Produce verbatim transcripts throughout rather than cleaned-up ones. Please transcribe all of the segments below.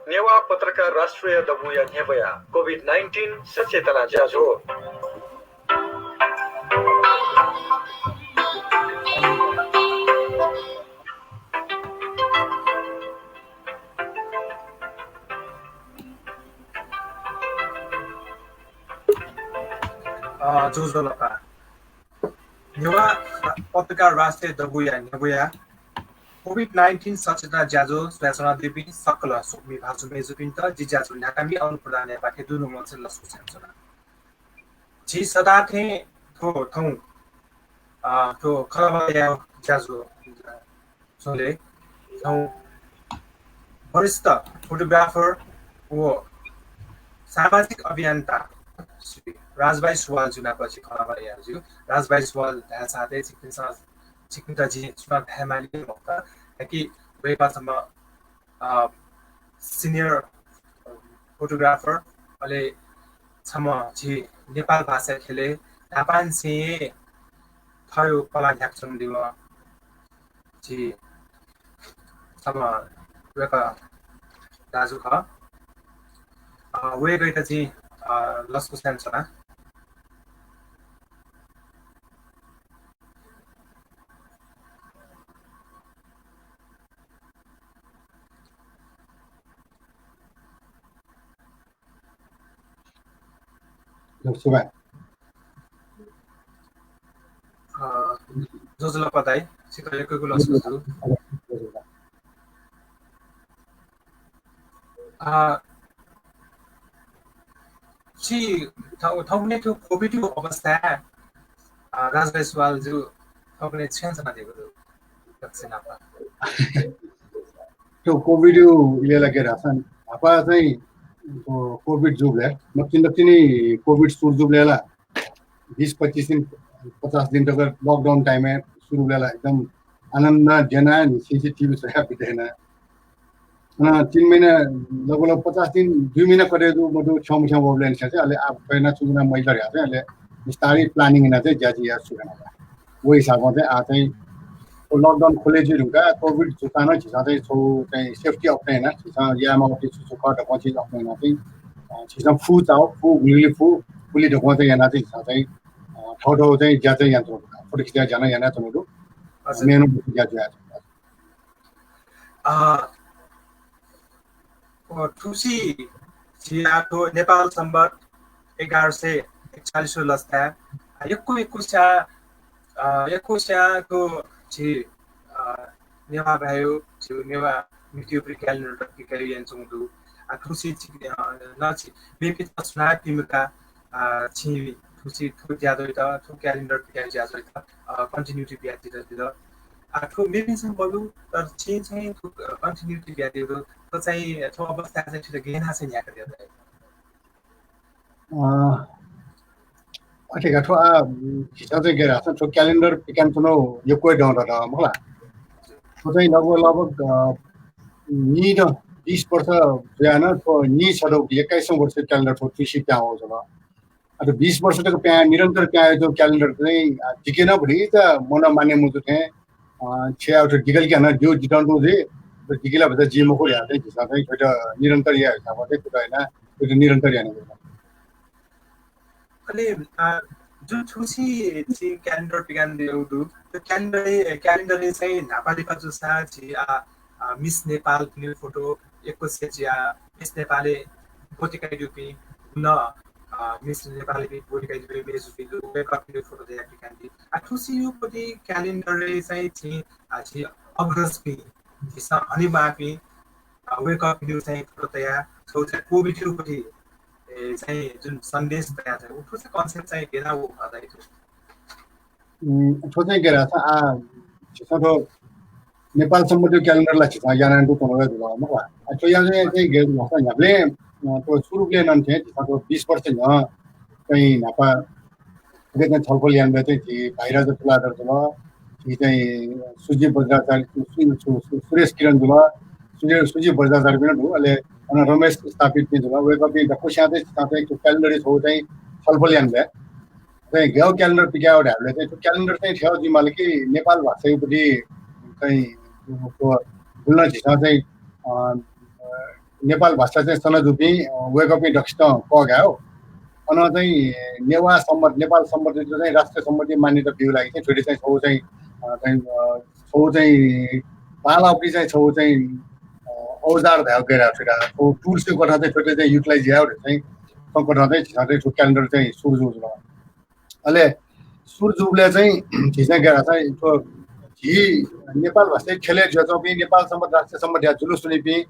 नेवाः पत्रकार राष्ट्रिय दबूया न्ह्यब्वया COVID nineteen सचेतना ज्याझ्वः। अ, ज्वजलपा। नेवाः पत्रकार राष्ट्रिय दबूया न्ह्यब्वया COVID nineteen सचेतना ज्याझ्वः स्वयाच्वनादीपिं सकल स्वकुमि भाजु मय्जुपिन्त जि ज्याझ्वः न्ह्याकामि अनु प्रधानयापाखें दुनुगलंनिसें लसकुस यानाच्वना। झी सदां थें थ्व थौं, अ, थ्व खँल्हाबल्हा यायेगु ज्याझ्वः झ्वलय् थौं वरिष्ठ photographer व सामाजिक अभियन्ता श्री राजभाइ सुवालजु नाप झी खँल्हाबल्हा यायेगु ज्यू। राजभाइ सुवाल धाःसा चाहिँ छिकपिन्सं, छिकपिन्त जिं छुं नं धायेमाली मखुत, कि वय्कः छम्ह, अ, senior photographer, अले छम्ह झी नेपाल भाषा ख्यलय् न्हापांनिसें थःगु कला न्ह्याकाच्वनादीम्ह झी छम्ह वय्कः दाजु खः। अ, वय्कःयात जिं, अ, लसकुस यानाच्वना। सुभाय्। अ, ज्वजलपा दाइ, छितः यक्व यक्व लसकुस दु। अ, छि थौ-, थौंकन्हय् थ्व COVID-या अवस्था, अ, राजभाइ सुवालजु थौंकन्हय् छुं यानाच्वनादीगु दु? दक्वसिनं नाप। थ्व COVID-या इलय् ला गय् धाःसा न्हापा चाहिँ, अ, COVID जूबलय्, नकतिनि नकतिनि COVID सुरु जूबलय् ला बिस पच्चिस दिन, पचास दिन तक lockdown time-य् सुरुबलय् ला एकदम आनन्द द्यना नि CCTV स्वया बितेना। अन तीन महिना, लगभग पचास दिन, दुई महिना कतय् जू मदु, छ्यं मछ्यं वःबलय् निसें चाहिँ अले आः थ्व याना छु याना मजिल धयाः चाहिँ अले बिस्तारै planning याना चाहिँ ज्या जुया सुरु याना। व हिसाबं चाहिँ आः चाहिँ lockdown खुले जुइ धुंकाः COVID जूसां नं झीसं चाहिँ छगू चाहिँ safety अप्वः याना, झीसं यायेमाःगु छु छु खः धकं चिज अप्वः याना चाहिँ, अ, झीसं फु चाउ, फु गुलिगुलि फु, गुलि धकं चाहिँ याना चाहिँ झीसं चाहिँ, अ, थःथः चाहिँ ज्या चाहिँ यानाच्वना दु। फोटो खिचा ज्या नं यानाच्वना दु। हजुर। मेहनत ज्या जुया। अ, अ, थुसी झी आः थ्व नेपाल संवत् एघार सय एकचालिसगु लसताय्, अ, यक्व यक्वस्यां, अ, यक्वस्यां थ्व झी, अ, नेवाः भाय्, झी नेवाः मितिउपरि calendar पिकायु यानाच्वंगु दु। अ, थुसी झी, अ, नं झी मेपिन्त सुनां पिमुका, अ, छिं थुसी थ्व ज्याझ्वःयात, थ्व calendar पिकायु ज्याझ्वःयात, अ, continuity बियादिल दिल। अ, थ्व मेपिन्सं मदु, तर छिं चाहिँ थ्व, अ, continuity बियादीगु दु। थ्व चाहिँ, थ्व अवस्था चाहिँ छितः गय् यानाः चाहिँ न्ह्याकादिल? अ, अथे का, थ्व आः, उम्, झीसं चाहिँ गय् धाःसा थ्व calendar पिकानाच्वनागु यक्व हे दँ दत, मखु ला? थ्व चाहिँ लगभग, लगभग, अ, नीदँ बिस वर्ष जुयाः नं थ्व नीसदौ एक्काइसौँ वर्ष calendar थ्व थुसी पिहां वःगु जुल। अ, थ्व बिस वर्ष तक पिहां, निरन्तर पिहां वःगु calendar चाहिँ, अ, जिके नं भतिचा मनं मान्य मजू थें, अ, छ्यया थ्व दिकलिके हानं ज्यू जितं तुं जुइ, थ्व दिके ला भचा जि मखु धयाः चाहिँ झीसं चाहिँ थ्वयात निरन्तर याये हिसाबं चाहिँ थ्वयात याना, थ्वयात निरन्तर यानागु दु। अले, अ, जुन थुसी झी calendar पिकानादीगु दु, थ्व calendar, calendar-य् चाहिँ न्हापा लिपा जूसा झी, अ, अ, Miss Nepal पिनिगु फोटो यक्वस्यां जुयाः Miss Nepal-य् ब्वति कयादीपिं नं, अ, Miss Nepal-य् ब्वति कयादीपिं मय्जुपिं दु, वय्कःपिनिगु फोटो दयाः पिकानादी। अ, थुसियागु पति calendar-य् चाहिँ झी, अ, झी अग्रजपिं, झीसं हनेमाःपिं, अ, वय्कःपिनिगु चाहिँ फोटो तयाः थ्व चाहिँ COVID-यागु पति, ए, चाहिँ जुन सन्देश तयाः चाहिँ, उ थ्व चाहिँ concept चाहिँ गय् यानाः वःगु खः दाइ थ्व? उम्, थ्व चाहिँ गय् धाःसा आः झीसं थ्व नेपाल संवत्‌या calendar ला झीसं यानाः तुं च्वनागु जुल, मखु ला? आ, थ्व यानाः चाहिँ गय् धाःसा न्ह्याबलें, अ, थ्व सुरुबलय् नं थें झीसं थ्व बिस वर्ष न्ह्यः चाहिँ न्हापा थुकी चाहिँ छलफल यानाबलय् चाहिँ झी भाइराज तुलाधर जुल, झी चाहिँ सुजीव बज्राचार्य, सु-, सु-, सु-, सुरेश किरण जुल, सुजीव, सुजीव बज्राचार्यपिं नं दु, अले अन रमेश स्थापितपिं जुल, वय्कःपिं दक्वस्यां चाहिँ झीसं चाहिँ थ्व calendar-या छगू चाहिँ छलफल यानाबलय् चाहिँ गय् calendar पिकायेगु धायेबलय् चाहिँ थ्व calendar चाहिँ थथे जुइमाल कि नेपाल भाषाया पति चाहिँ थ्व गुलि नं झीसं चाहिँ, अ, अ, नेपाल भाषा चाहिँ सना जूपिं, अ, वय्कःपिं दक्वसितं कःघाये हो। अन चाहिँ नेवाः संवत, नेपाल संवत चाहिँ राष्ट्रिय संवत मान्यता बिउ लागि चाहिँ थुइले चाहिँ छौ चाहिँ, अ, चाहिँ, अ, छौ चाहिँ बांलाःपिं चाहिँ छौ चाहिँ, अ, औजार धायेगु गय् थुइला। छौ tools कथं चाहिँ थुइले चाहिँ utilize याये हो चाहिँ, थ्व कथं चाहिँ झीसं चाहिँ थ्व calendar चाहिँ सुरु जू जुल। अले सुरु जूबलय् चाहिँ झीसं गय् धाःसा थ्व झी नेपाल भाषा ख्यलय् जुयाच्वंपिं, नेपाल संवत, राष्ट्रिय संवत धया जुलुस वनीपिं,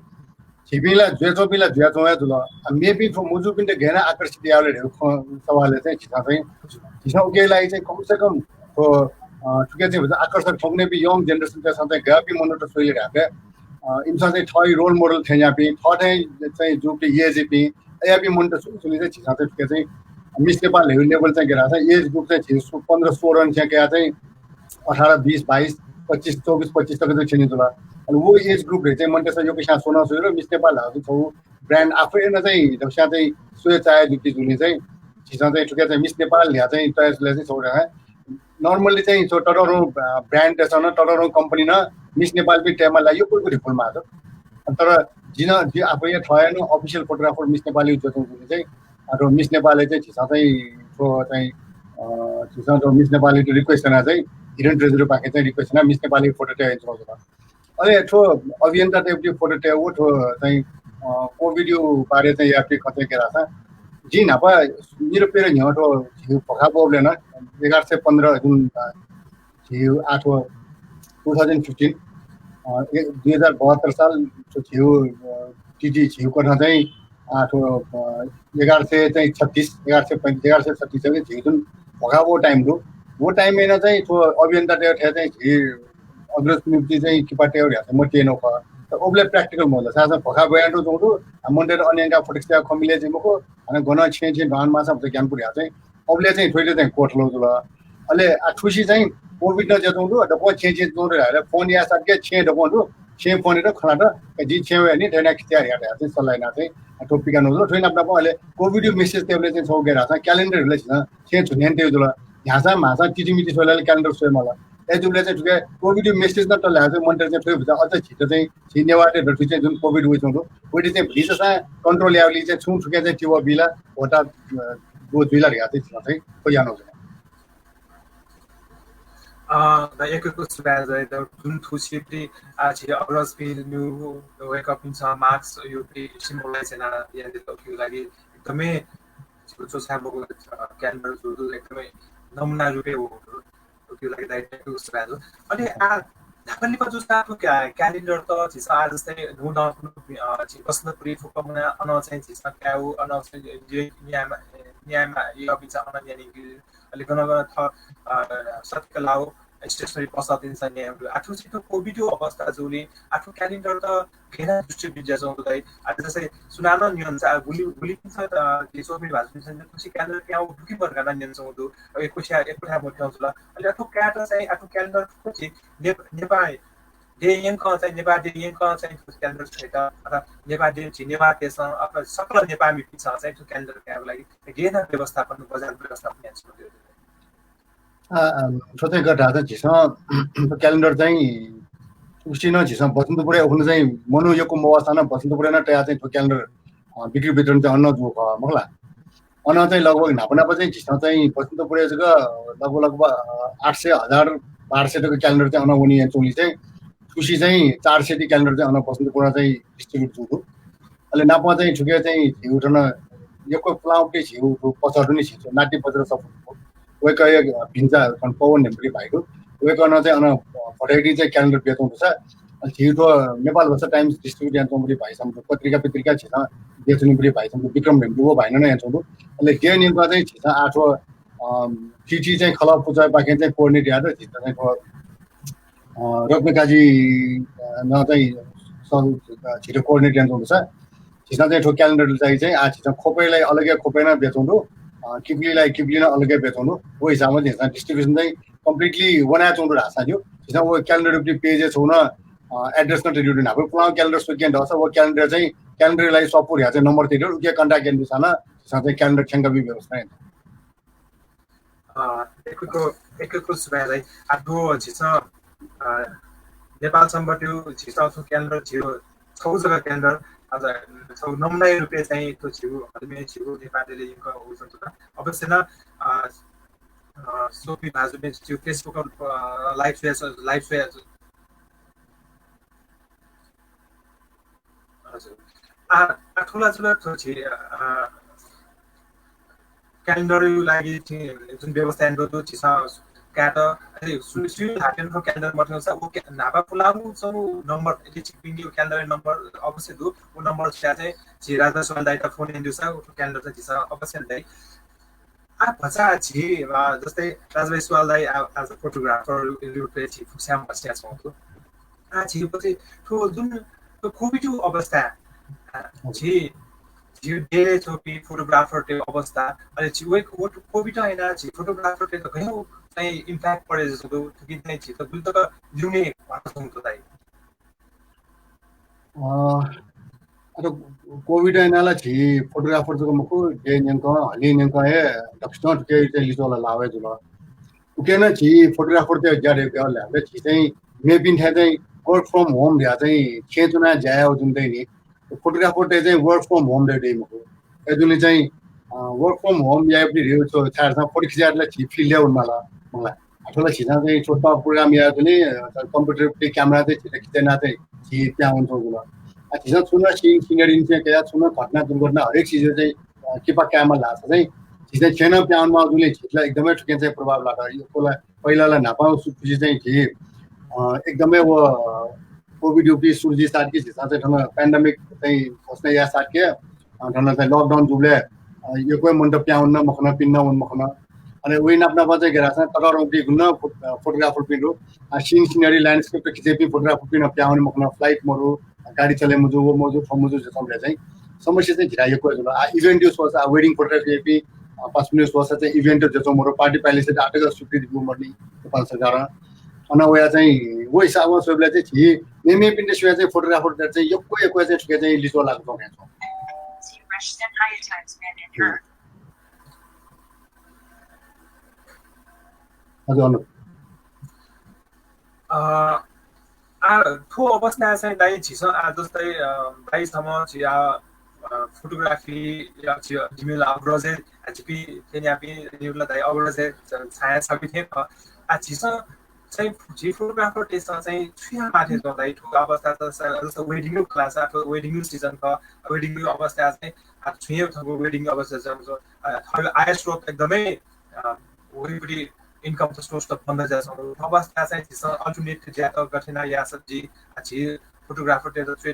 झीपिं ला जुयाच्वंपिं ला जुयाच्वं हे जुल। आ, मेपिं थ्व मजूपिन्त गय् याना आकर्षित यायेगु धयागु खँ सवालय् चाहिँ झीसं चाहिँ, झीसं उकिया लागि चाहिँ कम से कम थ्व, अ, थुके चाहिँ आकर्षक थौंकन्हय्‌पिं young generation तय्‌सं चाहिँ गय्‌पिं मनूत स्वइले धाःसा, अ, इमिसं चाहिँ थः role model थें याःपिं, थःथें चाहिँ जूपिं age-पिं, अज्याःपिं मनूत स्वइले चाहिँ झीसं चाहिँ थुके चाहिँ Miss Nepal धयागु level चाहिँ गय् धाःसा age group चाहिँ झी सो-, पन्ध्र सोह्र निसें कयाः चाहिँ अठार, बिस, बाइस, पच्चिस, चौबिस, पच्चिस तक चाहिँ थ्यनी जुल। अनि व age group-य् चाहिँ मनूतय्‌सं यक्व स्यां स्वना स्वइगु Miss Nepal धाःगु चाहिँ छौ brand आफैं नं चाहिँ दक्वस्यां चाहिँ स्वये चाहे जुइपिं जुलिं चाहिँ झीसं चाहिँ थुके चाहिँ Miss Nepal धया चाहिँ तयाः जुल चाहिँ छौ नं normally चाहिँ छौ ततःधंगु, अ, brand-तय्‌सं नं, ततःधंगु company नं Miss Nepal-पिं तयेमाल ला यक्व यक्व धिपुल माःगु। तर जिं नं, जि आफैं थः हे नं official photographer Miss Nepal-य् जुयाच्वंगु जुलिं चाहिँ, अ, थ्व Miss Nepal-य् चाहिँ झीसं चाहिँ थ्व चाहिँ, अ, झीसं थ्व Miss Nepal-य् request याना चाहिँ Hidden Treasure-पाखें चाहिँ request याना Miss Nepal-य् photo तये यानाच्वंगु जुल। अले थ्व अभियन्तातय्‌गु photo तयेगु थ्व चाहिँ, अ, COVID-या बारे चाहिँ याःपिं खँ चाहिँ गय् धाःसा, जिं न्हापा निरपेर न्ह्यः थ्व झीगु भखा ब्वःबलय् नं एघार सय पन्ध्र जुन, अ, झीगु आः थ्व two thousand fifteen, अ, ए-, दुई हजार बहत्तर साल थ्व झीगु, अ, TT झीगु कथं चाहिँ, अ, थ्व, अ, एघार सय चाहिँ छत्तीस, एघार सय पैंतिस, एघार सय छत्तीस चाहिँ झीगु जुन भखा ब्वःगु time दु। व time-य् नं चाहिँ थ्व अभियन्तातय्‌गु थें चाहिँ झी अग्रज निम्ति चाहिँ किपा तयेगु धया चाहिँ मतिइ नं खः। तर उबलय् practical मजुल। साथसाथ भखा ब्वयातुं च्वंगु दु, आ, मनूतय्‌त अन यंकाः photo खिचायेगु खँ मिले जुइ मखु, हानं गनं छेँय् छेँय् ध्वान माःसा भचा ज्ञान पुर्याः चाहिँ उबलय् चाहिँ थ्वइले चाहिँ कोट ल्वःगु जुल। अले आ थुसी चाहिँ COVID नं जुयाच्वंगु दु, दक्वं छेँय् छेँय् च्वंगु दु धाःसा phone याःसाथं छेँय् दक्वं दु, छेँय् phone यात खनात, जिं छेँय् वये नि, थ्व याना खिचाये धया चाहिँ सल्लाह याना चाहिँ आ थ्व पिकानु जुल। थ्वइ नाप नापं अले COVID-या message तयेबलय् चाहिँ छौ गय् धाःसा calendar हुलय् झीसं छेँय् झुन्यान तयेगु जुल। न्ह्यासां म्हासां तिथिमिति स्वयाः calendar स्वये माल। अय्‌जूबलय् चाहिँ थुके COVID-या message नं तल धाःसा चाहिँ मनूतय्‌सं चाहिँ थ्वइ भचा अझ झीत चाहिँ झी नेवाःतय् दथुइ चाहिँ जुन COVID वइच्वंगु दु, वइति चाहिँ भतिचा सां control यायेगुलिइ चाहिँ छुं थुके चाहिँ तिबः बी ला, भचा, अ, गु जुइ ला धया चाहिँ झीसं चाहिँ थ्व याना जुल। अ, द यक्व यक्व सुभाय् दु। द जुन थुसी, आ, झी अग्रजपिं न्यू वय्कःपिन्सं mask यो symbolize याना यानादिल, उकिया लागि एकदमै झीगु च्वछाय् मखु, अ, calendar जुल, एकदमै नमुना रूपय् वःगु दु। उकिया लागि दाइयात सुभाय् दु। अले आ, न्हापा लिपा जूसा थ्व ca-, calendar त झीसं आ जस्तै न्हू दँ, अ, झी बसन्तपुरय् फुक्क मुना अन चाहिँ झीसं कायेगु, अन चाहिँ न्यायेमा, न्यायेमा यःपिन्सं अन न्यानीगु, अले गन गन थः, अ, सत्कलाव stationery पसलतिनिसं न्यायेगु। आ थुसी थ्व COVID-या अवस्था जूगुलिं आ थ्व calendar त गय् याना distribute जुयाच्वंगु दु दाइ। आ जस्तै सुनानं न्यंसा, आ गुलि, गुलिपिन्सं, अ, झी च्वमिल भाजुपिन्सं थुसी calendar पिहां वःगु दु कि मदु धकाः न्यनाच्वंगु दु। अ, यक्वस्यां, यक्वथाय् मथ्यं जुल। अले आ थ्व कायेत चाहिँ आ थ्व calendar थुसी ने-, नेपाः day यंकं चाहिँ, नेपाः day यंकं चाहिँ थुसी calendar छ्वयेत, अथवा नेपाः day झी नेवाःतय्‌सं, अथवा सकल नेपाःमिपिन्सं चाहिँ थ्व calendar कायेगु लागि गय् याना व्यवस्थापन, बजार व्यवस्थापन यानाच्वंगु दु। अ, अ, थ्व चाहिँ गथे धाःसा झीसं थ्व calendar चाहिँ उसी नं झीसं बसन्तपुरय् उखुन्हु चाहिँ मनू यक्व मवःसां नं बसन्तपुरय् नं तयाः चाहिँ थ्व calendar, अ, बिक्री वितरण चाहिँ अन जूगु खः मखु ला। अन चाहिँ लगभग न्हापा न्हापा चाहिँ झीसं चाहिँ बसन्तपुरय् जक लगभग, लगभग, अ, आठ सय, हजार, बाह्र सय तक calendar चाहिँ अन वनी यानाच्वंगुलिं चाहिँ थुसी चाहिँ चार सय ति calendar चाहिँ अन बसन्तपुरं चाहिँ distribute जूगु दु। अले नापं चाहिँ थुके चाहिँ झीगु थन यक्व पुलांगुपट्टि झीगु पसलत नि झीगु नाट्य बज्र सपुत वय्कःया भिन्चा थन पवन न्हय्‌म्ह भाइ दु। वय्कलं चाहिँ अन भट्याइगु चाहिँ calendar बियाच्वंगु दुसा, अले झीगु थ्व नेपाल भाषा Times distribute यानाच्वंगु भाइ छम्ह दु, पत्रिका पत्रिका झीसं बियाच्वनीगु भाइ छम्ह दु, विक्रम न्हय्‌म्ह व भाइनं नं यानाच्वंगु दु। अले गय् यंकं चाहिँ झीसं आ थ्व, अ, TT चाहिँ खलः पुचःपाखें चाहिँ coordinate यात, झीसं चाहिँ थ्व अ, रत्नकाजी, अ, नं चाहिँ स-, अ, झीत coordinate यानाच्वंगु दुसा, झीसं चाहिँ थ्व calendar चाहिँ, चाहिँ आ झीसं ख्वपय्‌लाइ अलगे ख्वपय् नं बियाच्वंगु दु, अ, किपुलीलाइ किपुली नं अलगे बियाच्वंगु दु। व हिसाबं झीसं distribution चाहिँ completely वनाच्वंगु दु धाःसा ज्यू। झीसं व calendar-या page-य् छगू नं, अ, address नं तयादीगु दु। न्हापा पुलांगु calendar सुकिं दःसा व calendar चाहिँ calendar-या लागि सःपु धया चाहिँ number तयादीगु दु। उकिं contact यानादीसां नं झीसं चाहिँ calendar थ्यंकाबी व्यवस्था याना। अ, यक्व यक्व, यक्व यक्व सुभाय् दाइ। आ, थ्व झीसं, अ, नेपाल संवतया झीसं थ्व calendar झीगु छगू जक क्यालेन्डर, अझ छगू नमुना रूपय् चाहिँ थ्व झीगु हलिमय् झीगु नेपालय् यंकः वःगु जुल। अवश्य नं, अ, अ, स्वपिं भाजुपिं झीगु Facebook, अ, live स्वया, live स्वया। हजुर। आ, आ, थुला जुल थ्व झी, अ, क्यालेन्डरया लागि झी जुन व्यवस्था यानागु दु, झीसं कायेत, अले सु-, सुरु धाःथें थ्व क्यालेन्डर मथें सा, व क्या-, न्हापा पुलांगु छगू नम्बर, अले झीपिंगु क्यालेन्डर नम्बर अवश्य दु। व नम्बर छ्या चाहिँ झी राजभाइ सुवाल दाइयात फोन यानादिउसा, व क्यालेन्डर चाहिँ झीसं अवश्य दइ। आ, भचा झी, आ, जस्तै राजभाइ सुवाल दाइ, आ, as a photographer रूपय् झी फुक्कसियां बस्या छौं। आ, झी पछि थ्व जुन थ्व कोभिडया अवस्था, आ, झी, झी देशय् च्वंपिं फोटोग्राफरतय् अवस्था, अले झी वय्, व कोभिडं यानाः झी फोटोग्राफरतय् गय् चाहिँ impact परे जस्तो दु, थुकिं चाहिँ झीत गुलि तक ल्यूने भचा छौं दाइ। अ, अ, कोभिड यानाः ला झी फोटोग्राफर जक मखु, देय् न्यंकं, हलिं न्यंकं हे दक्वसिनं थुके चाहिँ लिच्वः ला लाः वये जुल। उके नं झी फोटोग्राफरतय् ज्या दय्‌कूगु ला, झी चाहिँ मेपिन्थाय् चाहिँ work from home धयाः चाहिँ छेँय् च्वनाः ज्या याःगु जुन दइ नि, फोटोग्राफरतय् चाहिँ work from home दइ, दइ मखु। अय्‌जूगुलिं चाहिँ, अ, work from home याइपिं रे छु, छाय्‌धाःसा फोटो खिचायेत ला झी field-य् वनेमाल, मला। अथवा ला झीसं चाहिँ छुट्टा program याःगुलिं, अ, computer-पिं camera चाहिँ झीत खिचय् यानाः चाहिँ झी पिहां वने च्वंगु जुल। आ, झीसं छुं नं scene, scenery निसें कयाः छुं नं घटना, दुर्घटना हरेक चिज चाहिँ, अ, किपा कायेमाल धाःसा चाहिँ झी चाहिँ छेँय् नं पिहां वनेमाःगुलिं झीत ला एकदमै थुकिं चाहिँ प्रभाव लात। यक्व ला पहिला ला न्हापां सु-, खुसी चाहिँ झी, अ, एकदमै व कोभिड उकी सुरु जुइ साथ कि झीसं चाहिँ थन pandemic चाहिँ घोषणा याये साथ कि, अ, थन चाहिँ lockdown जूबलय्, अ, यक्व मनूत पिहां वने मखन, पिने नं वने मखन। अले वइ नाप नाप चाहिँ गय् धाःसा ततःधंगुपिं गुलि नं फो-, अ, फोटोग्राफरपिं दु, अ, scene scenery landscape खिचय्‌पिं फोटोग्राफरपिं नं पिहां वने मखन, flight मरु, गाडी चले मजू, व मजू, थ्व मजू जुयाच्वंबलय् चाहिँ समस्या चाहिँ झीथाय् यक्व जुल। आ, event-य् स्वःसा, आ, wedding photography याइपिं, आ, पासापिनिगु स्वःसा चाहिँ event-य् जुयाच्वंगु मरु, party palace-य् आःतक स्वीकृति ब्यूगु मरु नि नेपाल सरकारं। अन वया चाहिँ व हिसाबं स्वयेबलय् चाहिँ झी मेमेपिन्त स्वयाः चाहिँ फोटोग्राफरतय् चाहिँ यक्व यक्व चाहिँ थुके चाहिँ लिच्वः लाःगु च्वं। हजुर, अनुप। अ, आ, थ्व अवस्थाय् चाहिँ दाइ झीसं आ जस्तै, अ, दाइ छम्ह झी आ, अ, फोटोग्राफी या झी, जिमिगु ला अग्रजय्, आ, झीपिं थेंज्याःपिं निगू ला दाइ अग्रजय् छ-, छाया छपिं थें खः। आ, झीसं चाहिँ झी फोटोग्राफरतय्‌सं चाहिँ छु यायेमाः थें च्वं दाइ थ्व अवस्थाय् चाहिँ जस्तै wedding-यु खला सा, थ्व wedding-यु season खः, wedding-यु अवस्थाय् चाहिँ आ, छुं हे थःगु wedding अवस्था चाहिँ, अ, थःगु आय स्रोत एकदमै, अ, वरिपरि income source त बन्द जुयाच्वंगु अवस्थाय् चाहिँ झीसं alternate ज्यात गथे याना याःसा झी, अ, झी फोटोग्राफरतय्‌त छु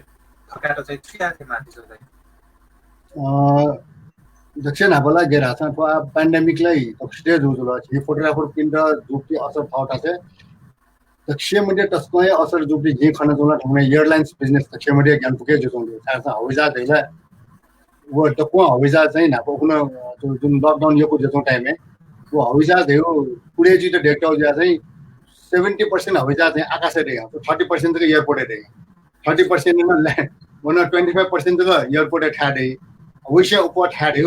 थकायेत चाहिँ छु याये थें माःगु चाहिँ? अ, दक्वसिनं न्हापा ला गय् धाःसा थ्व आ pandemic ला दक्वसित हे जूगु जुल। झी फोटोग्राफरपिन्त जूगु असर थः थासय् दक्वसिया मध्ये तसकं हे असर जूपिं जिं खनाच्वंगु ला थौंकन्हय् airlines business दक्वसिया मध्ये ग्यानापुक हे जुयाच्वंगु दु। छाय्‌धाःसा हवाईजहाज धइगु ला, व दक्वं हवाईजहाज चाहिँ न्हापा उखुन्हु, अ, जु-, जुन lockdown यक्व जुयाच्वंगु time-य् व हवाईजहाज धइगु उडे जुइत दय्‌कातःगु जुयाः चाहिँ seventy percent हवाईजहाज चाहिँ आकाशय् दय्‌कं, thirty percent जक airport-य् दय्‌कं। Thirty percent नं land, व नं twenty five percent जक airport-य् थाय् दइ। वइसे अप्वः थाय् दइ,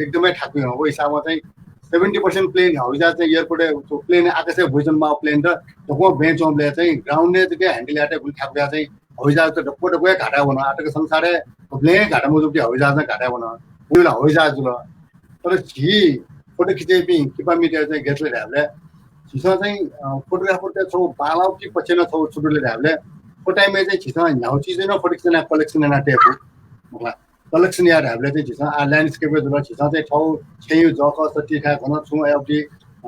एकदमै थाकुइ हं। व हिसाबं चाहिँ seventy percent plane, हवाईजहाज चाहिँ airport-य्, plane आकाशय् ब्वइच्वनेमाःगु plane त दक्वं ब्वय् च्वंबलय् चाहिँ ground-य् जक handle यायेत गुलि थाकु जुयाः चाहिँ हवाईजहाज त दक्व दक्व हे घाटाय् वन। आःतक संसारय् गुबलें हे घाटा मजूपिं हवाईजहाजं घाटाय् वन। उलि ला हवाईजहाज जुल। तर झी फोटो खिचय्‌पिं किपा मिडिया चाहिँ गथे धायेबलय् झीसं चाहिँ, अ, फोटोग्राफरतय् छगू बांलाःगु पक्ष नं छगू छु दु ले धायेबलय्, थ्व time-य् चाहिँ झीसं न्ह्यागु चिज नं फोटो खिचय् यानाः collection यानाः तये फु। मखु ला, collection याये धायेबलय् चाहिँ झीसं आ landscape जुल, झीसं चाहिँ थःगु छेँय् जःखः सति थाय् खन, छुं अय्‌ति,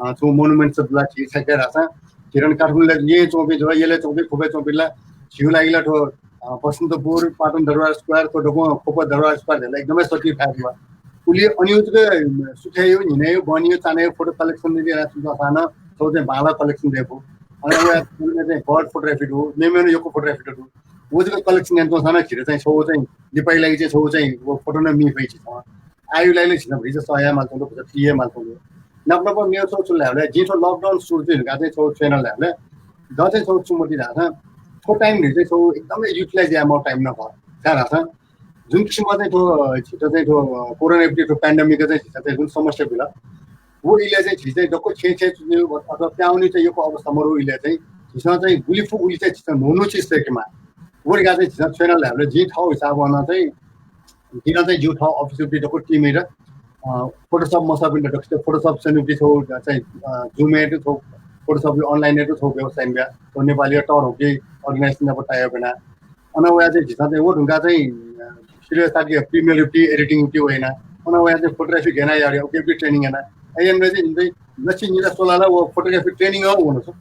अ, छुं monument सति ला झी छकः धाःसा झी थन काठमाडौं येँय् च्वंपिं जुल, यलय् च्वंपिं, ख्वपय् च्वंपिं ला झीगु लागि ला थ्व अ, बसन्तपुर, पाटन दरबार स्क्वायर, थ्व दक्वं ख्वप दरबार स्क्वायर धायेबलय् एकदमै सति थाय् जुल। उलि अन उजक सुथय्‌यु, न्हिनय्‌यु, बहनीयु, चान्हय्‌यु फोटो collection यानाः च्वंसां नं छगू चाहिँ बांलाः collection दयेफु। अन वया चाहिँ bird photography दु, मेमेगु यक्व photography दु। व जक collection यानाच्वंसां नं झीत चाहिँ छगू चाहिँ लिपाया लागि चाहिँ छगू चाहिँ व फोटो नं मी फइ झीसं। आःया लागि नं झीसं भचा सह यायेमाल च्वंगु दु, भचा फी यायेमाल च्वंगु दु। नाप नाप मेगु छगू छु ले धायेबलय्, जिं थ्व lockdown सुरु जुइ धुंकाः चाहिँ छगू channel धायेबलय्, द चाहिँ छगू छु मति धाःसा, थ्व time धइगु चाहिँ छगू एकदमै utilize यायेमाःगु time नं खः। छाय् धाःसा जुन किसिमं चाहिँ थ्व, झीत चाहिँ थ्व, अ, कोरोनाया प्रति थ्व pandemic चाहिँ झीत चाहिँ जुन समस्या बिल, व इलय् चाहिँ झी चाहिँ दक्व छेँय् छेँय् च्वनेगु अथवा पिहां वनेगु चाहिँ यक्व अवस्था मरु इलय् चाहिँ झीसं चाहिँ गुलि फु उलि चाहिँ झीसं न्हू न्हू चिज सय्‌केमाः। व धकाः चाहिँ झीसं छ्वयेना ल्हायेबलय् जिं थःगु हिसाबं चाहिँ जिं चाहिँ जिगु थः अफिसय् दक्व टिमयात, अ, Photoshop मसःपिन्त दक्वसित Photoshop स्यनीगु छगू चाहिँ, अ, Zoom-य् छगू Photoshop online-य् छगू व्यवस्था यानाबिया। थ्व नेपालया तःधंगु organization नाप tie-up याना। अन वया चाहिँ झीसं चाहिँ व धुंकाः चाहिँ, अ, serious ताकि premiere-य् editing-य् वयाना। अन वया चाहिँ photography गय् याना याये, उकिया training याना। अय्‌नं चाहिँ जिं चाहिँ लच्छि निला स्वलाः ला व photography training-य् वन।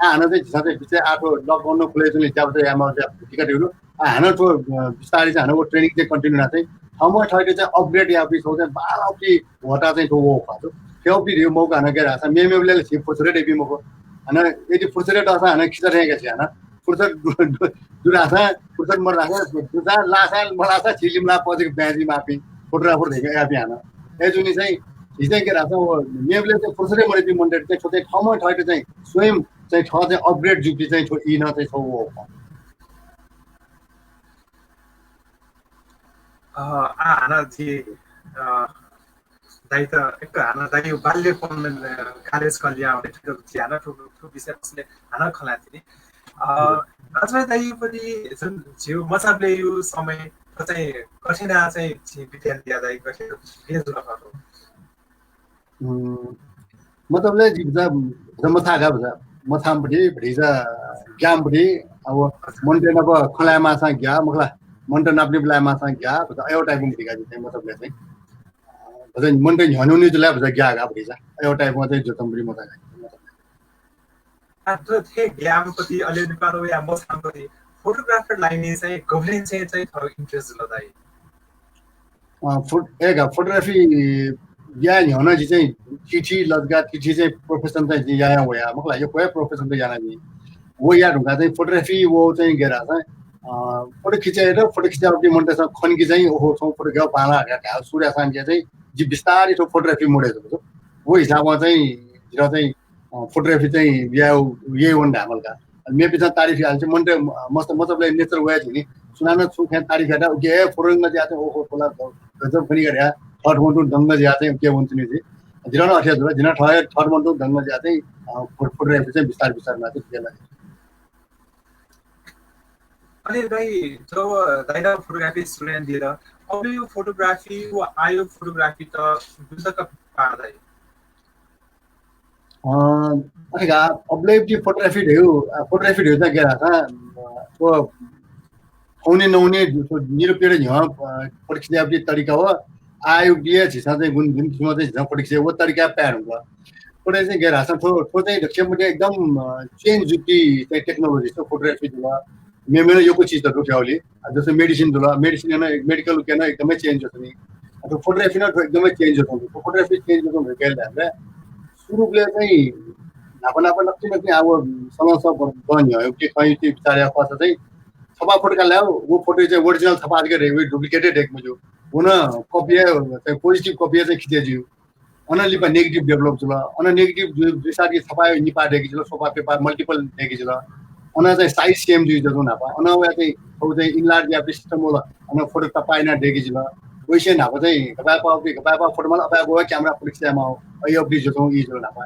आ हानं चाहिँ झीसं चाहिँ बिचय् आः थ्व lockdown नं खुले जुनि ज्याबा चाहिँ यायेमाः ज्याबा धिका धइगु। आ हानं थ्व, अ, बिस्तारै चाहिँ हानं व training चाहिँ continue याना चाहिँ थःम्हं थःत चाहिँ upgrade याःपिं छगू चाहिँ बांलाःपिं ह्वःताः चाहिँ थ्व वःगु खः। थ्व थ्यंपिं धइगु मौका हानं गय् धाःसा मेमेगुलिइ ला झी फुर्सद हे बी मखु। हानं यदि फुर्सद हे दःसा हानं खिचा थें का झी हानं। फुर्सद दु, दु, दु धाःसा, फुर्सद मदु धाःसा, दुसा, लाःसा, मलाःसा झी लिमलाः पजिक ब्याँ जुइमाःपिं photographer धइगु याःपिं हानं। अय्‌जूगुलिं चाहिँ झी चाहिँ गय् धाःसा व मेमेगुलिइ चाहिँ फुर्सद हे मदुपिं मनूतय्‌त चाहिँ थ्व चाहिँ थःम्हं थःत चाहिँ स्वयं चाहिँ थः चाहिँ upgrade जूपिं चाहिँ थ्व ई नं चाहिँ छगू वःगु खः। अ, आ हानं झी, अ, दाइयात एक हानं दाइया बाल्यपन, अ, college कलेजया थुगु झी हानं थुगु, थुगु विषय पसलय् हानं खँ ल्हाये तिनि। अ, हजुर। अजय दाइया पनि जुन झीगु मचाबलय्‌या समय, थ्व चाहिँ गथे याना चाहिँ झी विद्यालयय् दाइ गथे याना जुल खः थ्व? उम्, मतलब ले जि भचा, भचा मछाः का भचा, मछाःम्ह पति, भतिचा ज्याम्ह पति, अब मनूतय् नाप खँ ल्हाये माःसां ज्या, मखु ला, मनूत नापनाप लाये माःसां ज्या, भचा अय् type-म्ह पति का जि चाहिँ मतलब ले चाहिँ। अ, भचा मनूतय् न्ह्यःने वने जुल ला भचा ज्या का भतिचा। अय् type-म्ह चाहिँ जुयाच्वंम्ह पति मचा का। आ, थ्व थें ज्याम्ह पति, अले निपाः वया मछाःम्ह पति, photographer line-य् चाहिँ गबलें चाहिँ, चाहिँ थःगु interest जुल दाइ? अ, फोट-, ए का, photography याये न्ह्यः नं जि चाहिँ थीथी लजगाः, थीथी चाहिँ profession चाहिँ जि यायां वया, मखु ला, यक्व हे profession त याना जि। व याये धुंकाः चाहिँ photography व चाहिँ गय् धाःसा, अ, photo खिचय् यात, photo खिचय् याःपिं मनूतय्‌सं खन कि चाहिँ, ओहो, छं photo खिचय् बांलाः धकाः धाःगु सुरु याःसां जि चाहिँ, जि बिस्तारै थ्व photography मोडे जुल। व हिसाबं चाहिँ जितः चाहिँ अ, photography चाहिँ याये, याये वन धायेमाल का। मेपिन्सं तारिफ याःसा चाहिँ मनूतय् मस्त, मतलब ले nature वया जुइ नि। सुनानं छुं खँय् तारिफ यात, उकी हे photo नं ज्या चाहिँ, ओहो, थ्व ला गजब खनी का धया, थःत मनूतुं दंग ज्या चाहिँ उकी हे वंतुनि जि। जितः नं अथे जुल, जिं नं थः हे थःत मनूतुं दंग ज्या चाहिँ, अ, phot-, photography चाहिँ बिस्तार बिस्तार नं चाहिँ उकी हे लागे। अले दाइ, जब दाइनं photography सुरु यानादिल, अबलय् photography व आःया photography त गुलि तक पाः दाइ? अ, अथे का, अबलय् photography धइगु, अ, photography धइगु चाहिँ गय् धाःसा, अ, थ्व थौंनि नौनि थ्व निरुपिं न्ह्यः, अ, photo खिचय् याःगु तरिका व आःया झीसं चाहिँ गुन, गुन किसिमं चाहिँ झीसं photo खिचय् व तरिका पाये धुंकल। Photo चाहिँ गय् धाःसा थ्व, थ्व चाहिँ दक्वसिबें एकदम, अ, change जुइगु चाहिँ technology छ photography जुल। मेमेगु नं यक्व चिज दु थ्व थ्यंगुलिं। आ, जस्तै medicine जुल, medicine नं, medical उकी नं एकदमै change जुल नि। आ, थ्व photography नं थ्व एकदमै change जुल। Photography change जुल धकाः धाःसा सुरुबलय् चाहिँ न्हापा न्हापा नकतिनि नकतिनि आः व सलंसः ब-, बहनी हे उकी खँ युति बिचाः याये खःसा चाहिँ छपा photo काल धाःसा व photo चाहिँ original छपा जक दय्‌के, duplicate दय्‌के मज्यू। व नं copy हे, चाहिँ positive copy हे चाहिँ खिचय् जुइ। अन लिपा negative develop जुल। अन negative जु-, जुइसाथं छपा निपा दय्‌के जुल, स्वपा प्यपा multiple दय्‌के जुल। अन चाहिँ size same जुइ जुल न्हापा। अन वया चाहिँ, थ्व चाहिँ enlarge याःगु system वल। अन photo तप्पा याना दय्‌के जुल। वइसे न्हापा चाहिँ गपाय्‌पा, गपाय्‌पा photo माल, अपाय्‌गु camera photo खिचायेमाः, अय् अप्वः जुल, ई जुल न्हापा।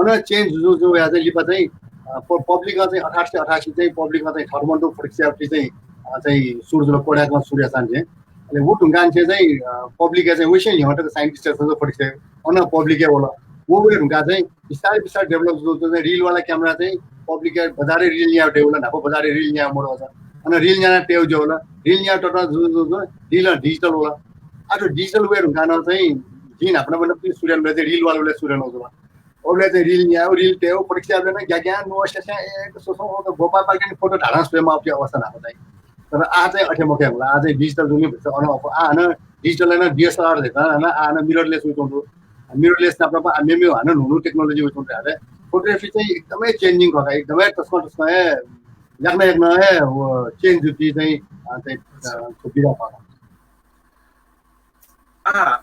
अन change जुजु जुया चाहिँ लिपा चाहिँ, अ, प-, public-ं चाहिँ अठार सय अठासी चाहिँ public-ं चाहिँ थःत मनूतुं photo खिचाय् याःगु चाहिँ, अ, चाहिँ सुरु जुल, कोडाय्‌कं सुरु याःसां चाहिँ। अले व धुंकाः चाहिँ, अ, public-या चाहिँ वइसे न्ह्यः तक scientist-या चाहिँ photo खिचाय् अन public-य् वल। व वये धुंकाः चाहिँ बिस्तारै बिस्तारै develop जुल, चाहिँ reel वाला camera चाहिँ public-य् बजारय् reel न्याये दयेवल, न्हापा बजारय् reel न्याये मदु अझ। अन reel न्याना तयेगु जुल, reel न्याये तत जुल, जुल, जुल, reel digital वल। आ, थ्व digital वये धुंकाः नं चाहिँ जिं न्हापा न्हापा सुरु यानाबलय् चाहिँ reel वाला बलय् सुरु यानागु जुल। अबलय् चाहिँ reel न्यायेगु, reel तयेगु, photo खिचायेबलय् नं ग्याग्यां न्वः स्यास्यां एक सोसो ग्वपाः पाखें photo धाधां स्वयेमाःगु अवस्था न्हापा चाहिँ। तर आः चाहिँ अथे मखु ला, आः चाहिँ digital दुने भचा अन अप-, आः हानं digital नं DSLR धइथें हानं, आः हानं mirrorless वइच्वंगु दु। Mirrorless नाप नाप आः मेमेगु हानं न्हू न्हू technology वइच्वंगु दु। Photography चाहिँ एकदमै changing खः का, एकदमै तसकं तसकं हे याकनं याकनं हे व change जुइगु चाहिँ, अ, चाहिँ, अ, थ्व विधा खः का। आ,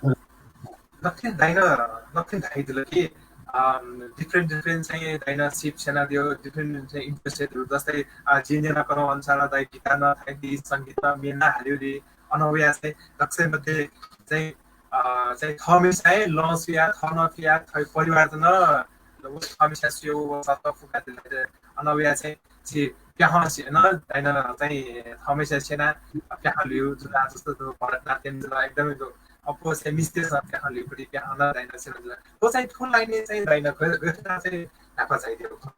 नकतिनि दाइनं, नकतिनि धयादिल कि, अम, different, different चाहिँ दाइनं सिप स्यनादिल, different चाहिँ interest दु। जस्तै, अ, जिं न्यनाकनं अनुसार दाइ guitar नं थाइदी, संगीत नं म्ये नं हालिदी, अन वया चाहिँ दक्वसिबें मध्ये चाहिँ, अ, चाहिँ थःम्हेस्यां हे लँ स्वया, थः नं स्वया, थः परिवारत नं व थःम्हेस्यां स्वया व सत्ता फुकादिल। अन वया चाहिँ झी प्याखं स्यन, दाइनं चाहिँ थःम्हस्यां स्यना प्याखं ल्ह्यू जुल, जस्तो थ्व भरतनाट्यम जुल, एकदमै थ्व अप्वः चाहिँ मिस्तेसं प्याखं ल्ह्यूपट्टि प्याखं नं दाइनं स्यन जुल। थ्व चाहिँ थ्व लाइनय् चाहिँ दाइनं गथे चाहिँ न्हापा झायादिल खः?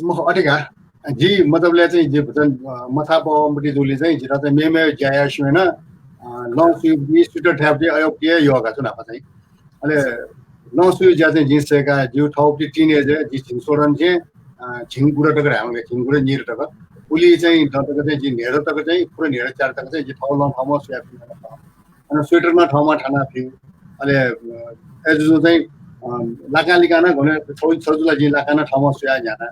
मखु, अथे का। जि मतलबले चाहिँ जि भचा, अ, मथापट्टि जूगुलिं चाहिँ जितः चाहिँ मेमेगु ज्या याये स्वयां, अ, लं सुइगु, स्वेटर थायेगु, अय्‌गु हे यःगु छु न्हापा चाहिँ। अले लं सुइगु ज्या चाहिँ जिं सय्‌का, जिगु थःगु teenage, जि झिंस्वदँ थें, अ, झिंगुदँ तक धायेमाल, झिंगुदँ नीदँ तक। उलि चाहिँ दँ तक चाहिँ जि न्हय्‌दँ तक चाहिँ, पूरा न्हय्‌दँ च्यादँ तक चाहिँ जि थःगु लं थःम्हं स्वयाः फ्यू। अन स्वेटर नं थःम्हं थानाः फ्यू। अले, अ, अय्‌जूगुलिं चाहिँ, अ, लाकां लिकां नं गन छौ छौ जुल जिं लाकां नं थःम्हं स्वयाः न्ह्याना।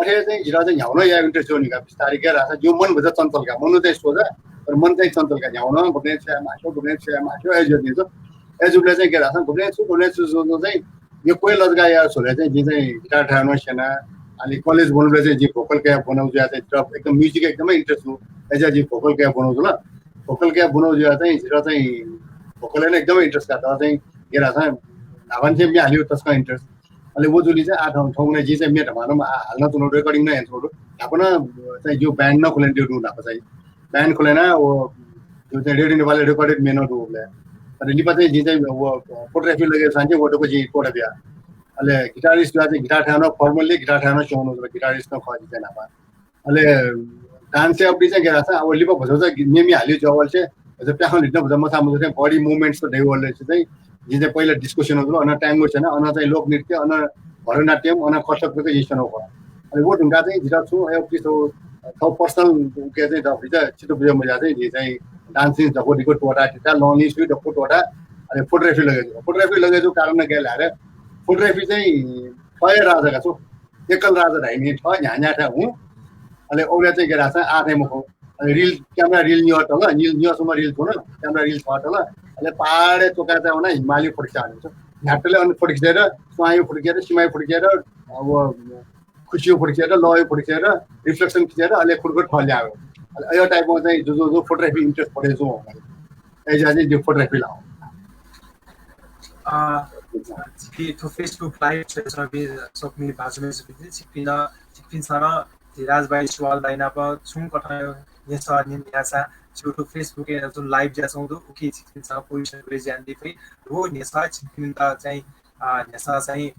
अथे चाहिँ जितः चाहिँ न्ह्याउ नं यायेगु interest जुल नि का, बिस्तारै गथे धाःसा जिगु मन भचा चञ्चल का, मन चाहिँ सोझा, तर मन चाहिँ चञ्चल का, न्ह्याउ नं गुबलें छु याये मास्ति, गुबलें छु याये मास्ति, अय्‌जूगुलिं चाहिँ, अय्‌जूबलय् चाहिँ गथे धाःसा गुबलें छु, गुबलें छु जुल चाहिँ, यो क्वय् लजगाः याये स्वयाः चाहिँ जिं चाहिँ guitar थायेगु नं स्यना। अले college ब्वनाबलय् चाहिँ जिं vocal कयाः ब्वनागु जुयाः चाहिँ एकदम music एकदमै interest दु। अय्‌जुयाः जिं vocal कयाः ब्वनागु जुल। Vocal कयाः ब्वनागु जुयाः चाहिँ जितः चाहिँ vocal-य् नं एकदमै interest का। तर चाहिँ गथे धाःसा न्हापांनिसें म्ये हालेगु तसकं interest। अले व जूगुलिं चाहिँ आः थौं, थौंकन्हय् जिं चाहिँ म्ये न्हापा नं हाले नं च्वनागु, recording नं याना च्वनागु। न्हापा नं चाहिँ जिगु band नं खोले धइगु दु न्हापा चाहिँ। Band खोलेना व जिगु चाहिँ रेडियो नेपालय् recorded म्ये नं दु उबलय्। अले लिपा चाहिँ जिं चाहिँ व photography लगय् सां चाहिँ व दक्व जिं त्वःता बिया। अले guitarist जुयाः चाहिँ guitar थायेगु नं, formally guitar थायेगु नं स्यनाच्वनागु, guitarist नं खः जि चाहिँ न्हापा। अले dance-या अबलय् चाहिँ गथे धाःसा अब लिपा भचा भचा म्ये म्ये हाले जुयावल चाहिँ, भचा प्याखं ल्हित नं भचा मछाः मछाः चाहिँ body movements त दइ वल चाहिँ जिं चाहिँ पहिला disco स्यनागु जुल, अन tango स्यना, अन चाहिँ लोकनृत्य, अन भरतनाट्यम, अन कथक तक जिं स्यनागु खः। अले व धुंकाः चाहिँ जितः छुं अय् अबलय् थ्व, थ्व personal उकी चाहिँ द भिजा चित्त बुझे मज्याः चाहिँ जिं चाहिँ dancing दक्व दक्व त्वःता, लं लिं सुइगु दक्व त्वःता, अले photography लगय् जू। Photography लगय् जूगु कारण गथे धाःसा photography चाहिँ थः हे राजा का छु। एकल राजा धाइ नि, थः न्ह्याः न्ह्याः थाय् हुँ। अले अबलय् चाहिँ गथे धाःसा आः थें मखु। अले reel, camera reel न्यं तल, reel न्यंसम्म reel थ्वन, camera reel थः तल। अले पहाडय् च्वकाः चाहिँ वना हिमालय् photo खिचा हाले छु। न्ह्यातले अन photo खिचय्, स्वांया photo खिचय्, सिमाया photo खिचय्, अब खुसिया photo खिचय्, लःया photo खिचय्, reflection खिचय्, अले खुर्क थः ल्याः। अले अय् type-ं चाहिँ जुजुजु photography interest बढे जू। अय्‌जुयाः चाहिँ जिं photography लाः। अ, झी थ्व Facebook live स्वयाच्वनापिं स्वकुमि भाजु मय्‌जुपिं, छिकपिं, छिकपिन्सं नं झी राजभाइ सुवाल दाइ नाप छुं कथं न्ह्यसः न्यने याःसा, झीगु थ्व Facebook-य् जुन live जुयाच्वंगु दु, उकी छिकपिन्सं question raise यानादी फइ। व न्ह्यसः छिकपिन्त चाहिँ, अ, न्ह्यसः चाहिँ,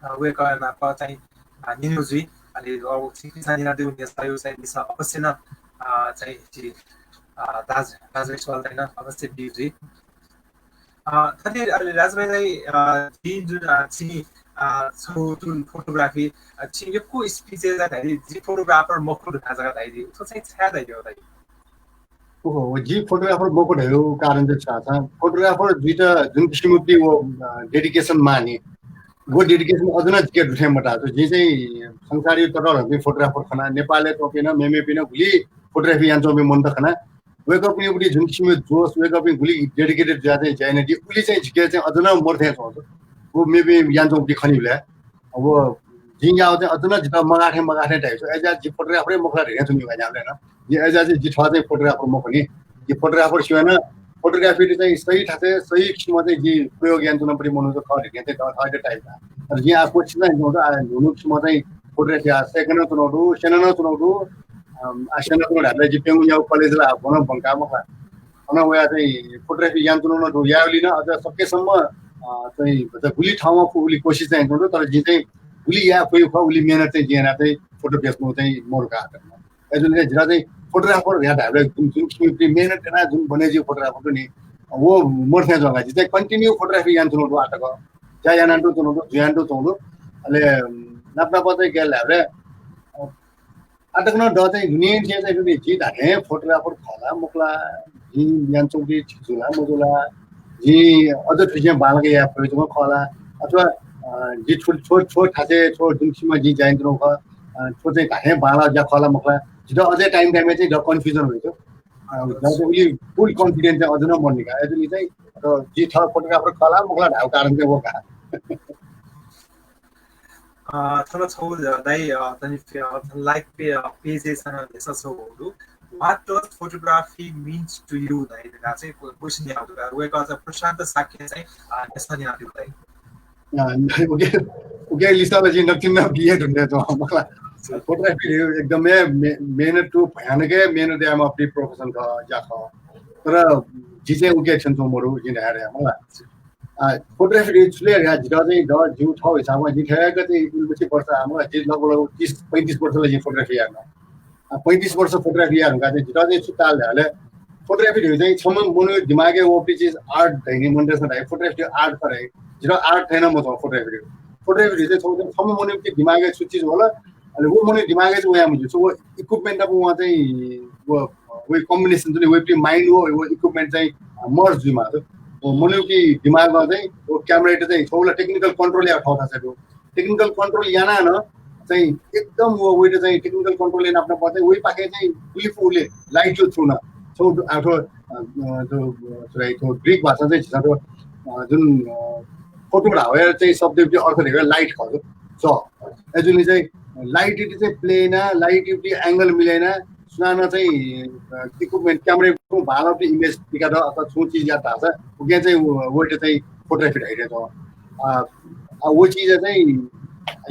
अ, वय्‌कः नाप चाहिँ, अ, न्यनेगु जुइ। अले, अ, छिकपिन्सं न्यनादीगु न्ह्यसःया चाहिँ लिसः अवश्य नं, अ, चाहिँ झी, अ, राज, राजभाइ सुवाल दाइनं अवश्य ब्यूगु जुइ। अ, थथे, अले राजभाइ दाइ, अ, जिं जुन, अ, छिं, अ, छगू जुन photography, अ, छिं यक्व speech-य् ला धाइ, जि photographer मखु धकाः जक धाइ, थ्व चाहिँ छाय् धाइ दाइ? ओहो, जि photographer मखु धयागु कारण चाहिँ छु धाःसा, photographer जुइत जुन किसिमया व, अ, dedication माःनि, व dedication अझ नं जिके दु थें मताः। जिं चाहिँ संसारया ततःधंपिं photographer खना, नेपालय् च्वंपिं नं, मेमेपिं नं गुलि photography यानाच्वंपिं मनूत खना। वय्‌कःपिनिगु प्रति जुन किसिमया जोस, वय्‌कःपिं गुलि dedicated जुयाः चाहिँ ज्या यानादी, उलि चाहिँ जिके चाहिँ अझ नं मरु थें च्वं। व मेपिं यानाच्वंपिं खनीबलय्, व जिं याःगु चाहिँ अझ नं जितः मगाः थें मगाः थें धाइ छु। अय्‌जुयाः जि photographer हे मखु ला धयाच्वनी का न्ह्याबलें नं। जि अय्‌जुयाः चाहिँ जि थः चाहिँ photographer मखु नि। जि photographer स्यू नं, photography-त चाहिँ सही थासय् सही किसिमं चाहिँ जि प्रयोग यानाच्वनापिं मनूत खः धइथें थः, थःत type का। तर जिं आः कोसिस यानाच्वनागु दु, आः न्हू न्हू किसिमं चाहिँ photography आः सय्‌का नं च्वनागु दु, स्यना नं च्वनागु दु। अम, आः स्यना च्वनागु धाःबलय् जि प्यंगू न्यागू college ला ब्वना ब्वंका मखु ला। अन वयाः चाहिँ photography यानाच्वनागु नं दु, यायेगुलिं नं अझ सकेसम्म, अ, चाहिँ भचा गुलि थःम्हं फु उलि कोसिस चाहिँ यानाच्वनागु दु, तर जिं चाहिँ गुलि याये फइगु खः, उलि मेहनत चाहिँ जिं यानाः चाहिँ photo बेच्वनागु चाहिँ मरु का आः तक। अय्‌जूगुलिं चाहिँ जितः चाहिँ photographer धया धायेबलय् जुन, जुन किसिमं मेहनत यानाः जुन बने जुइगु photographer दु नि, व मरु थें च्वं का। जिं चाहिँ continue photography यानाच्वनागु दु आः तक। ज्या यानातुं च्वनागु दु, जुयातुं च्वंगु दु। अले, अम, नाप नाप चाहिँ गय् धायेबलय्, अ, आः तक नं दः चाहिँ दुने थें चाहिँ दुने। जि धात्थें photographer खः ला मखु ला, जिं यानाच्वंगु ठीक जू ला मजू ला, जिं अझ थुकियां बांलाक याये फइगु खः ला, अथवा, अ, जि थ्व, थ्व, थ्व थासय् थ्व जुन किसिमं जिं ज्या यानाच्वनागु खः, अ, थ्व चाहिँ धात्थें बांलाःगु ज्या खः ला मखु ला, जितः अझै time time-य् चाहिँ दः confusion वइ। अ, दः चाहिँ उलि full confidence चाहिँ अझ नं मदुनि का। अय्‌जूगुलिं चाहिँ, अ, जि थः photographer खः ला मखु ला धायेगु कारण चाहिँ व का। अ, थन छगू दाइ, अ, थन, अ, थन live पे-, अ, page-य् छन न्ह्यसः छगू दु। What does photography means to you? दाइ धकाः चाहिँ क्व-, question याःगु दु। वय्‌कः चाहिँ प्रशान्त शाक्य चाहिँ, अ, न्ह्यसः यानादीगु दाइ। अ, उके, उके लिसः ला जिं नकतिनि नं बियादीगु दु मखु ला। फोटोग्राफी एकदमै मे- मेहनत टु भयानकै मेहनत यायेमाःगु प्रोफेसन खः, ज्या खः। तर जि चाहिँ उके छ्यन च्वं मरु, जिं धाये रे मला। फोटोग्राफी छुले या जितः चाहिँ द जिउ थौ हिसाबमा जि थ्याक चाहिँ उलबुची वर्ष आमा जि लगभग तीस पैंतीस वर्ष ला जि फोटोग्राफी याना। पैंतीस वर्ष फोटोग्राफी याना चाहिँ जितः चाहिँ सुताल ल्याले फोटोग्राफी चाहिँ छम्म मनु दिमागे वो पिचिस आर्ट धैनी मन देसन धाइ फोटोग्राफी आर्ट करे। जितः आर्ट थैन म फोटोग्राफी। फोटोग्राफी चाहिँ छम्म मनु दिमागे सुचिस होला। अनि वो मनु दिमागे चाहिँ वया मुझे। So वो इक्विपमेन्ट अब वहाँ चाहिँ वो वो कम्बिनेसन चाहिँ वो माइन्ड वो वो इक्विपमेन्ट चाहिँ मर्ज जुइमा। वो मनु कि दिमागमा चाहिँ वो क्यामेरा चाहिँ छौला टेक्निकल कन्ट्रोल या ठाउँ थाहा छ। टेक्निकल कन्ट्रोल याना न चाहिँ एकदम वो वेट चाहिँ टेक्निकल कन्ट्रोल याना अपना पर्छ। वही पाखे चाहिँ गुलिफ उले लाइट जो छुना छौ आठो जो चाहिँ ग्रिक भाषा चाहिँ छ जुन फोटो धावे चाहिँ शब्द अर्थ लाइट खः। स एजुन चाहिँ लाइट चाहिँ प्लेना लाइट एंगल मिलेना सुनाना चाहिँ इक्विपमेन्ट क्यामेरा भाला इमेज पिका अथवा छु चिज याद धाछ। उके चाहिँ वेट चाहिँ फोटोग्राफी धाइरे छ। आ वो चिज चाहिँ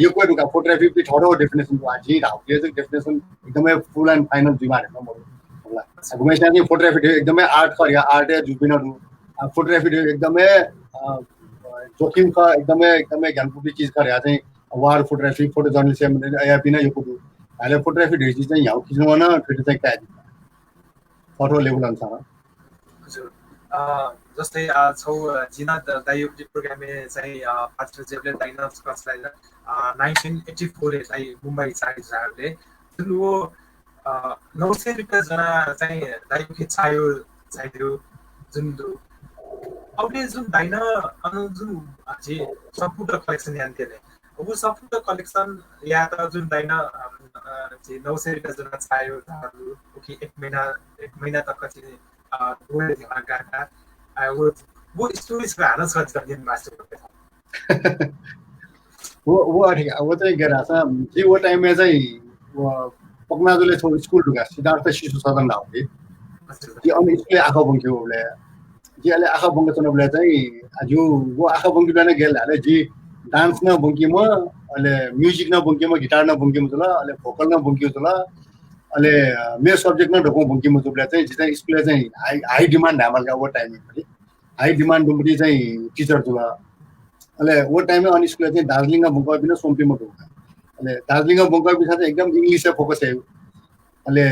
यो कोई रुका फोटोग्राफी भी थोड़ा डेफिनेसन को आज ही धाउ ये चाहिँ डेफिनेसन एकदमै फुल एन्ड फाइनल जुइमा रे न मरु। होला गुमेसा चाहिँ फोटोग्राफी एकदमै आर्ट कर या आर्ट या जुबिन रु। फोटोग्राफी एकदमै जोखिम ख एकदमै एकदमै ज्ञानपुटी चिज कर या चाहिँ वार फोटोग्राफी फोटो जर्नलिस्ट या बिना यो कुदु। हाले फोटोग्राफी ढेसी चाहिँ याउ किसिम न फिर चाहिँ काय फोटो लेबुल अनुसार। हजुर। अ, जस्तै अ, छौ अ, जिना द- दाइयोपट्टि प्रोग्राममा चाहिँ अ, पात्र जेबले दाइना कचलाइला नाइन्टिन एट्टी फोर दाइ मुम्बई चाहि जागले जुन वो अ, नौ सय रुपियाँ जना चाहिँ दाइयोपट्टि चायो चाहियो जुन दु। अब जुन दाइना अन जुन अझै सपुट कलेक्सन यान्ते ने वो सपुट कलेक्सन या त जुन दाइना अ, अ, जे नौ सय रुपियाँ जना चाहियो दारू ओके एक महिना एक महिना तक चाहिँ अ, वो ध्यान गाता अ, वो वो स्टोरी छ हाना छ जन्म मास्टर वो वो अठे वो चाहिँ गेरा छ। जी वो टाइममा चाहिँ पकनाजुले छौ स्कुल ढुका सिद्धार्थ शिशु सदन धाउ कि जी अनि स्कुलले आँखा बंक्यो उसले। जी अले आँखा बंक चनबले चाहिँ आज वो आँखा बंकी बेला गेल अले जी डान्स न बंकी म अले म्युजिक न बंकी म गिटार न बंकी म जुल अले भोकल न बंकी जुल। अले मे सब्जेक्ट न ढोको बंकी म जुबले चाहिँ जी चाहिँ स्कुलले चाहिँ हाई हाई डिमान्ड धामाल का वो टाइममा पनि हाई डिमान्ड दुमडी चाहिँ टिचर जुल। अले वो टाइममा अनि स्कुलले चाहिँ दार्जिलिङ बंक बिना सोम्पीमा ढुका। अले दार्जिलिङ बंक बिना चाहिँ एकदम इङ्ग्लिसै फोकस है। अले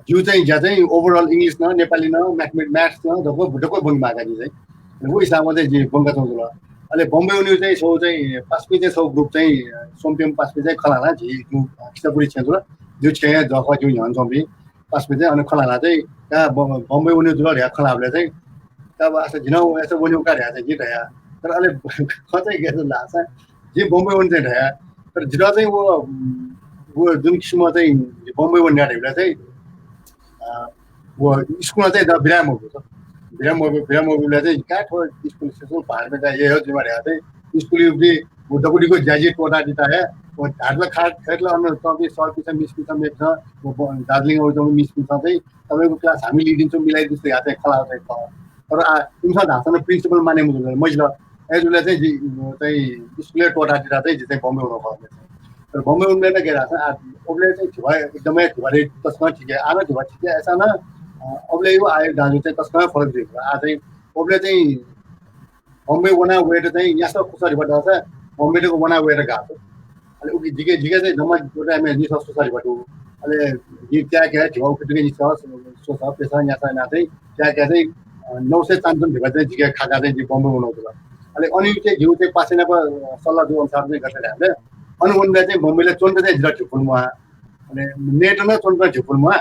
जिउ चाहिँ ज्या चाहिँ ओभरअल इङ्ग्लिस न नेपाली न म्याथमेट म्याथ्स न ढोको ढोको बंकी माका जी चाहिँ। अले वो हिसाबमा चाहिँ जी बंका छौ जुल। अले बम्बे उन्यु चाहिँ छौ चाहिँ पासपी चाहिँ छौ ग्रुप चाहिँ सोम्पीमा पासपी चाहिँ खलाला जी जिउ खिचापुरी छेँ जुल। जिउ छेँ जख जिउ ह्यान सोम्पी पासपी चाहिँ अनि खलाला चाहिँ का बम्बे उन्यु जुल ह्या खलाबले चाहिँ का आसा जिन ऐसा वन्यु का ह्या चाहिँ जी धया। तर अले ख चाहिँ गेस लासा जी बम्बे वन चाहिँ धया। तर जिला चाहिँ वो वो जुन किसिम चाहिँ बम्बे वन ह्या चाहिँ वो स्कुल चाहिँ द बिराम हो बिराम हो बिराम हो बिला चाहिँ का थो स्कुल स्कुल पहाडमा चाहिँ ये हो जिमा ह्या चाहिँ स्कुल युक्ति वो दकुडीको ज्याजी टोटा दिता है। वो धारला खा खेतला अन्न तबी सर पिसा मिस पिसा मेप छ। वो दार्जिलिङ आउ जम्मा मिस पिसा चाहिँ तपाईको क्लास हामी लिदिन्छौँ मिलाइदिन्छु या चाहिँ खला चाहिँ ख। तर आ इमसा धासन प्रिन्सिपल माने मुजुल मजिल एजुले चाहिँ जी चाहिँ स्कुलले टोटा दिता चाहिँ जी चाहिँ बम्बे उनो खा। तर बम्बे उनले न गेरा छ आ ओबले चाहिँ झिवा एकदमै झिवा रे तस्मा ठीक है आना झिवा ठीक है ऐसा न। ओबले यो आयो दाजु चाहिँ तस्मा फरक दियो आ चाहिँ ओबले चाहिँ बम्बे वना वेट चाहिँ यास खुसरी बट छ। बम्बे को वना वेट गातो। अले उकी जिके जिके चाहिँ जम्मा गोटा मे निस खुसरी बटु। अले नि त्या के झिवा उकी जिके निस सो छ पेसा न्यासा ना चाहिँ त्या के चाहिँ नौ सय चान्चुन ढिबा चाहिँ जिके खाका चाहिँ जि बम्बे वना उतला। अले अनि चाहिँ जिउ चाहिँ पासेना प सल्लाह दु अनुसार चाहिँ गर्छ हामीले। अनि वनले चाहिँ बम्बेले चोन्ट चाहिँ जिरा झिपुल मुहा अले नेट न चोन्ट झिपुल मुहा।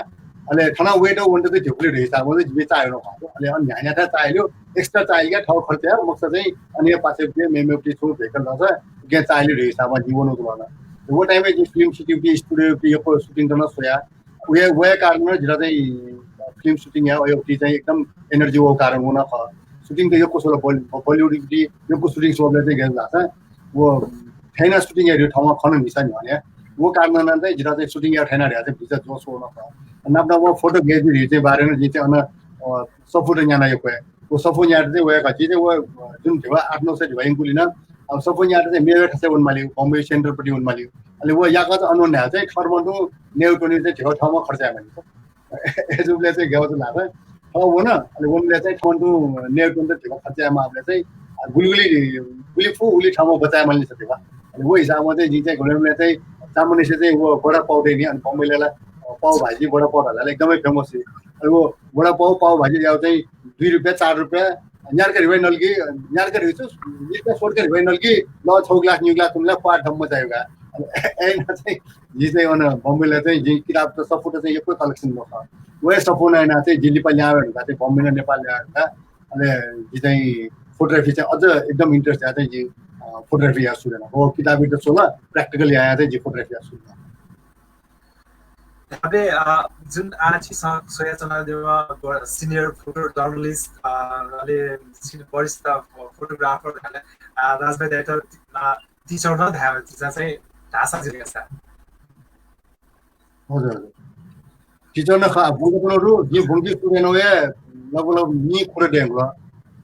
अले खाना वेट वन्ट चाहिँ झिपुल ढे हिसाब चाहिँ जिबे चाहेन खातो। अले अनि न्यान्या था चाहेल्यो एक्स्ट्रा चाहेल क्या ठाउँ खर्च है मक्सा चाहिँ अनि पासे के मेमे उठी छु भेकल दस के चाहेल्यो ढे हिसाब जीवन उतला। वो टाइम में जी फिल्म सिटी उठी स्टूडियो उठी यको शूटिंग करना सोया। वे वे कारण जिरा चाहिँ फिल्म शूटिंग या उठी चाहिँ एकदम एनर्जी वो कारण वो ना खा। शूटिंग त यको सोला बॉलीवुड उठी यको शूटिंग सोबले चाहिँ गेल लासा। वो ठैना शूटिंग या ठाउँमा खन निसा नि भने वो कारण न चाहिँ जिरा चाहिँ शूटिंग या ठैना रे चाहिँ भिजा जोस वो ना खा। नाप नाप फोटो गेजी रे चाहिँ बारे न जी चाहिँ अन सफुट न्याना यको है। वो सफुट न्याना चाहिँ वो का जी चाहिँ वो जुन ढिवा आठ नौ सय ढिवा इंकुली ना अब सफू न्यायेत चाहिँ मेगु थासय् वनेमाली, बम्बई सेन्ट्रलपट्टि वनेमाली। अले व याकःचा अन वने धाःसा चाहिँ काठमाडौं नेउतुने चाहिँ धिबा थःम्हं खर्च यायेमाली। अय्जूबलय् चाहिँ गय् जुल धाःसा थः वन, अले वनेबलय् चाहिँ काठमाडौं नेउतुने चाहिँ धिबा खर्च यायेमाःबलय् चाहिँ, अ, गुलि गुलि, गुलि फु उलि थःम्हं बचायेमाली धिबा। अले व हिसाबं चाहिँ जिं चाहिँ घुमेबलय् चाहिँ चाम्हनिसे चाहिँ व वडा पाउ दइ नि, अनि बम्बईलय् ला, अ, पाउ भाजी, वडा पाउ धाःसा एकदमै famous। अले व वडा पाउ, पाउ भाजी याउ चाहिँ दुई रुपियाँ, चार रुपियाँ, न्यार्का धिबाइ नल कि, न्यार्का धिबाइ छु, लिपा सोर्का धिबाइ नल कि, ल छौ ग्लास, निगू ग्लास, तुमला क्वार धम्म चाय् का। अले अय्‌नं चाहिँ जि चाहिँ अन बम्बईलय् चाहिँ जि किताबत सफूत चाहिँ यक्व collection मखु। व हे सफू नं यानाः चाहिँ जि लिपा ल्याहां वये धुंकाः चाहिँ बम्बई नं नेपाल ल्याहां वये धुंकाः, अले जि चाहिँ photography चाहिँ अझ एकदम interest यानाः चाहिँ जि, अ, photography याये सुरु याना। व किताबयात स्वल, practical यायां चाहिँ जि photography याये सुरु याना। धाःबलय्, अ, जुन आः छिसं स्वयाच्वनादीम्ह ब-, senior photo journalist, अ, अले senior वरिष्ठ photographer धाःबलय्, अ, राजभाइ दाइयात, अ, teacher नं धाये, झीसं चाहिँ धाःसा जिगु सा। हजुर, हजुर। Teacher नं खः, ब्वंकाच्वनागु दु, जिं ब्वंके सुरु यानागु हे लगभग नीखुदँ दइ धुंकल।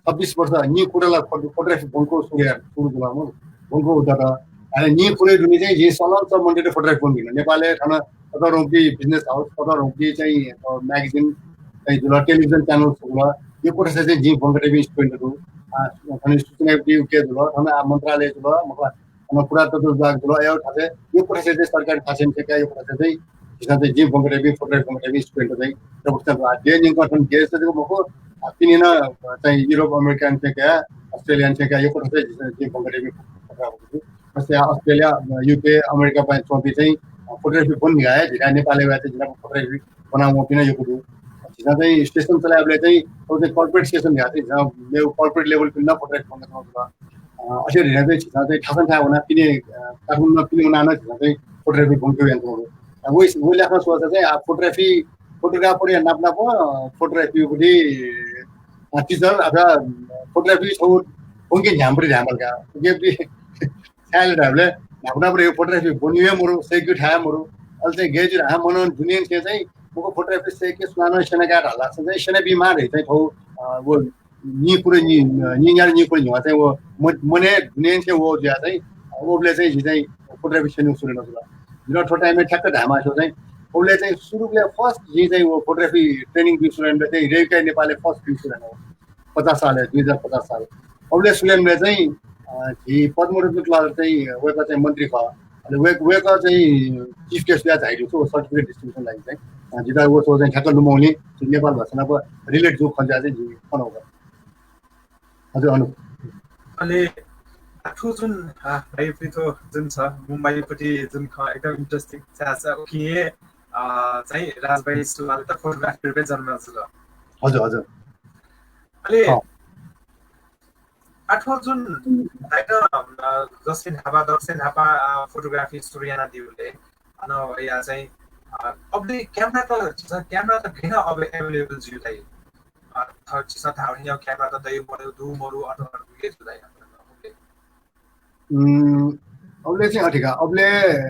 छब्बिस वर्ष, नीखुदँ ला photo-, photography ब्वंके सुरु याना, सुरु जुल, ब्वंके उदात। अले नीखुदँया दुने चाहिँ जिं सलंसः मनूतय्त photography ब्वंके धुन। नेपालय् थन ततःधंगु business house, ततःधंगु चाहिँ, अ, magazine चाहिँ जुल, television channel जुल, यक्व थासय् चाहिँ जिं ब्वंकातःपिं student दु। आ, थन सूचना विभाग जुल, थन आ मन्त्रालय जुल, मतलब अन पुरातत्व विभाग जुल, अय् थासय्, यक्व थासय् चाहिँ सरकारी थासय् थ्यंकाः यक्व थासय् चाहिँ झीसं चाहिँ जिं ब्वंकातःपिं, photography ब्वंकातःपिं student चाहिँ जबरजस्त दु। आ, देय् न्यंकं थन देय् जक मखु, आ, पिने नं, अ, चाहिँ Europe, America थ्यंकाः, Australia थ्यंकाः यक्व थासय् झीसं जिं ब्वंकातःपिं photographer दु। जस्तै आ, Australia, अ, UK, America पाखें च्वंपिं चाहिँ, अ, photography ब्वने धुंकाः हे झीथाय् नेपालय् वयाः चाहिँ झीथाय् photography ब्वनाः वंपिं नं यक्व दु। झीसं चाहिँ station चलायेबलय् चाहिँ, थ्व चाहिँ corporate station धयाः चाहिँ झीसं मेगु corporate level पिने नं photography ब्वंकाच्वनागु दु। अ, अथे धयाः चाहिँ झीसं चाहिँ थासं थाय् वनाः पिने, अ, काठमाडौं पिने वनाः नं झीसं चाहिँ photography ब्वंके यानाच्वनागु दु। अ, व, व ल्याखं स्वःसा चाहिँ, आ, photography, photographer या नाप नाप, अ, photography पट्टि, अ, teacher अथवा photography छगू ब्वंके न्ह्याम्ह पट्टि धायेमाल का। उकियापट्टि छाय् धायेबलय् न्हापा न्हापा हे photography ब्वनी हे मरु, सय्‌केगु थाय् हे मरु। अले चाहिँ गय् जुइ धाःसा मनूं दुनेंनिसें चाहिँ मखु photography सय्‌के सुनानं स्यनाकाः धाःसा चाहिँ स्यनाबीमाः धइ चाहिँ थ्व, अ, व नीखुदँ नी, अ, नीन्यादँ नीखुदँ न्ह्यः चाहिँ व म-, मनय् दुनेंनिसें वः जुयाः चाहिँ, अ, उबलय् चाहिँ जि चाहिँ photography स्यनेगु सुरु यानागु जुल। जिं थ्व time-य् ठ्याक्क धायेमास्ति चाहिँ उबलय् चाहिँ सुरुबलय् first जिं चाहिँ व photography training ब्यूगु सुरु यानाबलय् चाहिँ रेबिकाया नेपालय् first ब्यूगु सुरु यानागु। पचास सालय्, दुई हजार पचास साल। उबलय् सुरु यानाबलय् चाहिँ, अ, झी पद्मरत्न तुलाधर चाहिँ वय्‌कः चाहिँ मन्त्री खः। अले वय्-, वय्‌कः चाहिँ chief guest जुयाः झायादीगु, व certificate distribution लागि चाहिँ। अ, जितः व चाहिँ ठ्याक्क लुमंगुलिं जि नेपाल भाषा नाप relate जूगु खँ जुयाः चाहिँ जिं खनागु। हजुर, अनुप। अले आः थ्व जुन, अ, भाइपट्टि थ्व जुन छ, मुम्बईपट्टि जुन खँ एकदम interesting छ, उकिं हे, अ, चाहिँ राजभाइ तुलाधर त photographer रूपय् जन्म जुल। हजुर, हजुर। अले अँ। आः थ्व जुन दाइनं, अ, जसके न्हापा, दक्वसिनं न्हापा, अ, photography सुरु यानादीबलय्, अन वया चाहिँ, अ, अबलय् camera त, camera त गय् यानाः अबलय् available जुइ दाइ? अ, थः झीसं धाःगु न्ह्यः camera त दइ मदु, दु मरु, अथवा दु हे जू दाइ? उम्, अबलय् चाहिँ अथे का, अबलय्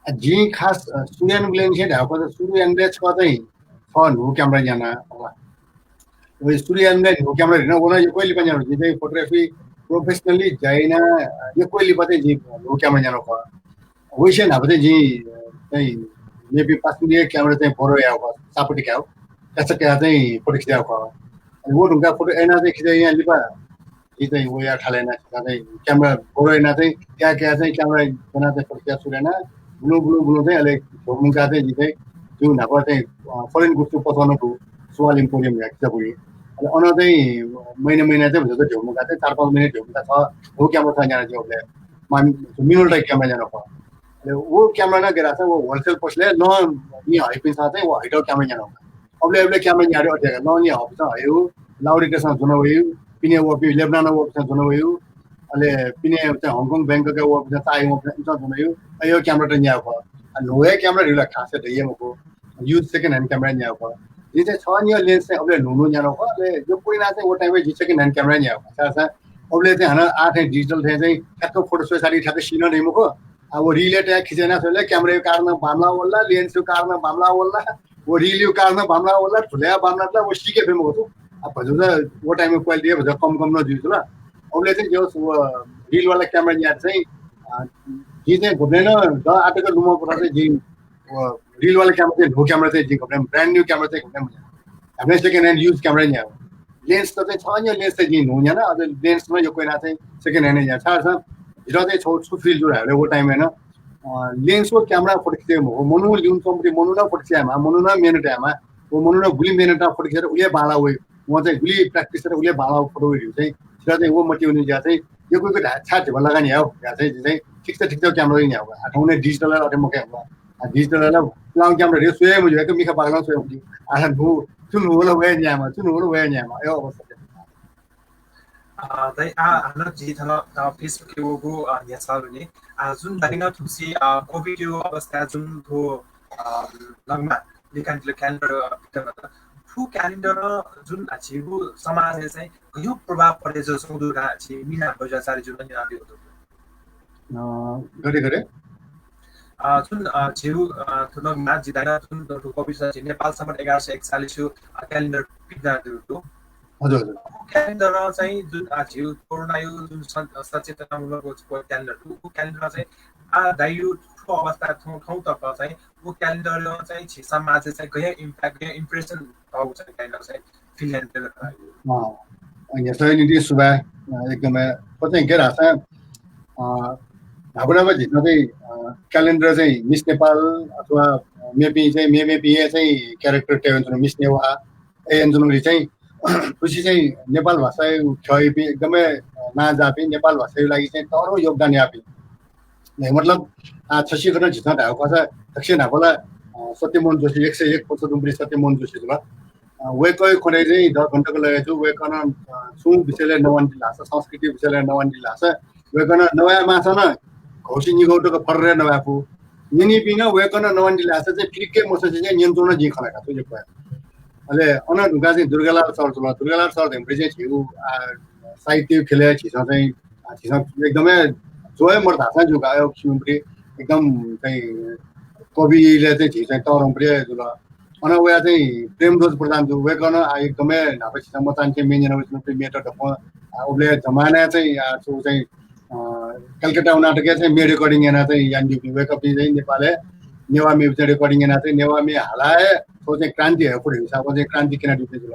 अ, जिं खास, अ, सुरु यानाबलय् निसें धायेगु खःसा सुरु यानाबलय् छकः चाहिँ छकः न्हूगु camera न्याना, हला। व सुरु यानाबलय् न्हूगु camera न्याना, व नं यक्व हे लिपा न्याना। जिं चाहिँ photography professionally ज्या यानाः, अ, यक्व हे लिपा चाहिँ जिं न्हूगु camera न्याना खः। वइसे न्हापा चाहिँ जिं, अ, चाहिँ मेपिं पासापिनिगु camera चाहिँ borrow याःगु खः, सापट कायेगु, काचा कायाः चाहिँ photo खिचायेगु खः। अनि व धुंकाः photo यानाः चाहिँ खिचय् यानाः लिपा जि चाहिँ वया थालय् यानाः चाहिँ camera borrow यानाः चाहिँ कयाः कयाः चाहिँ camera यानाः चाहिँ photo खिचाः सुरु याना। बुलुं बुलुं बुलुं चाहिँ अले ध्रुव मुंकाः चाहिँ जि चाहिँ जिगु न्हापा चाहिँ, अ, foreign गुपचुप पसलं दु, Sual Emporium या किजापुरी। अले अन चाहिँ महिना महिना चाहिँ भचा ध्रुव मुंकाः चाहिँ चार पाँच महिना ध्रुव मुंकाः छ, व camera छ न्याना जिं अबलय्। मा-, मिनोल्टा camera न्याना खः। अले व camera नं गय् धाःसा व wholesale पसलय् नं लिहां हइपिन्सं चाहिँ व हइतःगु camera न्याना खः। अबलय् अबलय् camera न्यादीगु अथे का, नं लिहां हःपिन्सं हइगु, लाउडीतय्सं ज्वना वइगु, पिने वःपिं लेबनानं वःपिन्सं ज्वना वइगु, अले पिने चाहिँ हङकङ, बैंककय् वःपिन्सं, चाइनाय् वःपिन्सं इमिसं ज्वना वइगु, अय् camera त न्यायेगु खः। आ, न्हू हे camera धइगु ला खास हे दइ हे मखु, use second hand camera न्यायेगु खः। जिं चाहिँ छगः निगः lens चाहिँ अबलय् न्हू न्हू न्यानागु खः, अले यक्व यानाः चाहिँ व time-य् जिं second hand camera न्यायेगु खः। छाय् धाःसा अबलय् चाहिँ हानं आः थें digital थें चाहिँ ठ्याक्क photo स्वये साली ठ्याक्क सी नं दइ मखु। आ, व reel-य् तयाः खिचय् याना स्वयेबलय् camera-या card नं बांमलाः वल ला, lens-या card नं बांमलाः वल ला, व reel-या card नं बांमलाः वल ला, धुलाया बांमलाः ला, व सीके फइ मखु। आ, भचा व time-य् quality भचा कम कम नं जुइ जुल। अबलय् चाहिँ जिं व रिलवाला क्यामेरा न्यायेत चाहिँ, अ, जिं चाहिँ घुब्रेन द आटक लुमं पुरा चाहिँ जिं व रिलवाला क्यामेरा चाहिँ न्हू क्यामेरा चाहिँ जिं घुब्रेन, ब्रान्ड न्यू क्यामेरा चाहिँ घुब्रेन। हाम्रे सेकेन्ड ह्यान्ड युज क्यामेरा न्यायेगु। लेन्स त चाहिँ छ, अन्य लेन्स चाहिँ जिं न्हू न्याना, अझ लेन्स नं यक्व याना चाहिँ सेकेन्ड ह्यान्ड न्याना। छाय् धाःसा जितः चाहिँ छौ छु फिल जुल हाले व टाइमय् नं, अ, लेन्स व क्यामेरा फोटो खिचे मखु, मनू लिउन चंपटी मनू नं फोटो खिचायेमा, मनू नं मेहनत यायेमा, व मनू नं गुलि मेहनत याना फोटो खिचेत उले बांला वइ, वं चाहिँ गुलि प्र्याक्टिस याना उले बांला फोटो वइ धइगु चाहिँ, छितः चाहिँ व मतिइ वने ज्या चाहिँ यक्व यक्व धा-, छाय् धिबा लगानी याउ या चाहिँ, चाहिँ ठिक छ, ठिक छ, क्यामेरा न्याउ। आ, थौं नै डिजिटल अथे मखु। आ, डिजिटल ला पुलांगु क्यामेरा रे स्वये मज्यू, एक मिखा बाखलं स्वये मज्यू। आ, न्हू, छु न्हू ला वये न्यायेमा, छु न्हू ला वये न्यायेमा, अय् अवस्था। अ, दाइ, आ, हानं जि थन, अ, Facebook-य् वःगु, अ, न्ह्यसः लुने। आ, जुन दाइनं थुसी, अ, COVID-या अवस्था जुन थ्व, अ, नगमा लिखांनिसें calendar, अ, पिकं वल। थ्व calendar जुन, अ, झीगु समाजय् चाहिँ गज्याःगु प्रभाव परे जूगु दु धकाः झी मीना बज्राचार्यजुं न्यनादीगु दु। अ, गथे गथे? अ, जुन, अ, झीगु, अ, थ्व नगमा जि दाइनं जुन थ्व COVID झी नेपाल संवत् एघार सय एकचालिस, अ, calendar पिकयादीगु दु। हजुर, हजुर। उ calendar चाहिँ जुन, आ, झीगु कोरोनाया जुन सं-, सचेतनामूलक व calendar दु, उ calendar चाहिँ, आ, दाइया थ्व अवस्था थौं, थौं तक चाहिँ उ calendar चाहिँ झी समाजय् चाहिँ गज्याःगु impact, गज्याःगु impression तःगु चाहिँ calendar चाहिँ feel यानादिल। अँ, अ, न्ह्यसःया निंतिं सुभाय्, अ, एकदमै। थ्व चाहिँ गथे धाःसा, अ, न्हापा न्हापा झीसं चाहिँ, अ, calendar चाहिँ Miss Nepal अथवा, अ, मेपिं चाहिँ, मे-, मेपिं हे चाहिँ character तयाच्वंगु Miss Newa, ए, एन्जोनोरी चाहिँ, थुसी चाहिँ नेपाल भाषाया ख्यःयापिं एकदमै, अ, नांजाःपिं, नेपाल भाषाया लागि चाहिँ तःधंगु योगदान याःपिं। नहीं, मतलब, आ, छसिकथं झीसं धायेगु खःसा, दक्वसिनं न्हापा ला, अ, सत्यमोहन जोशी, एक सय एक वर्ष दुम्हसिया सत्यमोहन जोशी जुल। अ, वय्कःया खँ चाहिँ दस घण्टाक लगे जू, वय्कलं, अ, छुं विषयलय् नवानादिल धाःसा, संस्कृति विषयलय् नवानादिल धाःसा, वय्कलं नवाये माःसां नं घौसी निगौ तक फर्र नवाये फु। न्यनीपिं नं वय्कलं नवानादिल धाःसा चाहिँ फिरिक्क मसंसे चाहिँ न्यनाच्वंगु नं जिं खना का, थ्व यक्व। अले अन धुंकाः चाहिँ दुर्गालाल सर जुल। दुर्गालाल सर धइम्ह चाहिँ झीगु, आ, साहित्य ख्यलय् झीसं चाहिँ, आ, झीसं एकदमै ज्वः हे मदु धाःसां ज्यू का, अय् किसिमं एकदम चाहिँ कविलय् चाहिँ झी चाहिँ तःधंगु जुल। अन वया चाहिँ प्रेमध्वज प्रधान जु, वय्कलं, आ, एकदमै न्हापा झीसं मचांनिसें म्ये न्यनावयाच्वंपिं म्येत दक्वं, आ, उबलय् जमानाय् चाहिँ, आ, छु चाहिँ, अ, कलकत्ता वनाः तक चाहिँ म्ये recording यानाः चाहिँ यानादीपिं, वय्कःपिं चाहिँ नेपालय् नेवाः म्ये चाहिँ recording यानाः चाहिँ नेवाः म्ये हालाः हे थ्व चाहिँ क्रान्ति हये फु धइगु हिसाबं चाहिँ क्रान्ति क्यनादीपिं जुल।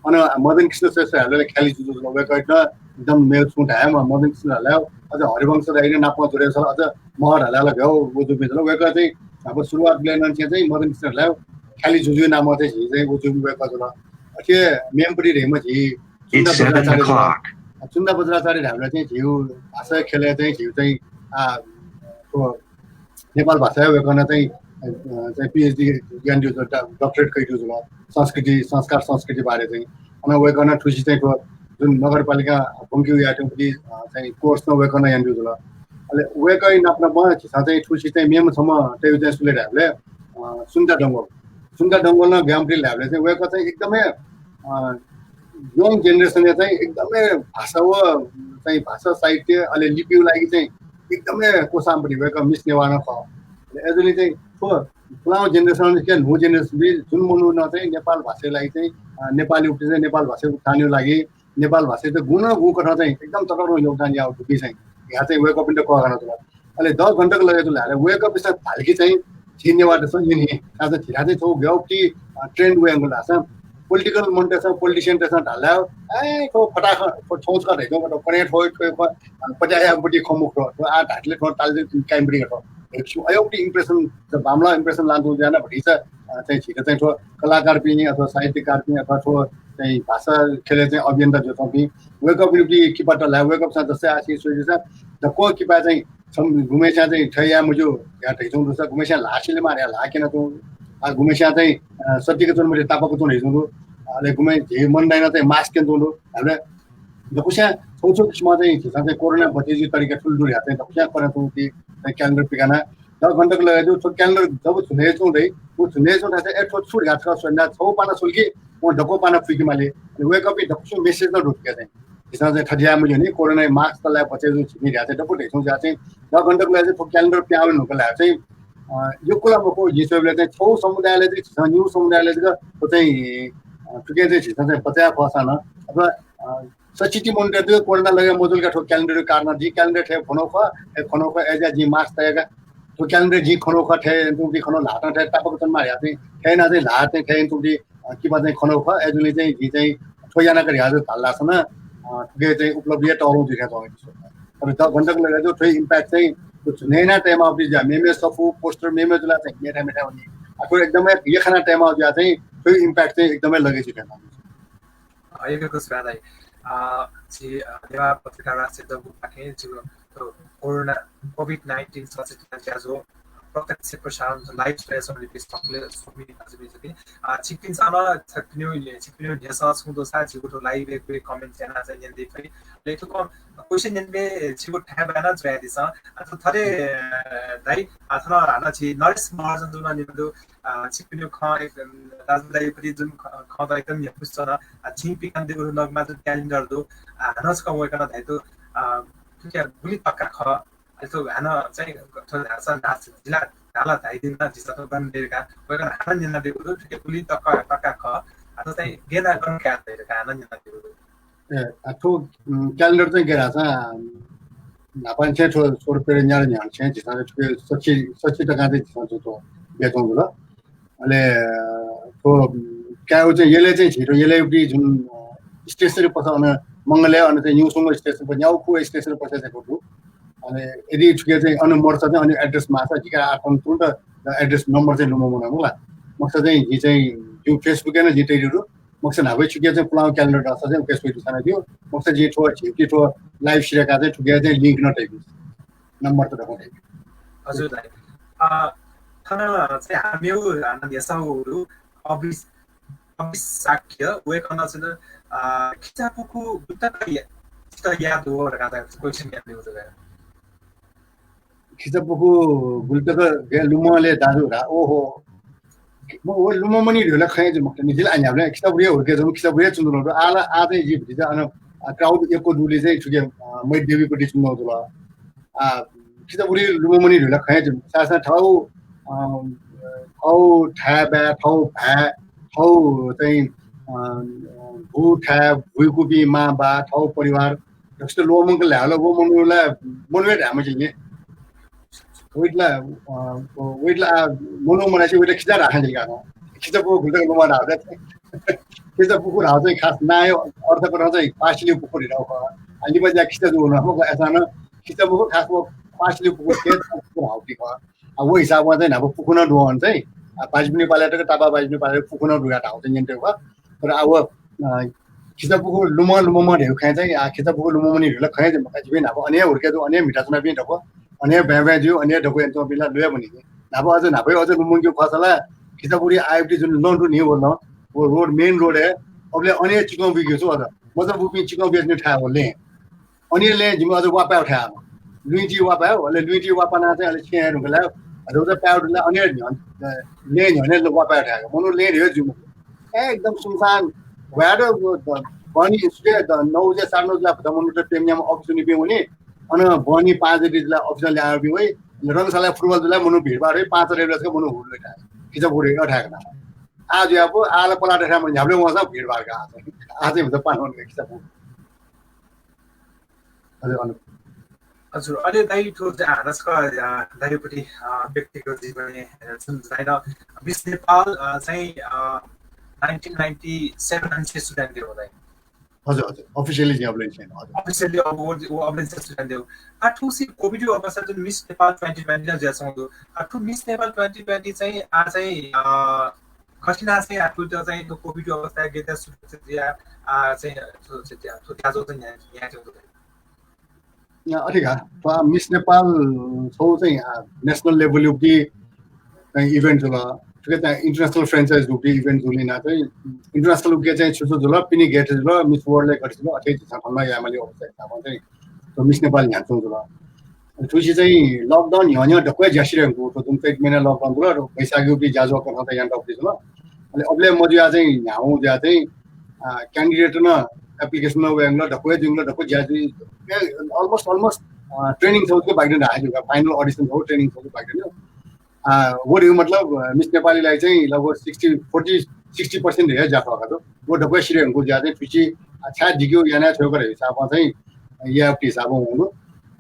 अन मदन कृष्ण श्रेष्ठ हाले ख्याली जुजु जुल, वय्कलं एकदम मेगु छुं धायेमाः, मदन कृष्ण हाले अझ हरिवंश दाइ नं नापं जुरे सल, अझ महर हाले ला भ्याउ व जुपिं जुल। वय्कः चाहिँ अब सुरुवातबलय् नं चाहिँ मदन कृष्ण हाले ख्याली जुजुया नामं चाहिँ झी चाहिँ व जूपिं वय्कः जुल। अथे मेम्पटी धइम्ह झी चुन्दा बज्राचार्य जुल। चुन्दा बज्राचार्य धायेबलय् चाहिँ झीगु भाषा ख्यलय् चाहिँ झीगु चाहिँ, आ, थ्व नेपाल भाषाय् वय्कलं चाहिँ, अ, चाहिँ PhD यानादीगु जुल, डा-, doctorate कयादीगु जुल, संस्कृति, संस्कार संस्कृति बारे चाहिँ। अन वय्कलं थुसी चाहिँ थ्व जुन नगरपालिकां ब्वंकेगु याःथें, अ, चाहिँ course नं वय्कलं यानादीगु जुल। अले वय्कःया नाप नापं झीसं चाहिँ थुसी चाहिँ मेम्ह छम्ह तयागु चाहिँ सु ले धायेबलय्, अ, सुनिता डंगोल। सुनिता डंगोलं ग्याम्पटी धायेबलय् चाहिँ वय्कः चाहिँ एकदमै, अ, young generation-या चाहिँ एकदमै भाषा व चाहिँ भाषा साहित्य अले लिपिया लागि चाहिँ एकदमै क्वसाःम्ह वय्कः Miss Newa नं खः। अले अय्जूगुलिं चाहिँ थ्व पुलांगु generation के न्हू generation बी जुन मनुखं चाहिँ नेपाल भाषाया लागि चाहिँ, अ, नेपाली उक्ति चाहिँ नेपाल भाषा उत्थानया लागि नेपाल भाषाया चाहिँ गुण गुण कथं चाहिँ एकदम ततःधंगु योगदान याःगु दुपिं चाहिँ या चाहिँ वय्कःपिन्त कःघाना जुल। अले दस घण्टाक लगे जुल हाले वय्कःपिन्सं धाल कि चाहिँ झी नेवाःतय्सं न्यनी। धाःसा झीथाय् चाहिँ छगू ग्याउपति, अ, trend वयंगु धाःसा political मनूतय्सं, politician-तय्सं धाल धायेगु, ए, थ्व फटाहा, थ्व छौं छकः धयाच्वंगु खः, थ्व कन्हय् थ्व, थ्व, थ्व, अ, पत्याः याःगुपति खँ मखु थ्व, थ्व आः धाःथें थ्व ताल चाहिँ कायम ब्रेक थ्व। एक छु अय्गुपति impression, बांमलाः impression लानाच्वंगु जुयाः भतिचा, अ, चाहिँ झीत चाहिँ थ्व कलाकारपिं अथवा साहित्यकारपिं अथवा थ्व चाहिँ भाषा ख्यलय् चाहिँ अभियन्ता जुयाच्वंपिं वय्कःपिनिगु किपा तल धायेगु, वय्कःपिन्सं जसय् आशिष स्वयादिल धाःसा दक्वं किपा चाहिँ छम्ह गुम्हेस्यां चाहिँ थथे याये मज्यू धयाः धयाच्वंगु दुसा गुम्हेस्यां ल्हाः सिलेमाः धयाः ल्हाः क्यनाच्वंगु दु। आ, गुम्हेस्यां चाहिँ, अ, सत्तिक च्वने मते तापाक च्वने धयाच्वंगु दु। अले गुम्हे झी मनदाइनं चाहिँ mask क्यनाच्वंगु दु। अले दक्वस्यां छगू छगू किसिमं चाहिँ झीसं चाहिँ कोरोना बचे जुइगु तरिका थुलि दु धयाः चाहिँ दक्वस्यां कनाच्वंगु ति चाहिँ calendar पिकाना। दस घण्टाक लगे जू, थ्व calendar जब झुन्हय् च्वं दइ, व झुन्हय् च्वं धाःसा ए थ्व छु धकाः छकः स्वयाः छगू पाना स्वल कि वं दक्व पाना फुइके माली। अले वय्कःपिं दक्वसिया message नं दु थुकी चाहिँ। झीसं चाहिँ थथे याये मज्यू नि, कोरोनाया mask तल धाःसा बचे जू झी नि धयाः चाहिँ दक्व धयाच्वंगु जुयाः चाहिँ दस घण्टाक लगे चाहिँ थ्व calendar पिहां वनेधुंकाः धाःसा चाहिँ, अ, यक्व ला मखु, जिं स्वयेबलय् चाहिँ छगू समुदायलय् चाहिँ झीसं निगू समुदायलय् जक थ्व चाहिँ, अ, थुकिं चाहिँ झीसं चाहिँ बचय् याये फःसां नं अथवा, अ, सच्छि ति मनूतय्त कोरोना लगे मजुल का, थ्व क्यालेन्डर कारणं जिं क्यालेन्डर थथे फ्वनागु खः, थथे फ्वनागु खः, अय्‌जुयाः जिं मास्क तया का। थ्व क्यालेन्डर जिं खनागु खः, थथे यानातुं, जिं खनागु ल्हातं थथे तापाक च्वनेमाः धयाः चाहिँ, थथे यानाः चाहिँ ल्हाः चाहिँ थथे यानातुं, अ, किपा चाहिँ खनागु खः। अय्‌जूगुलिं चाहिँ जिं चाहिँ थ्व याना का धयाः धाल धाःसा नं, अ, थुके चाहिँ उपलब्धि हे तःधं जुइ थें च्वं। तर द-, गन तक लगे जू, थ्व impact चाहिँ थ्व झुन्हय् यानाः तयेमाःगु जुया, मेमे सफू, poster मेमे जुलाः चाहिँ मेथाय् मेथाय् वनी। आ, थ्व एकदमै यख्खानाः तयेमाःगु जुया चाहिँ थ्व impact चाहिँ एकदमै लगे जुइ थें च्वं। अ, यक्व यक्व सुभाय् दाइ। अ, झी, अ, नेवाः पत्रकार राष्ट्रिय दलपाखें झीगु थ्व कोरोना, COVID nineteen सच्छि ति ज्याझ्वः प्रत्यक्ष प्रसारण live स्वयाच्वंपिं सकलें स्वकुमि दाजुकिजा, अ, छिकपिन्सं नं, छिकपिनिगु, छिकपिनिगु न्ह्यसः छुं दुसा झीगु थ्व live-य् comment यानाः चाहिँ न्यने फइ। अले थुकथं question न्यनेबलय् झीगु थाय् बाय् नं च्वयादिसँ। अ, थथे, अ, दाइ, अ, थन हानं झी नरेश महर्जन जुं नं न्यनादु, अ, छिकपिनिगु खँ एक, अम, दाजु दाइपति जुन ख-, खँ त एकदम न्ह्यइपुसे च्वन। अ, छिं पिकयादीगु नगमा जुन calendar दु, अ, हानं छकः वय्कलं धयादु, अ, थुकी गुलि तक्का खः। अले थ्व हानं चाहिँ थ्व धाःसा धाःसा जिला धाला धाइदिन, झीसं थ्व गन दय्का। वय्कलं हानं न्यनादीगु दु, थुकी गुलि तक्का, तक्का खः। अ, थ्व चाहिँ गय् यानाः गन काये धकाः हानं न्यनादीगु दु। ए, अ, थ्व, उम्, calendar चाहिँ गय् धाःसा, उम्, न्हापांनिसें थ्व सोह्र प्यदँ न्यादँ न्ह्याःनिसें झीसं चाहिँ थुके सच्छि, सच्छि तकं चाहिँ झीसं चाहिँ थ्व ब्याच्वंगु दु। अले, अ, थ्व, उम्, कायेगु चाहिँ यलय् चाहिँ झी थ्व यलय् उकी जुन, अ, stationery पसः अन मंगलय् अन चाहिँ न्हूसंगु stationery पसः, न्यागू खुगू stationery पसः चाहिँ थ्व दु। अले यदि थुके चाहिँ अन मदुसा चाहिँ अन address माःसा जिके आः थन तुरुन्त address number चाहिँ लुमं मवना मखु ला। मखुसा चाहिँ जिं चाहिँ जिगु Facebook-य् नं जिं तयादीगु दु। मखुसा न्हापा छुकिया चाहिँ पुलांगु calendar धाःसा चाहिँ Facebook-य् दुसानादियो। मखुसा जिं थ्व झीगु थ्व live सिधय्काः चाहिँ थुकिया चाहिँ link नं तयाबी। Number त धकाः तयाबी। हजुर दाइ। अ, थन चाहिँ हानं मेगु हानं न्ह्यसःगु दु। अभिष-, अभिष शाक्य, वय्कलं चाहिँ, अ, खिचापुखु गुलि तक या-, छितः याद दु धकाः चाहिँ question यानादीगु दु। खिचापुखु गुलि तक गय् लुमं ले दाजु रा, ओहो। म व लुमं मनी धइगु ला खँ हे जुइ मखुत नि, जिं ला आः न्ह्याबलें खिचापुखुया हुर्के जूम्ह खिचापुखुया च्वनादीगु दु। आः ला आः चाहिँ जि भतिचा अन, अ, crowd यक्व दुलिं चाहिँ थुके, अ, मैद्देवी पट्टि च्वनादीगु दु ला। अ, खिचापुखुया लुमं मनी धइगु ला खँ हे जुइ मखुत। साथसाथै थःगु, अ, थःगु थाय् बाय्, थःगु भाय्, थःगु चाहिँ, अ, बु थाय् बुइकूपिं मां बाः, थःगु परिवार दक्वसित ल्वःमंकाः ल्हायेगु ला व मनू ला मनू हे धाये मजिल नि। वइत ला, अ, वइत ला आः मनू मधासे वइत खिचा धाये खँ जुल का। खिचापुखु गुलि तक लुमं धाःसा खिचापुखु धाःसा चाहिँ खास नांया अर्थकथं चाहिँ पासालिया पुखु धइगु खः। अ, लिपा जुयाः खिचा जूगु नं मखु, अय्सां नं खिचापुखु खास व पासालिया पुखु, खिचापुखु धाःगु खः। अ, व हिसाबं चाहिँ न्हापा पुखु नं दु अन चाहिँ, अ, बाज्यापिनि पालय् तक, तापाः बाज्यापिनि पालय् पुखु नं दु धकाः धाःगु चाहिँ न्यने दु खः। तर अ, व, अ, खिचापुखु लुमं लुमं धइगु खँय् चाहिँ, अ, खिचापुखु लुमं मनी धइगु ला खँ हे जुइ मखुत। जिपिं न्हापा अन हे हुर्के जू, अन हे म्हिता च्वनापिं दक्व, अन हे बाँय् बाँय् जू, अन हे दक्व यानाच्वंपिं ला ल्वय् मनी। न्हापा अझ न्हापा हे अझ लुमंकेगु खःसा ला खिचापुखुइ आःयागुति जुन लँ दु नि, व लँ, व road, main road हे, अबलय् अन हे चिकं बुइके जू अझ। मचा बूपिं चिकं बुइके जूगु थाय् व लँय्। अन हे लँय् जिमि अझ वापाय् थाय् हानं। लुइँति वापाय्, अले लुइँति वापानाः चाहिँ अले छेँ हे धुंकल, अझ उता पाय् दुला अन हे न्ह्यः, अ, लँय् न्ह्यःने वापाय् थाय्। मनू लँय् हे जुइ मखु। एकदम सुनसान। वयात बहनी सुके द-, नौ बजे, साढे नौ बजे भचा मनूत प्यम्ह न्याम्ह office निपिं वनी। अन बहनी पाँच बजे जुला office ल्याहां वइ। रंगशालाय् football जुला मनू भिडभाड वइ, पाँच बजे जुला मनू हुल वइ थाय्। खिचापुखु हे थाय् कना। आः जुयाः पु, आः ला पलाः थाय् मनू न्ह्याबलें वंसां भिडभाड का आः चाहिँ। आः चाहिँ भचा पाहां वंगु खिचापुखु। हजुर, अनु। हजुर, अले दाइ थ्व चाहिँ हानं छकः, अ, दाइपति, अ, व्यक्तिगत जीवनय्, अ, जुन चाहिँ Miss Nepal, अ, चाहिँ, अ, nineteen ninety seven निसें सुरु यानादीगु दाइ। हजुर, हजुर, officially चाहिँ अबलय् निसें, हजुर। Officially अब व, व अबलय् निसें सुरु यानादीगु। आ, थुसी COVID-या अवस्था जुन Miss Nepal twenty twenty नं जुयाच्वंगु दु। आ, थ्व Miss Nepal twenty twenty चाहिँ, आ, चाहिँ, अ, गथे यानाः चाहिँ आ थ्व चाहिँ थ्व COVID-या अवस्था गथे सुरु जुया, आ, चाहिँ थ्व, थ्व, थ्व ज्याझ्वः चाहिँ न्ह्या-, न्ह्यानाच्वंगु दु। अ, अथे का, थ्व Miss Nepal छगू चाहिँ, आ, national level-या उकी चाहिँ event जुल। थुके चाहिँ international franchise-या उकी event जुलिं यानाः चाहिँ international उकी चाहिँ छु छु जुल, पिने गथे जुल, Miss World-य् गथे जुल, अथे झीसं थन यायेमाली अवस्था हिसाबं चाहिँ थ्व Miss Nepal न्ह्यानाच्वंगु जुल। थुसी चाहिँ lockdown न्ह्यः न्ह्यः दक्व हे ज्या सिधयंकूगु, थ्व जुन चैत महिना lockdown जुल, वैशाखया उकी ज्याझ्वः कथं चाहिँ यानातःगु जुल। अले अबलय् मजुयाः चाहिँ न्ह्यागु जुयाः चाहिँ, अ, candidate नं application नं वयेगु दक्व हे जुइगु दक्व ज्या जुइ, ए, almost, almost, अ, training छगू बाकी दु धाये जुल, final audition छगू training छगू बाकी दु। अ, व धइगु मतलब, अ, Miss Nepal-या लागि चाहिँ लगभग sixty, forty, sixty percent हे ज्या खः का दु। व दक्व हे सिधयंकूगु ज्या चाहिँ थुसी छाय् दिग्यु याना छ्वयेकर हिसाबं चाहिँ याःगु हिसाबं वंगु।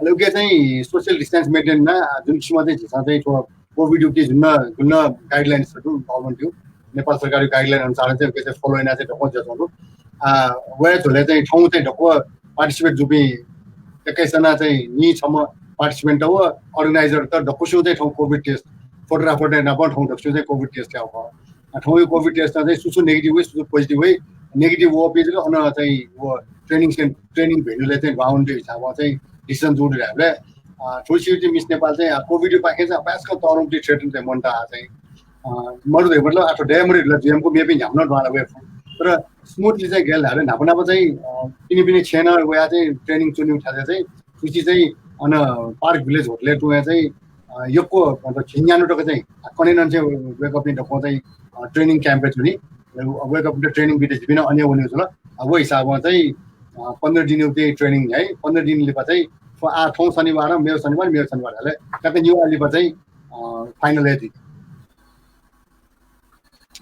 अले उके चाहिँ सोसियल डिस्टेन्स मेन्टेन याना जुन किसिमं चाहिँ झीसं चाहिँ थ्व कोभिड युक्ति जुन जुन गाइडलाइन्स दु गभर्नमेन्ट यु नेपाल सरकार गाइडलाइन अनुसार चाहिँ उके चाहिँ फलो याना चाहिँ ढक्व जचौं दु। आ वया झोले चाहिँ ठाउँ चाहिँ ढक्व पार्टिसिपेट जुपिं एक्काइस जना चाहिँ नि छम्ह पार्टिसिपेन्ट व अर्गनाइजर त ढक्वसिउ चाहिँ ठाउँ कोभिड टेस्ट फोटोग्राफर नाप ठाउँ ढक्वसिउ चाहिँ कोभिड टेस्ट याउ। ठाउँ कोभिड टेस्ट चाहिँ सुसु नेगेटिभ वइ सुसु पोजिटिभ वइ। नेगेटिभ वःपिं जक अन चाहिँ व ट्रेनिङ सेन्ट ट्रेनिङ भेन्युले चाहिँ बााउन्ड्री हिसाबमा चाहिँ डिसिजन जुडे धायेबलय् थ्व सिटी मिस नेपाल चाहिँ कोभिड पाखें चाहिँ अभ्यासकं तरुमति थ्रेटन चाहिँ मन ताः चाहिँ मरु दे मतलब आठ डे मरु ल जुएमको मेपिं झ्याम्न द्वारा वे तर स्मुथली चाहिँ गेल धारे नाप नाप चाहिँ पिने पिने छेन वया चाहिँ ट्रेनिङ चुनिउ थाले चाहिँ खुसी चाहिँ अन पार्क भिलेज होटलय् तुया चाहिँ यक्को मतलब झिन्यानो तक चाहिँ कनेनन चाहिँ वेकअप नि ढक्व चाहिँ ट्रेनिङ क्याम्पे छु नि। वेकअप ट्रेनिङ बिते झिपिन अन्य वने जुल। अब हिसाबमा चाहिँ पन्ध्र दिन उते ट्रेनिङ है। पन्ध्र दिन लिपा चाहिँ आ थौं शनिबार मेव शनिबार मेव शनिबार हाले काका न्यू लिपा चाहिँ फाइनल है।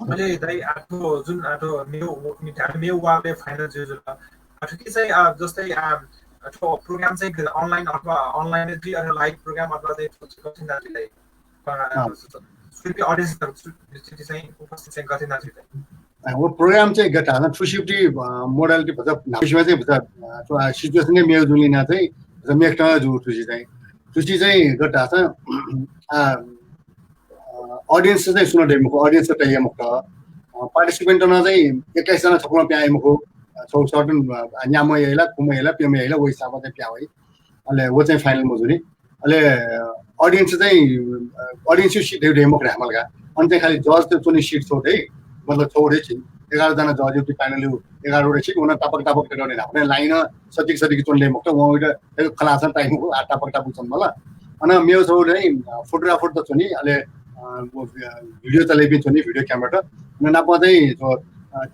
मैले दाइ आठो जुन आठो मेव मेव वाले फाइनल जे जुल आठो कि चाहिँ जस्तै आठो प्रोग्राम चाहिँ अनलाइन अथवा अनलाइन दुई अथवा लाइभ प्रोग्राम अथवा चाहिँ कठिन दाइ सुपी अडियन्स चाहिँ उपस्थित चाहिँ कठिन दाइ वो प्रोग्राम चाहिँ गत हाल थ्रू सिफ्टी मोडालिटी भचा नापिसमा चाहिँ भचा सिचुएसन नै मेव जुलिना चाहिँ भचा मेक ठाउँ जु थ्रुसी चाहिँ थ्रुसी चाहिँ गत हाल अडियन्स चाहिँ सुन दे मखु अडियन्स तय मखु पार्टिसिपेन्ट न चाहिँ एक्काइस जना छकुन प्याए मखु छौ सर्टन न्याम याइला कुम याइला प्यम याइला वो हिसाबमा चाहिँ प्या वइ। अले वो चाहिँ फाइनल मजुनि। अले अडियन्स चाहिँ अडियन्स सिट दे दे मखु हमल का। अनि चाहिँ खाली जज त चुनि सिट छौ दे मतलब छौ दे छिन एघार जना जज युक्ति प्यानल एघार वटा सिट वन तापक तापक तेरे धापने लाइन सतिक सतिक चुन दे मखु वं खलासन टाइम हो आ तापक तापक चुन मला। अन मेव छौ दे फोटोग्राफर त चुनि अले भिडियो चलेपिं चुनि भिडियो क्यामेरा त नाप चाहिँ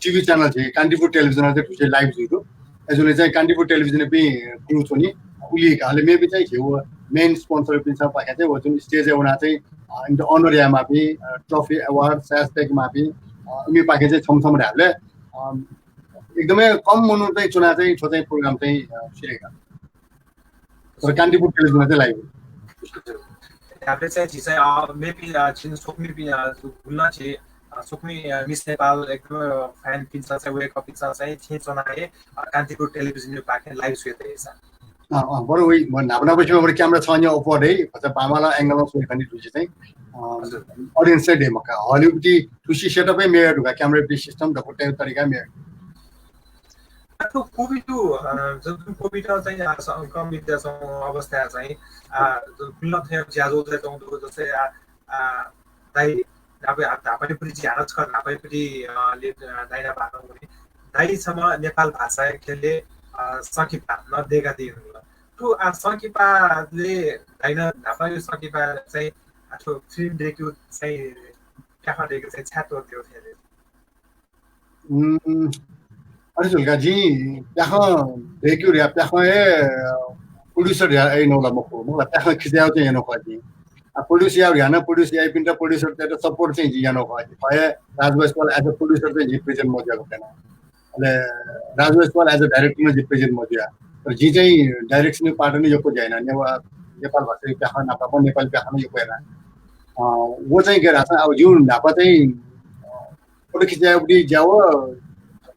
टिभी च्यानल चाहिँ कान्तिपुर टेलिभिजन चाहिँ लाइभ जुइदु। एजुले चाहिँ कान्तिपुर टेलिभिजन पि क्रू छु नि उली का अले मेबी चाहिँ झिउ मेन स्पोन्सर पिन्सा पाखे चाहिँ वो जुन स्टेज वना चाहिँ इन द अनर या मापि ट्रफी अवार्ड सास पैक मापि उमी पाखे चाहिँ छम छम ढाबले एकदमै कम मनु चाहिँ चुना चाहिँ छो चाहिँ प्रोग्राम चाहिँ सिरेका। तर कान्तिपुर टेलिभिजन चाहिँ लाइभ ढाबले चाहिँ झि चाहिँ मेबी झिन सोकमी गुल्ला झि सुकमी मिस नेपाल एकदम फ्यान पिन्सा चाहिँ वेक अप पिन्सा चाहिँ छे चना हे कान्तिपुर टेलिभिजन पाखे लाइभ सुयत हेसा। बरु वही नाप नाप बरे क्यामेरा छ नि ओपो दे भचा बामाला एंगल सोई खनि दुसी चाहिँ अडियन्स चाहिँ दे मखा हलिउड टी दुसी सेटअप है मेयर दुगा क्यामेरा पी सिस्टम दको टेक तरिका मेयर। कोभिड जब कोभिड चाहिँ संक्रमित अवस्था चाहिँ जुन खुल्ला थे ज्याजो चाहिँ जस्तै दाइ धापैपट्टि झ्याना छ धापैपट्टि दाइना भाग हुने दाइसम्म नेपाल भाषा खेलले संकिपा न देगा दिनु। तु आ संकिपाले दाइना धापा संकिपा चाहिँ आठो फिल्म देखियो चाहिँ क्या देखियो चाहिँ छ्यातो दियो। अरे झुल्का जी प्याखं देखियो रे प्याखं ए प्रोड्युसर या ए नौला मखो मला प्याखं खिचायो चाहिँ यानो खा जी। आ प्रोड्युस याउ ह्याना प्रोड्युस याइपिन्त प्रोड्युसर तेत सपोर्ट चाहिँ जि यानो खः। भए राजवैश्वाल एज अ प्रोड्युसर चाहिँ जि प्रेजेन्ट मजुया गपेन। अले राजवैश्वाल एज अ डाइरेक्टर जि प्रेजेन्ट मजुया। तर जि चाहिँ डाइरेक्सन पार्ट नै यक्व ज्याइना नेपाल भाषा प्याखा नापा नेपाली प्याखा नै यक्व याना। वो चाहिँ के रासा अब जिउ नापा चाहिँ फोटो खिचायेबुटी ज्या व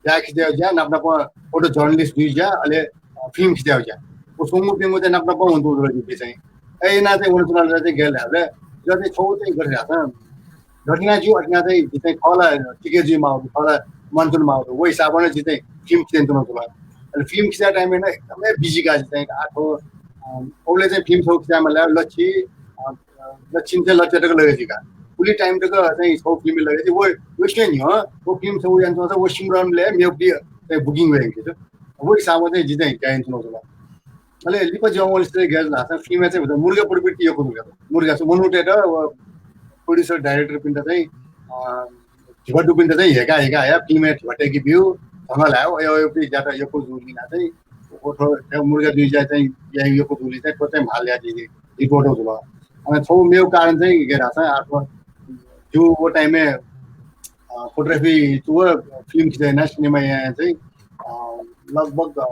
ज्या खिचाये ज्या नाप नाप फोटो जर्नलिस्ट दुई ज्या अले फिल्म खिचाये ज्या। व सोंगु पिंगु चाहिँ नाप नाप हुन्थु उजुल जुबी चाहिँ ए ना चाहिँ उन चुनाव चाहिँ गेल हाले। जति छौ चाहिँ गथे हासन। घटना ज्यू अटना चाहिँ जि चाहिँ खला टिके जुइ माउ खला मन्थुन माउ वो हिसाबमा जि चाहिँ फिल्म खिचाइन तुन तुला। अले फिल्म खिचा टाइममा एकदमै बिजी गाजि चाहिँ आठो ओले चाहिँ फिल्म छौ खिचामा ला लच्छी लच्छिन चाहिँ लच्छी तक लगे जिका। उली टाइम तक चाहिँ छौ फिल्म लगे जि वो वेस्टर्न हो। वो फिल्म छौ यान चाहिँ वो सिमरनले मेउपी चाहिँ बुकिङ वे के। वो हिसाबमा चाहिँ जि चाहिँ गाइन तुन तुला। अले लिपा ज्यावंलिसे गया धाःसा फिल्मय् चाहिँ मुर्गा प्रवृत्ति यक्व दु। मुर्गा चाहिँ मनूतय्त प्रोड्युसर डाइरेक्टरपिन्त चाहिँ धिबा दुपिन्त चाहिँ हेका हेका हया फिल्मय् धिबा तय्के ब्यू। झंगल हायो अयो अयो ज्यात यक्व जुलिना चाहिँ मुर्गा दुई ज्या चाहिँ या यक्व जुलि चाहिँ थ्व चाहिँ म्हाल या रिपोर्ट जुल। अन छौ मेव कारण चाहिँ गया धाःसा आठो ज्यू वो टाइमय् फोटोग्राफी व फिल्म खिचाइना सिनेमा या चाहिँ लगभग, अ,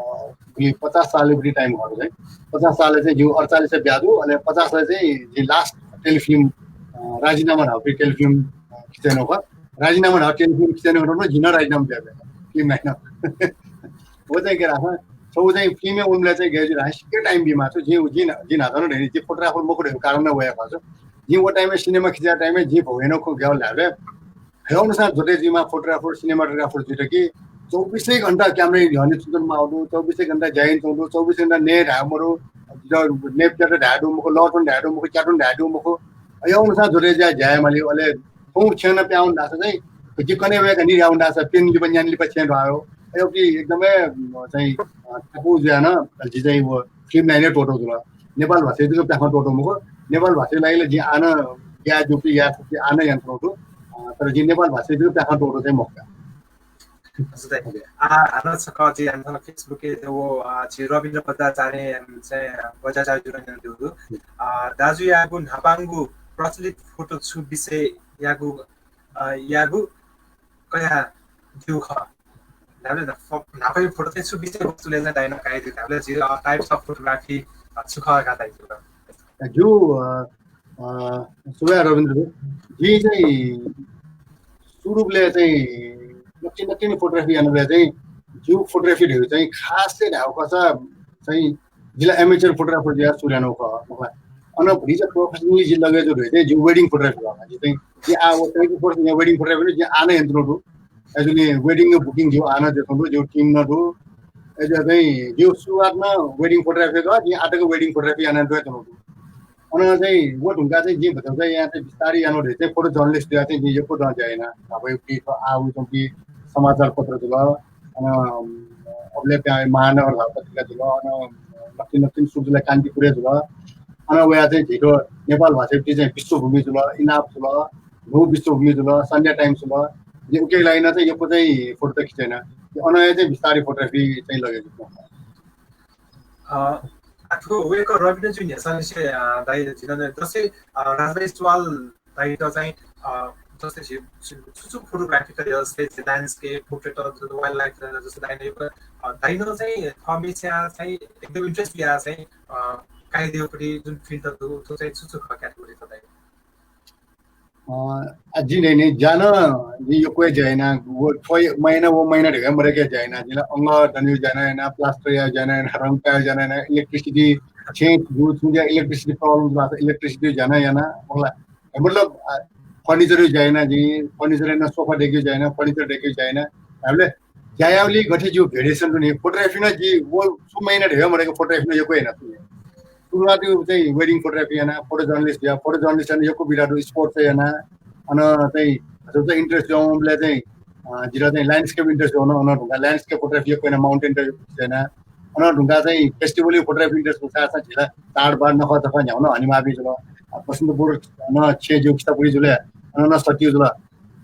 भुलि पचास सालय् भुलि time खः चाहिँ। पचास सालय् चाहिँ जिगु अड्चालिस ब्याहा दु, अले पचास सालय् चाहिँ जिं last टेलिफिल्म, अ, राजीनामा धाःगु टेलिफिल्म, अ, खिचाय् यानागु खः। राजीनामा धाःगु टेलिफिल्म खिचाय् यानागु खः, जिं नं राजीनामा बियागु खः। फिल्म यायेगु। व चाहिँ गय् धाःसा, छगू चाहिँ फिल्मय् वनेबलय् चाहिँ गय् जुइ धाःसा सिक्क time बी माःगु। जिं, जिं, जिं न्हाचः नं धयागु नि, जि photographer मखु धयागु कारण नं व हे खः। जिं व time-य् सिनेमा खिचायेगु time-य् जिं भौ यानागु खँ गय् धाःसा, थ्व अनुसार ज्योति जुइमाः photographer, cinematographer जुइत कि चौबिसै घण्टा camera न्ह्यःने च्वनेमाःगु दु, चौबिसै घण्टा ज्या यानाच्वंगु दु, चौबिसै घण्टा नये धायेगु मदु, जितः नये प्यात धायेगु दु मखु, लः त्वन धायेगु दु मखु, च्यात्वन धायेगु दु मखु। अय् अनुसार ज्योति जुया ज्या याये माली। अले थौं छेँनं पिहां वने धाःसा चाहिँ, जि कन्हय् वय्‌कः निदँ याः वने धाःसा प्यन्हु लिपा न्यान्हु लिपा छेँ दुहां वयेगु। अय् उकी एकदमै, अ, चाहिँ, अ, थाकु जुयाः नं जि चाहिँ व फिल्म लाइनय् त्वःतूगु जुल। नेपाल भाषाय् जक प्याखं त्वःतूगु मखु, नेपाल भाषाया लागि ला जिं आः नं याये ज्यूगु याये सकूगु आः नं यानाच्वनागु दु। अ, तर जिं नेपाल भाषाय् जक प्याखं त्वःतू चाहिँ मखु का। हजुर दाइ। आ, हानं छकः जिं हानं Facebook-य् व, आ, झी रविन्द्र बज्राचार्य चाहिँ बज्राचार्यजुं न्यनादीगु दु। आ, दाजुयागु न्हापांगु प्रचलित फोटो छु विषययागु, आ, यागु कयादीगु खः। धाःबलय् न्हापा, न्हापांगु फोटो चाहिँ छु विषयवस्तुलय् चाहिँ दाइनं कयादीगु धाःबलय् झी, आ, types of photography, आ, छु खः का दाइ? ज्यू, अ, अ, सुभाय् रविन्द्र भाइ। जिं चाहिँ सुरुबलय् चाहिँ नकतिनि नकतिनि photography यानाबलय् चाहिँ जिगु photography धइगु चाहिँ खास चाहिँ धायेगु खःसा चाहिँ जि ला amateur photographer जुयाः सुरु यानागु खः, मखु ला। अन भतिचा professionally जि लगे जूगु धइगु चाहिँ जिगु wedding photography खः। जि चाहिँ, जि आः व twenty four wedding photography जि आः नं यानाच्वनागु दु। अय्‌जूगुलिं wedding-या booking जिगु आः नं जुयाच्वनागु दु, जिगु team नं दु। अय्‌जूगुलिं चाहिँ जिगु सुरुवात नं wedding photography खः, जिं आः तक wedding photography यानाः तयाच्वनागु दु। अन चाहिँ व धुंकाः चाहिँ जिं भचा चाहिँ यानाः चाहिँ बिस्तारै यानाः चाहिँ photojournalist जुयाः चाहिँ जिं यक्व दँ ज्या याना। धापू पीथं आः वइच्वंपिं समाचार पत्र जुल, अन अबलय् पिहां महानगर धाःगु पत्रिका जुल, अन नकतिनि नकतिनि सुरु जुल कान्तिपुरय् जुल। अन वयाः चाहिँ झीगु नेपाल भाषाया चाहिँ विश्वभूमि जुल, इनाप जुल, न्हू विश्वभूमि जुल, Sunday Times जुल। जिं उकिया लागि नं चाहिँ यक्व चाहिँ फोटो त खिचे याना। अन हे चाहिँ बिस्तारै photography चाहिँ लगे जूगु। अ, आ, थ्व वय्‌कः रविन्द्रजुं न्ह्यसःनिसें, अ, दाइ, जिं नं जस्तै, अ, राजभाइ सुवाल दाइयात चाहिँ, अ, जस्तै झी छु छु photography कयादी, जस्तै झी landscape, portrait, wildlife, जस्तै दाइनं, अ, दाइनं चाहिँ थःम्हस्यां चाहिँ एकदम interest बियाः चाहिँ, अ, कयादीगु जुन field दु, थ्व चाहिँ छु छु खः category त दाइ? अ, आ, जिं न्हय्‌न्हय् ज्या नं जिं यक्व हे ज्या याना, व थ्व महिना व महिना धकाः मदय्‌क ज्या याना। जिं ला अंगः दनेगु ज्या नं याना, plaster यायेगु ज्या नं याना, रंग कायेगु ज्या नं याना, electricity छेँ जू छुं ज्या electricity problem जुल धाःसा electricity ज्या नं याना, मखु ला। मतलब, आ, furniture ज्या याना जिं, furniture याना, sofa दय्‌केगु ज्या याना, furniture दय्‌केगु ज्या याना। धाःबलय् ज्या याःबलय् गथे जिगु variation दु नि, photography नं जिं व छुं महिना धकाः मदय्‌क photography नं यक्व याना। सुरुवात चाहिँ wedding photography याना, photojournalist या, photojournalist याना यक्व विधा दु, sports याना, अन चाहिँ अझ चाहिँ interest जुयावंबलय् चाहिँ, अ, जितः चाहिँ landscape interest जुयावन, अन धुंकाः landscape photography यक्व याना, mountain त याना, अन धुंकाः चाहिँ festival photography interest जुयाः चाहिँ झी ला चाडबाड नखःचखः न्ह्यावन हनेमाःपिं जुल। अ, बसन्तपुर नं छेँ जिगु खिचापुरी जुल, अन नं सतियु जुल।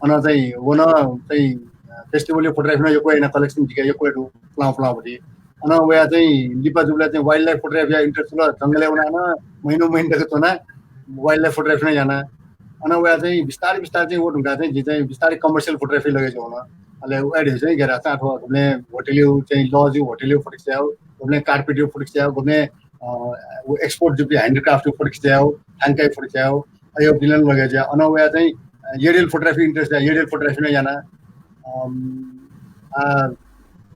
अन चाहिँ व नं चाहिँ festival photography नं यक्व याना, collection जिके यक्व दु, पुलां पुलां भति। अन वया चाहिँ लिपा जूबलय् चाहिँ wildlife photography या interest जुल, जंगलय् वनाः नं महिनौं महिना तक च्वना wildlife photography नं याना। अन वया चाहिँ बिस्तारै बिस्तारै चाहिँ व धुंकाः चाहिँ जिं चाहिँ बिस्तारै commercial photography लगे जुयावन। अले वया धइगु चाहिँ गथे धाःसा अथवा गुबलें होटलयु चाहिँ lodge यु होटलयु photo खिचायेगु, गुबलें carpet यु photo खिचायेगु, गुबलें, अ, व export जूपिं handicraft यु photo खिचायेगु, थांकायु photo खिचायेगु, अय् दिलन लगे जुया। अन वया चाहिँ, अ, aerial photography interest जुया, aerial photography नं याना। अम, आ,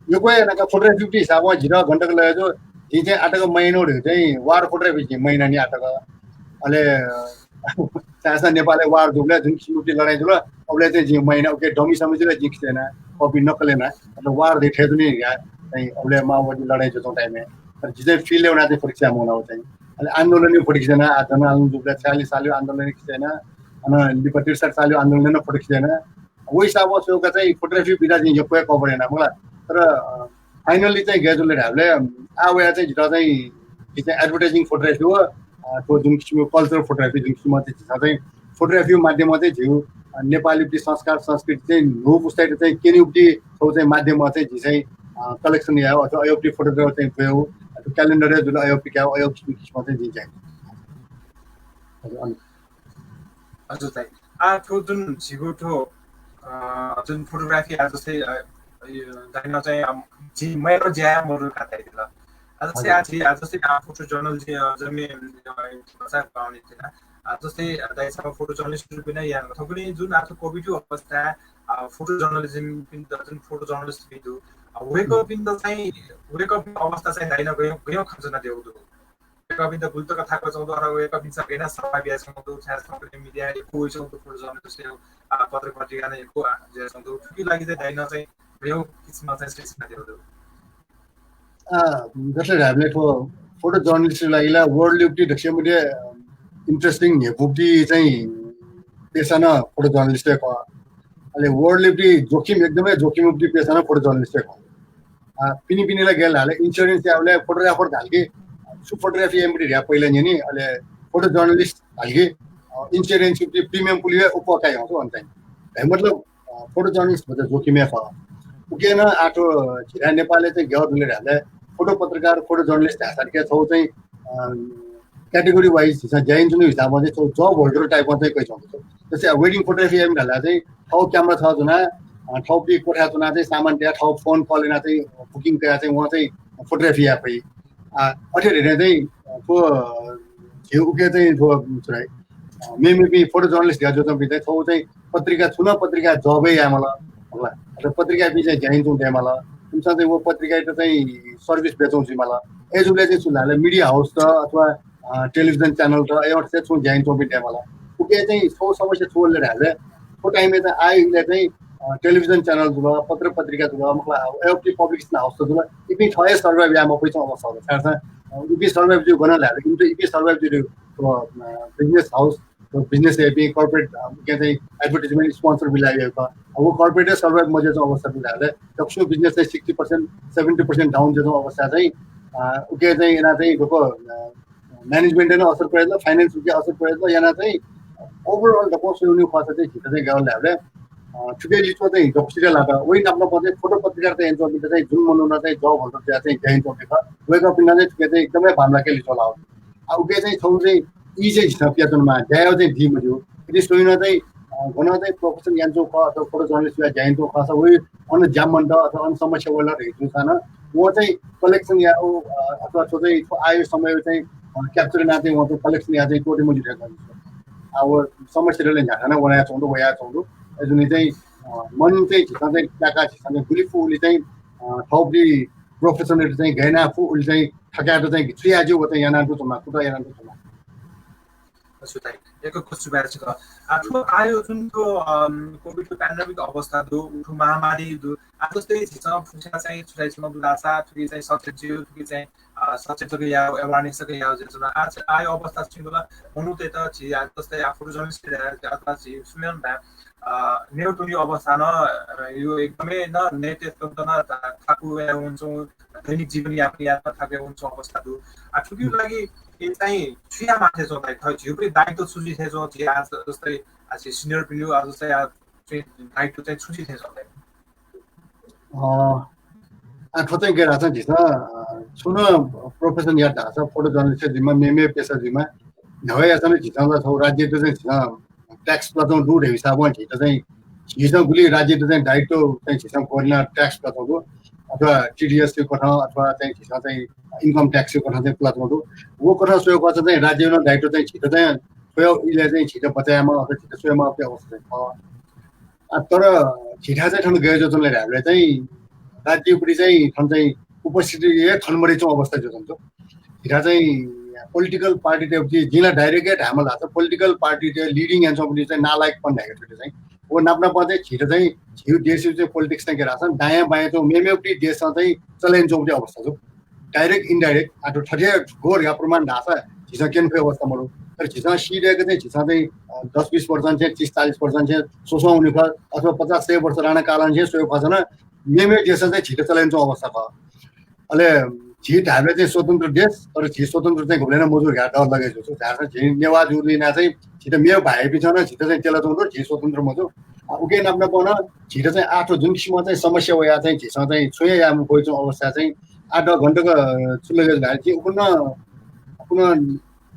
यक्व हे यानाः photography हिसाबं जितः गन तक लगे जू, जिं चाहिँ आः तक महिनौं धइगु चाहिँ war photography जिं महिना नि आः तक। अले, अ, चाहेसा नेपालय् war जूबलय् जुन किसिमं लडाइँ जुल, अबलय् चाहिँ जिं महिना उकी dummy समय जुल जिं खिचे याना, copy नक्कल याना, मतलब war धइथें जुनि या, चाहिँ अबलय् माओवादी लडाइँ जुयाच्वंगु time-य्। तर जिं चाहिँ field-य् वनाः चाहिँ photo खिचाये मवना व चाहिँ। अले आन्दोलन यु photo खिचे याना, आ, जनआन्दोलन जूबलय् छयालिस सालयु आन्दोलन खिचे याना, अन लिपा त्रिसठी सालयु आन्दोलन नं photo खिचे याना। व हिसाबं स्वयेगु चाहिँ photography विधा जिं यक्व हे cover याना, मखु ला। तर, अ, finally चाहिँ गय् जुल धाःबलय्, आ, वया चाहिँ जितः चाहिँ, जिं चाहिँ advertising photography व, अ, थ्व जुन किसिमं culture photography जुन किसिमं चाहिँ झीसं चाहिँ photography माध्यमं चाहिँ झीगु, अ, नेपाली संस्कार संस्कृति चाहिँ न्हू पुस्तायात चाहिँ क्यनेगु चाहिँ माध्यमं चाहिँ झी चाहिँ, अ, collection यायेगु अथवा अय् photography चाहिँ ब्वयेगु, अथवा calendar जुल अय् कायेगु, अय् किसिमं चाहिँ जिं चाहिँ। हजुर, अन- हजुर दाइ। आ, थ्व जुन झीगु थ्व, अ, जुन photography आ जस्तै, अ, दाइनं चाहिँ, अ, जिं, मेरो ज्या मरु का दाइ दिल। आ, जस्तै हजुर। आ, जि, आ, जस्तै आ, photojournalist, अ, जम्मे, अ, भाषा पाउने थिएन। आ, जस्तै, अ, दाइ साहब photojournalist रूपमा याना थौंकन्हय् जुन आ थ्व COVID अवस्था, अ, photojournalism पिन्त जुन photojournalist पिं दु, अ, वय्कःपिन्त चाहिँ, वय्कःपिं अवस्था चाहिँ दाइनं गय्, गय् खंचना देउ दु। वय्कःपिन्त गुलि तक थाकु च्वंगु दु, अथवा वय्कःपिन्सं गय् याना survive याये च्वंगु दु, छाय् थौंकन्हय् media यक्व वइच्वंगु दु, photojournalist, अ, पत्र पत्रिका नं यक्व, आ, जुयाच्वंगु दु। थुकिया लागि चाहिँ दाइनं चाहिँ गय् किसिमं चाहिँ सृजना देउ दु। आ, जस्तै धायेबलय् थ्व photojournalist लागि ला world level धक्से मध्ये interesting न्ह्यइपुगु चाहिँ पेसा नं photojournalist हे खः। अले world level जोखिम, एकदमै जोखिम उप्ति पेसा नं photojournalist हे खः। आ, पिने पिने ला गय् धाल, insurance याबलय् photographer धाल कि, छु photography याइम्ह धयाः पहिला न्यनी, अले photojournalist धाल कि, अ, insurance उप्ति premium पुलिबलय् अप्वः काइ हं अन चाहिँ। है मतलब, अ, photojournalist भचा जोखिम हे खः। उकिं नं आ थ्व झीथाय् नेपालय् चाहिँ ग्याः जुल धायेबलय् photo पत्रकार, photojournalist धाःसा के छगू चाहिँ, अ, category wise झीसं ज्या यानाच्वनागु हिसाबं चाहिँ छगू job holder type-ं चाहिँ कयाच्वंगु दु। जस्तै wedding photography याइम्ह धाल चाहिँ थःगु camera थः ज्वनाः, अ, थःगु कोठाय् च्वनाः चाहिँ सामान तयाः थःगु phone call यानाः चाहिँ booking कयाः चाहिँ वं चाहिँ photography याये फइ। आ, अथे धइथें चाहिँ, अ, थ्व, अ, झी उकी चाहिँ थ्व, sorry, अ, मेमेपिं photojournalist धयाः जुयाच्वंपिं चाहिँ छगू चाहिँ पत्रिका, छुं नं पत्रिकाय् job हे याये माल, होला। अथवा पत्रिकाय् पिं चाहिँ ज्या यानाच्वंपिं दयेमाल। इमिसं चाहिँ व पत्रिकायात चाहिँ service बियाच्वंगु जुइमाल। अय्जूगुलिं चाहिँ छु धाल, media house त अथवा, अ, television channel त अय् अर्थय् छुं ज्या यानाच्वंपिं दयेमाल। उकी चाहिँ छगू समस्या छु वल धायेबलय् थ्व time-य् चाहिँ आः इलय् चाहिँ, अ, television channel जुल, पत्र पत्रिका जुल, मखु ला, अ, अय् अर्थय् publication house त जुल, इपिं थः हे survive याये मफइच्वंगु अवस्था वल। छाय्धाःसा, अ, इपिं survive जुइ गन धायेबलय्, इमित इपिं survive जुइ, अ, business house, business याइपिं corporate, अ, उकी चाहिँ advertisement sponsor बिलाइ याइ का। अ, व corporate हे survive मजुइच्वंगु अवस्था जुल धायेबलय् दक्वस्यां business चाहिँ sixty percent, seventy percent down जुइच्वंगु अवस्था चाहिँ, अ, उकी चाहिँ यानाः चाहिँ दक्व, अ, management-य् नं असर परेत, finance-य् असर परेत, यानाः चाहिँ overall दक्वं स्वयेगु खःसा चाहिँ झीत चाहिँ गय् धायेबलय्, अ, थुकी लिच्वः चाहिँ दक्वसित लात। वइ नाप नापं चाहिँ photo पत्रकारिता यानाच्वंपिन्त चाहिँ जुन मनूनं चाहिँ job holder जुयाः चाहिँ ज्या यानाच्वंपिं खः, वय्कःपिन्त चाहिँ थुकी चाहिँ एकदमै बांमलाक लिच्वः लात। आ, उकी चाहिँ छगू चाहिँ ई चाहिँ झीसं पियाच्वनेमाः, ज्या यायेगु चाहिँ दी मज्यू। यदि स्वयां नं चाहिँ, अ, गनं चाहिँ profession यानाच्वंगु खः अथवा photojournalist जुयाः ज्या यानाच्वंगु खःसा वइ अन ज्या मन्त अथवा अन समस्या वल धइगु जूसां नं वं चाहिँ collection यायेगु, अ, अथवा थ्व चाहिँ थ्व आःया समय चाहिँ, अ, capture यानाः चाहिँ वं चाहिँ collection यायेगु चाहिँ त्वःते मज्यू धकाः। आ, व समस्यात ला न्ह्याकाः नं वनाच्वंगु दु, वयाच्वंगु दु। अय्जूगुलिं चाहिँ, अ, मन चाहिँ झीसं चाहिँ त्याकाः झीसं चाहिँ गुलि फु उलि चाहिँ, अ, थःगु profession-यात चाहिँ गय् यानाः फु उलि चाहिँ थकायेत चाहिँ छु याये ज्यू व चाहिँ यानाः तुं च्वनेमाः, कुतः यानाः तुं च्वनेमाः। अच्छा दाइ, यक्व यक्व सुभाय् छिकपिन्त। आ, थ्व आःया जुन थ्व, अम, COVID-को pandemic अवस्था दु, उथ्व महामारी दु, आ, जस्तै झीसं फुक्कसिनं चाहिँ छु धाइ च्वनागु दु धाःसा, थुकी चाहिँ सचेत जुइ, थुकी चाहिँ, अ, सचेत जक यायेगु, awareness जक यायेगु जुइ च्वन। आ, आःया अवस्था छिं ला मनूतय्त झी, आ, जस्तै आ photojournalist धाये, अथवा झी सुम्यन धाये, अ, न्यय् त्वनीगु अवस्था नं, अ, यो एकदमै नं नयेत्वनेत नं था-, थाकु वयावंच्वंगु, दैनिक जीवन यापन यायेत थाकु वयावंच्वंगु अवस्था दु। आ, थुकिया लागि ए चाहिँ छु याये मास्ति च्वं दाइ, थ्व झीगु पनि दायित्व छु जुइ थें च्वं, झी आ जस्तै आ झी senior-पिनिगु आ जस्तै आ चाहिँ दायित्व चाहिँ छु जुइ थें च्वं दाइ? अ, आ, थ्व चाहिँ गय् धाःसा झीसं, अ, छुं नं profession यात धाःसा photojournalist जुइमा, मेमे पेसा जुइमा, न्ह्यागु याःसा नं झीसं ला थ्व राज्ययात चाहिँ झीसं tax पुलाच्वंगु दु धइगु हिसाबं झीत चाहिँ, झीसं गुलि राज्ययात चाहिँ दायित्व चाहिँ झीसं ग्वःरिना tax पुलाच्वंगु दु, अथवा TDS-या कथं अथवा चाहिँ झीसं चाहिँ income tax-या कथं चाहिँ पुलाच्वंगु दु। व कथं स्वयेगु खःसा चाहिँ राज्यया नं दायित्व चाहिँ झीत चाहिँ थ्व इलय् चाहिँ झीत बचायेमाः अथवा झीत स्वयेमाःगु अवस्था चाहिँ खः। आ, तर झीथाय् चाहिँ थन गय् जुल धाःसा चाहिँ राज्यपट्टि चाहिँ थन चाहिँ उपस्थिति हे खने मदइच्वंगु अवस्था जुयाच्वन। झीथाय् चाहिँ political party-तय्, जिं ला direct हे धायेमाल धाःसा political party-तय् leading यानाच्वंपिं चाहिँ नालायकपन धायेगु थ्व चाहिँ। व नाप नापं चाहिँ झीत चाहिँ झीगु देशया चाहिँ politics चाहिँ गय् धाःसा दायाँ बायाँ च्वंगु मेमेगु देशं चाहिँ चले यानाच्वंगु अवस्था दु। Direct, indirect, आ, थ्व थथे ग्वःरिया प्रमाण धाःसा झीसं क्यने फइगु अवस्था मदु। तर झीसं सी दय्क चाहिँ झीसं चाहिँ, अ, दस बीस वर्ष चाहिँ, तीस चालीस वर्ष चाहिँ स्वस्वं वने फु, अथवा पचास सय वर्ष राणाकालंनिसें स्वयेगु खःसा नं मेमेगु देशं चाहिँ झीत चले यानाच्वंगु अवस्था खः। अले झी धायेबलय् चाहिँ स्वतन्त्र देश, तर झी स्वतन्त्र चाहिँ गुबलें नं मजू धकाः डर लगे जुल। धाःसा झी नेवाः जूगुलिं यानाः चाहिँ झीत मेगु भाय्‌पिन्सं नं झीत चाहिँ त्यलाच्वंगु दु, झी स्वतन्त्र मजू। आ, उकी नाप नापं नं झीत चाहिँ आः थ्व जुन किसिमं चाहिँ समस्या वयाः चाहिँ झीसं चाहिँ छुं हे याये मफइच्वंगु अवस्था चाहिँ आः दः घण्टाक छु लगे जुल धाःसा झी उखुन्हु नं, उखुन्हु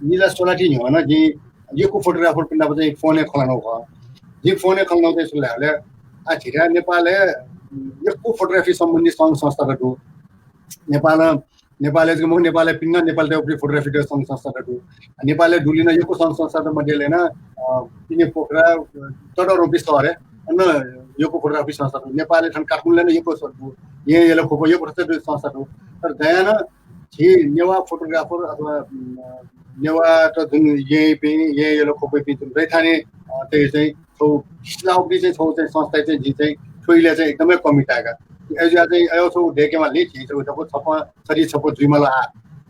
निला स्वलाथी न्ह्यः नं जिं यक्व photographer-पिं नाप चाहिँ phone-य् खँ ल्हानागु खः। जिं phone-य् खँ ल्हानागु चाहिँ छु धाःसा आ झीथाय् नेपालय् यक्व फोटोग्राफी सम्बन्धी संघ संस्थात दु। नेपालं, नेपालय् जक मखु, नेपालय् पिने नं नेपालतय् उपरि फोटोग्राफीत संघ संस्थात दु। नेपालय् दुलिं नं यक्व संघ संस्थात मध्यय् नं, अ, पिने पोखरा, ततःधंपिं शहरय् अन यक्व फोटोग्राफी संस्था दु। नेपालय् थन काठमाडौंय् नं यक्व संस्था दु। येँ यल ख्वप यक्व संस्था दु। तर दयानं झी नेवाः फोटोग्राफर अथवा, अ, नेवाःत जुन येँपिं, येँ यल ख्वपपिं जुन रैथाने, अ, तय् चाहिँ छौ हिस्लाउपरि चाहिँ छौ चाहिँ संस्था चाहिँ झी चाहिँ थ्व इलय् चाहिँ एकदमै कमी ताय्‌का। अय्‌जुया चाहिँ अय् छौ देखेमा ले झी छौ छपं सरी छपं जुइमाल आ।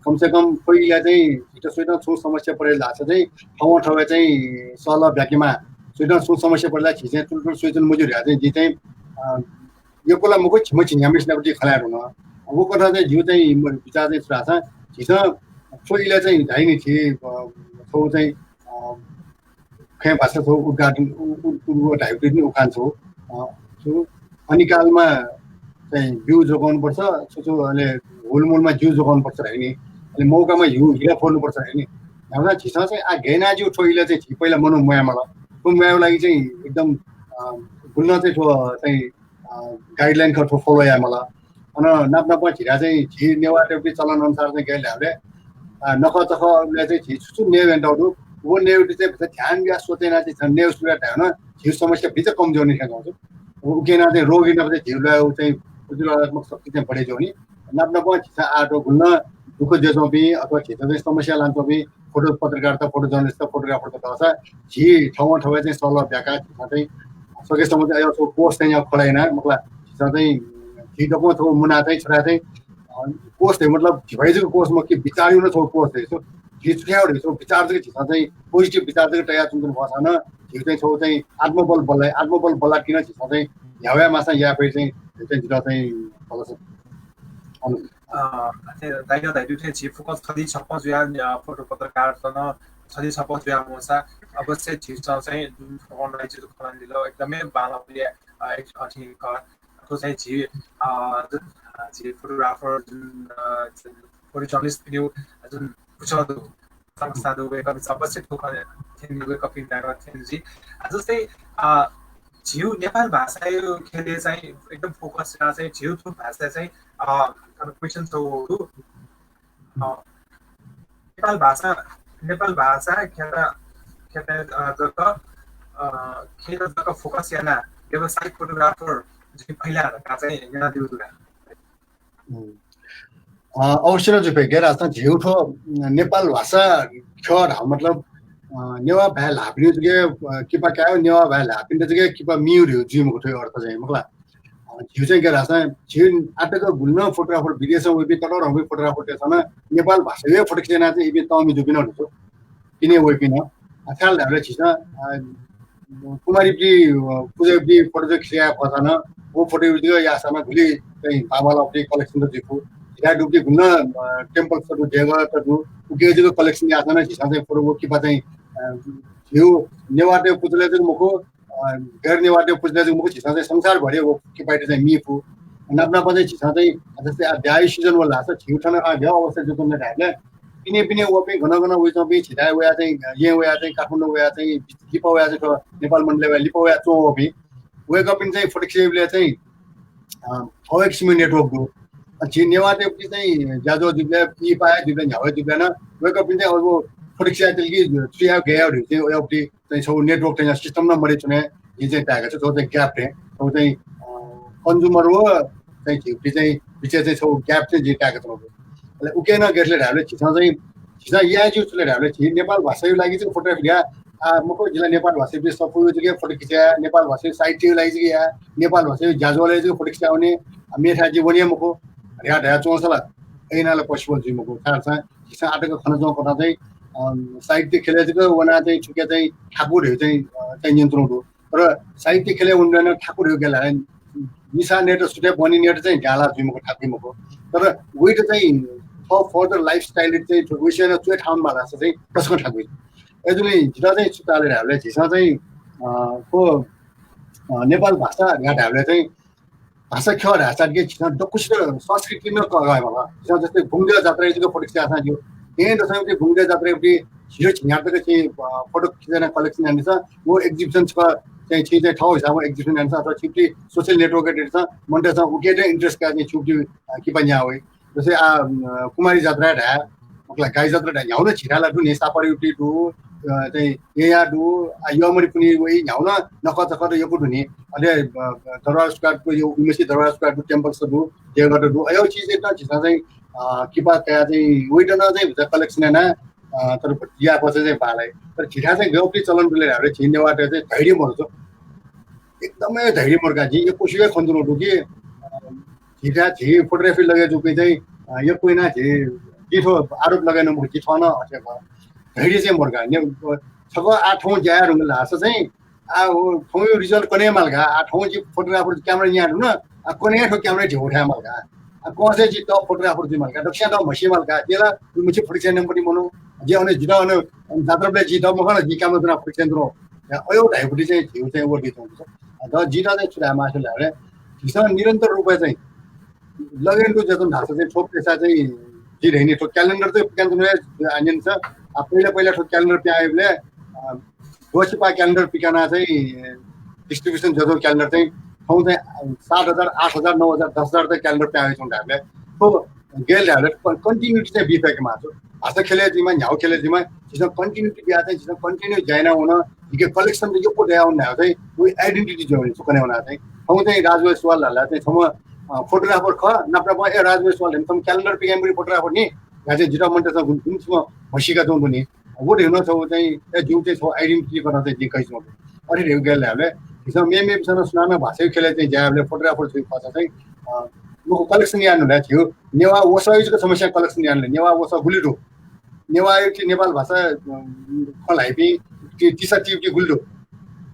कम से कम थ्व इलय् चाहिँ झीत सुइतं छुं समस्या परे धाःसा चाहिँ थवं थवय् चाहिँ सल्लाह ब्याकेमा। सुइतं छुं समस्या परे ला झी चाहिँ तुलतुल सुइतं मजू ध्या चाहिँ झी चाहिँ, अ, यक्व ला मखु, झिम्ह झिंन्याम्हेसिनापट्टि खँ ल्हाये धुन। व कथं चाहिँ जिगु चाहिँ म-, विचार चाहिँ छु धाःसा, झीसं थ्व इलय् चाहिँ धाइनि झी, अ, छौ चाहिँ, अ, खँय् भाषा छौ उद्घाटन, उ-, उ-, उ-, धाइगु नि उखान छौ। अ, छु अनिकालमा चाहिँ बिउ जोगाउनुपर्छ, छु छु अले हुलमुलमा जिउ जोगाउनुपर्छ धाइनि। अले मौकामा हिउ हिला फोर्नुपर्छ धाइनि। धाःसा झीसं चाहिँ आ गय् याना जिउ थ्व इलय् चाहिँ झी पहिला मनू म्वायेमाल। थ्व म्वायेगु लागि चाहिँ एकदम, अ, गुलिं चाहिँ थ्व चाहिँ अ, guideline खः थ्व follow यायेमाल। अन नाप नापं झीथाय् चाहिँ झी नेवाःतय्‌गु चलन अनुसार चाहिँ गय् धाःबलय्, अ, नखःचखःबलय् चाहिँ झी छु छु नेवाः यंतौ दु, व नेवाःतय्‌त चाहिँ भिंतुना ध्यान बियाः सोचे यानाः चाहिँ झन नेवाः सुरु याये धायेवं झी समस्या भिंतुना कम जुइ नि खँ गाउँछु। व उकें यानाः चाहिँ रोगी नाप चाहिँ झी ल्वाय् चाहिँ प्रतिरोधात्मक शक्ति चाहिँ बढे जुइ नि। नाप नापं झीसं आः थ्व गुलिं दुःख जुयाच्वंपिं अथवा झीत चाहिँ समस्या लानाच्वंपिं फोटो पत्रकारत, फोटो journalist, फोटोग्राफरत दःसा झी थवं थवय् चाहिँ सल्लाह ब्याकाः झीसं चाहिँ सकेसम्म चाहिँ अय् छौ कोष चाहिँ या खोला याना, मतलब झीसं चाहिँ झी दक्वं छौ मुना चाहिँ छथाय् चाहिँ, अ, कोष चाहिँ मतलब झी भए जक कोष मखु कि विचारया नं छौ कोष चाहिँ छौ। झी छु याये धइगु छौ विचार जक झीसं चाहिँ positive विचार जक तयाच्वनाच्वना भःसां नं झी चाहिँ छौ चाहिँ आत्मबल बल्लाइ, आत्मबल बल्लाः किं झीसं चाहिँ न्ह्यावया माःसां याये फइ चाहिँ, चाहिँ जितः चाहिँ भलसा अनुभव। अ, अथे दाइनं धयादीगु थें झी फुक्कं सरी छपं जुयाः, अ, फोटो पत्रकारत नं सरी छपं जुयाः वंसा अवश्य झीसं चाहिँ जुन फुक्कं दाइनं जितः खँ ल्हानादिल एकदमै बांलाःगु, अ, एक अथि खः। थ्व चाहिँ झी, अ, जुन, अ, झी फोटोग्राफर जुन, अ, जुन फोटो जर्नलिस्टपिनिगु जुन पुचः दु, संस्था दु, वय्‌कःपिन्सं अवश्य थ्व खँ थ्यंगु, वय्‌कःपिं नायः थ्यंगु जुइ। अ, जस्तै, अ, झीगु नेपाल भाषाया ख्यलय् चाहिँ एकदम focus यानाः चाहिँ झीगु थ्व भाषा चाहिँ, अ, थन question छगू दु। अ, नेपाल भाषा, नेपाल भाषा ख्यलय्, ख्यलय्, अ, जक, अ, ख्यलय् जक focus यानाः व्यावसायिक फोटोग्राफर जुइ फइ ला धकाः चाहिँ न्यनादीगु दु का। हुँ। अ, अवश्य नं जुइ फइ, गय् धाःसा झीगु थ्व नेपाल भाषा ख्यः धाःगु मतलब, अ, नेवाः भाय् ल्हाःपिनिगु जक, अ, किपा कायेगु, नेवाः भाय् ल्हाःपिन्त जक किपा मीगु धइगु जुइ मखु थ्व अर्थ चाहिँ, मखु ला। अ, झीगु चाहिँ गय् धाःसा झी आःतक गुलिं नं फोटोग्राफर विदेशं वइपिं ततःधंपिं फोटोग्राफरतय्‌सं नं नेपाल भाषाया फोटो खिचय् यानाः चाहिँ इपिं तःमि जूपिं नं दु। पिने वइपिं नं। अ, ख्याल धाःबलय् झीसं, अ, कुमारीपिं, अ, पुजापिं फोटो जक खिचय् याये फःसां नं, व फोटो जक याःसां नं गुलि चाहिँ बांबांलाःगु collection त जुइ फु। झीथाय् दुपिं गुलिं नं, अ, temple त दु, देगःत दु, उके जक collection याःसां नं झीसं चाहिँ फोटो व किपा चाहिँ, अ, झीगु नेवाःतय् पुचलय् जक मखु, अ, गैर नेवाःतय् पुचलय् जक मखु, झीसं चाहिँ संसारभरि व किपायात चाहिँ मी फु। नाप नापं चाहिँ झीसं चाहिँ, जस्तै आ ब्याहा season वल धाःसा झीगु थन आ ब्याहा अवस्था जुल धाःबलय् पिने पिने वःपिं गन गन वइच्वंपिं झीथाय् वयाः चाहिँ, येँ वयाः चाहिँ, काठमाडौं वयाः चाहिँ, लिपा वयाः चाहिँ थ्व नेपाल मण्डलय् वयाः लिपा वयाः च्वंवःपिं वय्‌कःपिं चाहिँ फोटो खिचय्‌बलय् चाहिँ, अ, थःगु किसिमं network दु। अ, झी नेवाःतय्‌पिं चाहिँ ज्याझ्वः जुइबलय्, इहिपाः जुइबलय्, न्ह्याबलें जुइबलय् नं वय्‌कःपिं चाहिँ अब फोटो खिचय् यायेत कि छु याये, गय् याये धइगु चाहिँ वय्‌कःपिं चाहिँ छगू network चाहिँ system नं मदय् च्वने, जिं चाहिँ ताय्‌का छु, छगू चाहिँ gap थें, छगू चाहिँ, अ, consumer व चाहिँ झीगु चाहिँ बिचय् चाहिँ छगू gap चाहिँ जिं ताय्‌का च्वनागु दु। अले उके नं गथे ले धाःबलय् झीसं चाहिँ, झीसं याये ज्यू छु ले धाःबलय् झी नेपाल भाषाया लागि चाहिँ फोटोग्राफी याये, आ, मखु, जिं ला नेपाल भाषाया सफूया जक फोटो खिचय् याये, नेपाल भाषाया साहित्यया लागि जक याये, नेपाल भाषाया ज्याझ्वलय् जक फोटो खिचय् याये वने, आ, मेथाय् जिं वने मखु धयाः धयाच्वंसा ला अय् यानाः ला possible जुइ मखु। छाय्‌धाःसा झीसं आःतक खनाच्वंगु कथं चाहिँ, अ, साहित्य ख्यलय् जक वनाः चाहिँ छुकिया चाहिँ थाकु धइगु चाहिँ, अ, चाहिँ न्यनाच्वनागु दु। तर साहित्य ख्यलय् वनेबलय् नं थाकु धइगु गय् ला, निसाः नयेत, सुथय् बहनी नयेत चाहिँ ज्याला जुइ मखु, थाकुइ मखु। तर वइत चाहिँ थः further lifestyle चाहिँ थ्व विषय नं च्वय् थाहां वनेमाः धाःसा चाहिँ तसकं थाकुइ। अय्‌जूगुलिं जितः चाहिँ छु ताल धाःबलय् झीसं चाहिँ, अ, थ्व, अ, नेपाल भाषा धकाः धाःबलय् चाहिँ भाषा ख्यः धाःसा कि झीसं दक्वसित संस्कृति नं कःघाये माल। झीसं जस्तै बुंगदेवा जात्राया जक फोटो खिचय् याःसां ज्यू, येँ दसैं उति गुंगदय् जात्राय् उति झिरो झिंन्याः तक चाहिँ, अ, फोटो खिचेना collection यानादिसँ, व exhibition छकः चाहिँ, छि चाहिँ थःगु हिसाबं exhibition यानादिसँ, अथवा छिकपिं social network यानादिसँ, मनूतय्‌सं उके चाहिँ interest कयाः चाहिँ छिकपिं, अ, किपा न्याः वइ। जस्तै आ, अ, कुमारी जात्रा धाये, मखु ला, गाई जात्रा धाये, न्ह्यागु नं झिथाय् ला दु नि, सापारी उति दु, अ, चाहिँ येँयाः दु, आ, यःमरि पुन्हि वइ, न्ह्यागु नं नखःचखः यक्व दु नि। अले, अ, दरबार square को यो उमेसी दरबार square को temple स दु, देवगढ दु। अय् चिज एकदम झीसं चाहिँ, अ, किपा कयाः चाहिँ वइत नं चाहिँ भचा collection याना, अ, तर या पछि चाहिँ बांलाइ। तर झीथाय् चाहिँ गय् उति चलन दु ले धाःबलय् झी नेवाःतय् चाहिँ धैर्य मरु छ। एकदमै धैर्य मरु का। जिं यक्वसिबय् खनाच्वनागु दु कि, अ, झीथाय् झी photography लगय् जूपिं चाहिँ, अ, यक्व यानाः झी, जिं थ्व आरोप लगाइ नं मखु, जि थः नं अथे खः। धैर्य चाहिँ मरु का। ने, अ, छकः आः थौं ज्या याये धुंकल धाःसा चाहिँ, आः व थौंया result कने हे माल का। आः थौं जि photographer camera न्याये धुन, आः कने हे थ्व camera ध्यबा थाये माल का। आः कंसे जि top photographer जुइ माल का, दक्वस्यां top म्हसी माल का। जि ला मछि photo खिचय् यानाम्ह पति मनू, जि अन जितः अन जात्राबलय् जि top मखु ला, जि camera ज्वनाः photo खिचय् यानाच्वनागु। या, अय् धाइगु पति चाहिँ झीगु चाहिँ व दइ च्वंगु दु। अ, द जितः चाहिँ छु धाये मास्ति धाःबलय्, झीसं निरन्तर रूपय् चाहिँ लगेन दु जतन धाःसा चाहिँ थ्व पेसा चाहिँ जि धैनि थ्व calendar चाहिँ पिकान तुने आनिन छ। आ, पहिला पहिला थ्व calendar पिकायेबलय्, अ, द्वःछि पाः calendar पिकाना चाहिँ distribution जतन calendar चाहिँ थौं चाहिँ, अ, सात हजार, आठ हजार, नौ हजार, दस हजार चाहिँ calendar पिकाये च्वं धाःबलय् थ्व गय् धाःबलय् continuity चाहिँ बी फय्के माःगु। भाषा ख्यलय् जुइमा, न्ह्यागु ख्यलय् जुइमा, झीसं continuity बिया चाहिँ झीसं continue ज्या याना वन, झीके collection त यक्व दया वन धाःसा चाहिँ व identity जुइ वनी, छु कने वना चाहिँ। थौं चाहिँ राजभाइ सुवाल धाःसा चाहिँ छम्ह, अ, photographer खः, नाप नाप ए राजभाइ सुवाल धइम्ह छम्ह calendar पिकाइम्ह photographer नि, या चाहिँ जितः मनूतय्‌सं गुन, गुन छम्ह म्हसीका च्वंगु नि। व धइगु नं छगू चाहिँ, ए, जिगु चाहिँ छगू identity कथं चाहिँ जिं कया च्वंगु। अथे धइगु गय् धाःबलय्, झीसं मेमेपिन्सं नं सुनानं भाषाया ख्यलय् चाहिँ ज्या याःबलय् photographer जुइ खःसा चाहिँ, अ, मखु collection याये नं ला झीगु नेवाः वसःया जक समस्या collection याये नं ला, नेवाः वसः गुलि दु। नेवाःया ति नेपाल भाषा, अ, खँ ल्हाइपिं ति, तिसा तिउति गुलि दु।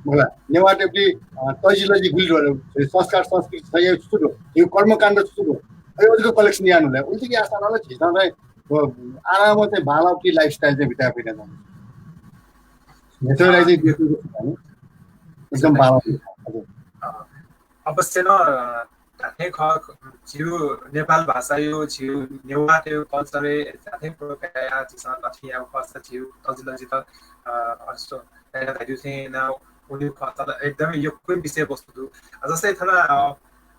मखु ला, नेवाःतय्‌गु ति, अ, तजिलजि गुलि दु, संस्कार संस्कृति सही छु दु, यो कर्मकाण्ड छु दु। अय् जक collection याये नं ला, उलि जक याःसां नं ला झीसं चाहिँ, अ, आरामं चाहिँ बांलाःगु ति lifestyle चाहिँ बिताये फइ नं। नेचरलाई चाहिँ देख्नु एकदम बांलाःगु। हजुर। अ, अवश्य नं, अ, धात्थें खः, झीगु नेपाल भाषाया, झीगु नेवाःतय् culture-य् धात्थें प्रयोग याः, झीसं लक्षिया खःसा झीगु तजिलजित, अ, अस्तो, याना धाइदिउ थें याना वनीगु खः, तर एकदमै यक्व विषयवस्तु दु। अ, जस्तै थन, अ,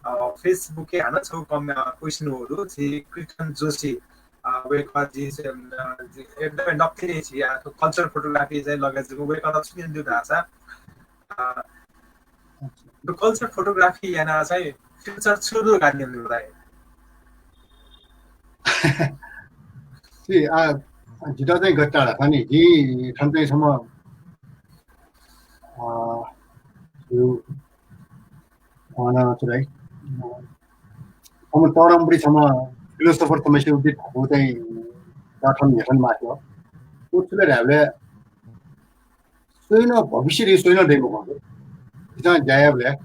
अ, Facebook-य् हानं छगू कम-, अ, question वःगु दु, झी कृष्ण जोशी, अ, वय्‌कः झी, अ, झी एकदमै नकतिनि झी, अ, culture photography चाहिँ लगय् जूगु, वय्‌कलं छु न्यनादिउ धाःसा, अ, यो culture photography यानाः चाहिँ future छु दु धकाः न्यनादिउ धाइ। छि, आ, जितः चाहिँ गथे धाःसा नि, जि थन चाहिँ छम्ह, अ, यो, अ, न, छु धाइ, अ, छम्ह तःधंपिं छम्ह philosopher छम्हय्‌सिगु उति धापू चाहिँ, अ, थन न्ह्यथन मास्ति हो। उ छु ले धायेबलय्, स्वयां नं भविष्यय् स्वयां नं दइ मखु। झीसं ज्या यायेबलय्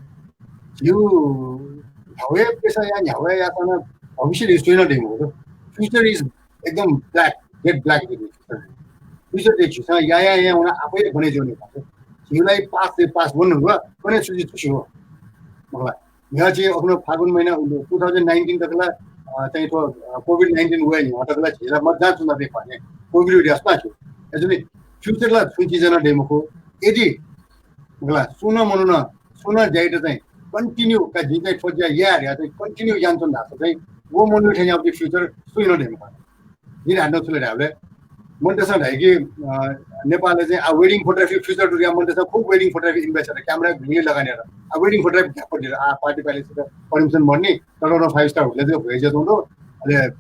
झीगु न्ह्यागु हे पेसा या, न्ह्यागु हे याःसां नं भविष्यय् स्वयां नं दइ मखु। Future is एकदम black, jet black दु। Future चाहिँ झीसं या या या वनाः आपालं बने जुइ नि। झीगु लागि past चाहिँ past, वन हुआ, कने छु जुइ छु हो। मखु ला। न्ह्यः चाहिँ अखुन फागुन महिना, two thousand nineteen तक ला, अ, चाहिँ थ्व, अ, COVID nineteen वये न्ह्यः तक ला झी ला मज्जां च्वनादीगु खः नि। COVID वयाः सुनां छु। अय्‌जूगुलिं future ला छुं चिज नं दइ मखु। यदि, मखु ला, सुं नं मनुखं, सुं नं ज्यायात चाहिँ continue का, जिं चाहिँ थ्व ज्या याये धयाः चाहिँ continue यानाच्वन धाःसा चाहिँ व मनूया थें याःगु future सुयां नं दइ मखु। जिं धायेगु छु ले धायेबलय्, मनूतय्‌सं धाइ कि, अ, नेपालय् चाहिँ आ wedding photography future दु धकाः मनूतय्‌सं खुब wedding photography invest यात, camera गुलि लगानी यात। आ wedding photography घ्याक्क दिल, आ party palace-त permission मदुनि, ततःधंगु five star hotel-य् जक भ्वय् जुयाच्वंगु दु। अले,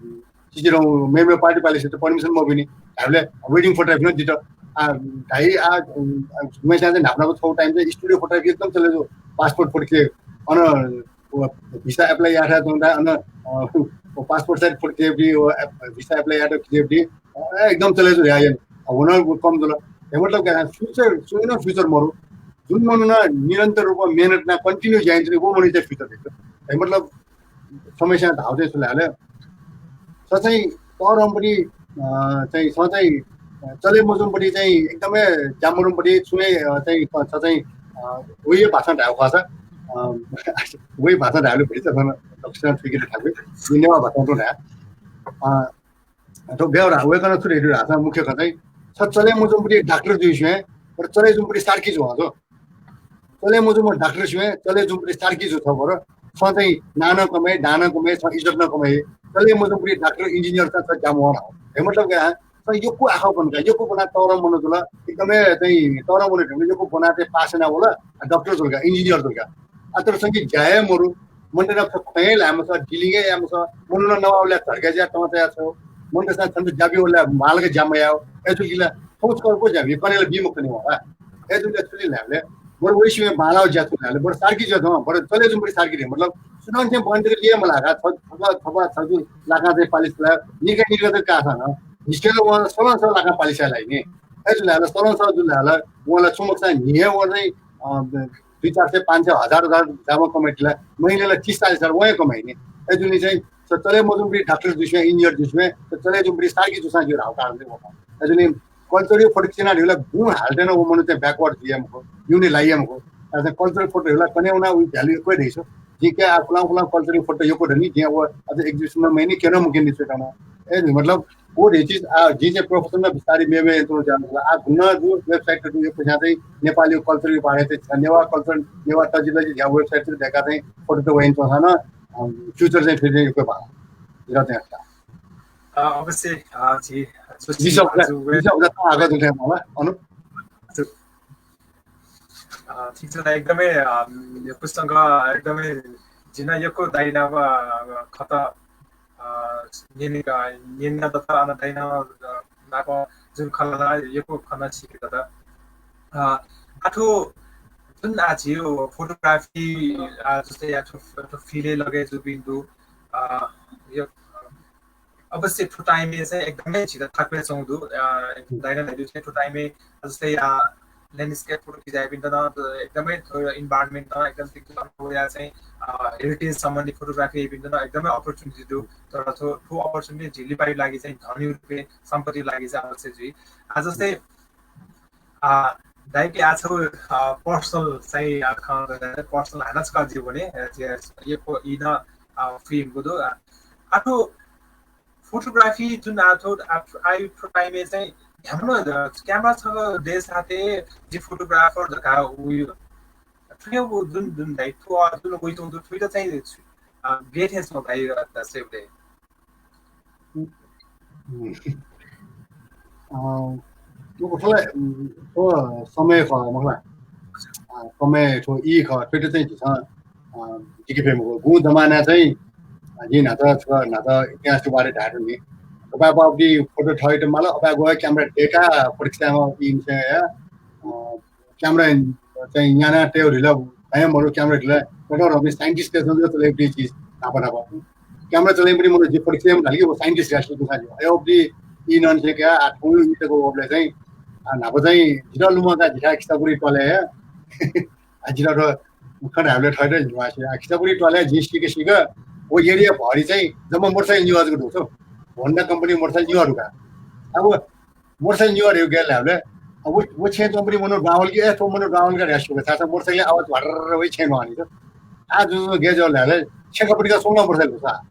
चिचिधंगु मेमेगु party palace-त permission मबीनि। धायेबलय् wedding photography नं दित। आ, धाइ, आ, उम्, आ, गुम्हस्यां चाहिँ न्हापा न्हापा छगू time चाहिँ studio photography एकदम चले जू। Passport photo खिचे, अन व visa apply यायेथाय् च्वंगु दु, अन, अ, व passport size photo खिचय् ब्वइ, व app-, visa apply यायेत खिचय् ब्वइ, अ, एकदम चले जू यायेन। अ, व नं कम जुल। हे मतलब का, future, सुं नं future मरु। जुन मनुखं निरन्तर रूपमा मेहनत यानाः continue ज्या यानाच्वनी, व मनूया future दइ। हे मतलब, समस्या धाःगु चाहिँ छु ले धाःसा, स चाहिँ तःधंगुपट्टि, अ, चाहिँ स चाहिँ, अ, चले मजूम्हपट्टि चाहिँ एकदमै ज्या मरुम्हपट्टि छुं हे, अ, चाहिँ क-, स चाहिँ, अ, वया भाषां धायेगु खःसा, अ, वया भाषां धायेबलय् भतिचा थन दक्वसिनं थुइके थाकु, जिं नेवाः भाषां तुं धाये। अ, थ्व बेहोरा वय्कलं छु धयादु धाःसा मुख्य खँ चाहिँ छ चले मजूम्ह डाक्टर जुइ स्वयां, बरु चले जूम्ह सार्की जू हँ। चले मजूम्ह डाक्टर जुइ स्वयां, चले जूम्ह सार्की जू छ बरु। छ चाहिँ नां नं कमय्, दां नं कमय्, छ इज्जत नं कमय्। चले मजूम्ह डाक्टर, इन्जिनियर चाहिँ छ ज्या मवाना हँ। हे मतलब का, छ यक्व आखः ब्वना का, यक्व ब्वना तःधं मनू जुल, एकदमै चाहिँ तःधं मनू धइगु यक्व ब्वना चाहिँ पास याना वल, आ, डाक्टर जुल का, इन्जिनियर जुल का। आ, तर छंके ज्या हे मरु, मनूत नाप खँ हे ल्हाये मसः, dealing हे याये मसः, मनूत नाप नवाःबलय् झर्के ज्या तंचाया छ्वः, मनूत नाप छन्त ज्या ब्यूबलय् बांलाक ज्या मयाः, अय्जूगुलिं थ्व स्कोर ज्या बी, कन्हय् ला बी मखनी वं ला। अय्जूगुलिं छु जुइ धाःसा, बरु वइसे बांलाःगु ज्या छु धाःसा, बरु सार्की जुइ हँ, बरु चले जूम्ह सार्की धइगु, मतलब, सुनानं चाहिँ बन्द लिये मलाका, छ, छ, छ, छ, छ जु लाकां चाहिँ पालिस ला, निका, निका चाहिँ कासा न, हिस्ट्रीला वं सलं सः लाकां पालिस याये लाइ नि। अय्जूगुलिं सलं सः जु ला, वं ला छु मखुसा न्हि हे वं चाहिँ, अ, दुई चार सय, पाँच सय, हजार, हजार ज्याःम्ह कमय् ला, महिनाय् ला तीस चालीस हजार वं हे कमय् नि। अय्जूगुलिं चाहिँ च-, चले मजूम्ह डाक्टर जुइ स्वयां, इन्जिनियर जुइ स्वयां, च-, चले जूम्ह सार्की जूसां जुइ धाःगु कारण चाहिँ वं। अय्जूगुलिं culture-या photo खिच्वना धइगु ला गुं हालतय् नं व मनू चाहिँ backward जुइ हे मखु, युनि लाइ हे मखु। अय्जूगुलिं culture photo धइगु ला कन्हय् वना वइ value यक्व हे दइ। जिं काय् आः पुलां पुलां culture-या photo यक्व दनि, जिं व अझ exhibition नं मयानि, क्यने मक्यनि च्वय् तन। अय् मतलब, व धइगु चिज, आ, जिं चाहिँ profession नं बिस्तारै मेमेगु यानाच्वनागु जुल। आ, गुना जू website दु, यक्व चाहिँ नेपाली culture-या बारे चाहिँ नेवाः culture, नेवाः तजिलजि धयागु website दय्काः चाहिँ photo त वयाच्वंसां नं, अ, future चाहिँ फेरि चाहिँ यक्व बांलाः। जितः चाहिँ हता। अ, अवश्य, अ, झी, अ, सुशील लिसः उजा, भाजु वे- लिसः उजा त आगः जुल थें मला, अनु? हजुर। अ, ठीक छ, एकदमै, अ, यो प्रसंग एकदमै जिं नं यक्व दाइ नाप, अ, खँ त, अ, न्यने, अ, न्यना दत, अन दाइ नाप, अ, नाप जुन खँ ल्हाना यक्व खँ नं सीके दत। अ, आः थ्व जुन आः झीगु photography, अ, जस्तै या थ्व, थ्व field-य् लगे जूपिं दु, अ, यो, अ, अवश्य थ्व time-य् चाहिँ एकदमै झीत थाकुयाच्वंगु दु। अ, दाइनं धयादु चाहिँ थ्व time-य् जस्तै, अ, landscape photo खिचाइपिन्त नं एकदमै थ्व environment नं एकदम दिग्गज अनुभव या चाहिँ, अ, heritage सम्बन्धी photography याइपिन्त नं एकदमै opportunity दु। तर थ्व, थ्व opportunity झी लिपाया लागि चाहिँ धनया रूपय्, सम्पत्तिया लागि चाहिँ अवश्य जुइ। आ, जस्तै, अ, दाइके आः छगू, अ, personal चाहिँ, अ, खँ, personal हानं छकः जिं ब्वने, अ, जे यक्व ई नं, अ, free यंगु दु। अ, आः थ्व photography जुन आः थ्व, आः थ्व time-य् चाहिँ न्ह्याम्ह, अ, camera छगः दयेसाथं जि photographer धकाः वइ। थ्व जुन, जुन दाइ थ्व, अ, जुन वइच्वंगु दु, थुइत चाहिँ, अ, गथे छं दाइ, अ, स्वयेबलय्? अ, थ्व, थ्व समय खः मखु ला। अ, समय थ्व ई खः, थुइत चाहिँ झीसं, अ, दिके फइ मखु। गुगुं जमानाय् चाहिँ, अ, जिं न्हाचः छकः न्हाचः इतिहासया बारे धायेधुन नि। अपाय् अपाय् photo थःइत माल, अपाय् ग्वः camera दय्काः photo खिचायेमाः इमिसं या, अ, camera चाहिँ न्याना तयेगु धइगु ला, भ्वय् मदु camera धइगु ला, ततःधंपिं scientist-तय्सं जक चले याइपिं चिज न्हापा न्हापा। Camera चले याइपिं मनू जि photo खिचय् मखु धाल कि व scientist या सिकूसां जि। अय् अवधि ई नं छेँ कयाः आः थौं इमित ग्वःबलय् चाहिँ, आ, न्हापा चाहिँ जितः लुमं का जिथाय् खिचापुरी त्वालय् हे। आ, जितः थ्व खँ धायेबलय् थःत हे जिं म्वाःसे। आ, खिचापुरी त्वालय् जिं सीके सीके व area भरि चाहिँ जम्मा motorcycle न्यू जक दु। Honda company motorcycle न्यू दु का। अब motorcycle न्यू धइगु गय् धायेबलय्, अब व, व छेँय् च्वंपिं मनू दुहां वल कि, ए, थ्व मनू दुहां वल का धकाः स्यू का, छाय् motorcycle-य् आवाज भर्र वइ छेँय् न्वंगु नि त। आः जुजुं गय् जुल धायेबलय् छेँखा पतिका स्वंगः motorcycle दु सा।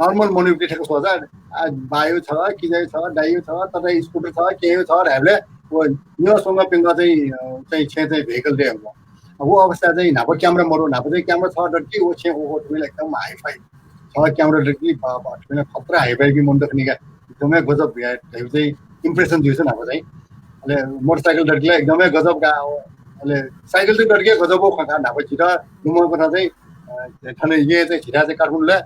Normal मनूपिं थें स्वःसा, आ, बायु छ, किजायु छ, दाइयु छ, ततायु scooter छ, केहेयु छ धायेबलय् व न्यू स्वंगः प्यंगः चाहिँ, अ, चाहिँ छेँय् चाहिँ vehicle दयेगु। अब व अवस्था चाहिँ न्हापा camera मरु, न्हापा चाहिँ camera छगः दत कि व छेँ ओहो थुमिला एकदम hi-fi। छगः camera दत कि बा, बा, थुमिला खतरा hi-fi कि मनूत खनी का। एकदमै गजब या, धइगु चाहिँ impression जुइ सा न्हापा चाहिँ। अले motorcycle दत कि ला एकदमै गजब का। अले cycle त दत कि गजब खः का न्हापा जितः लुमं कथं चाहिँ, अ, थन येँ चाहिँ झीथाय् चाहिँ काठमाडौंलय्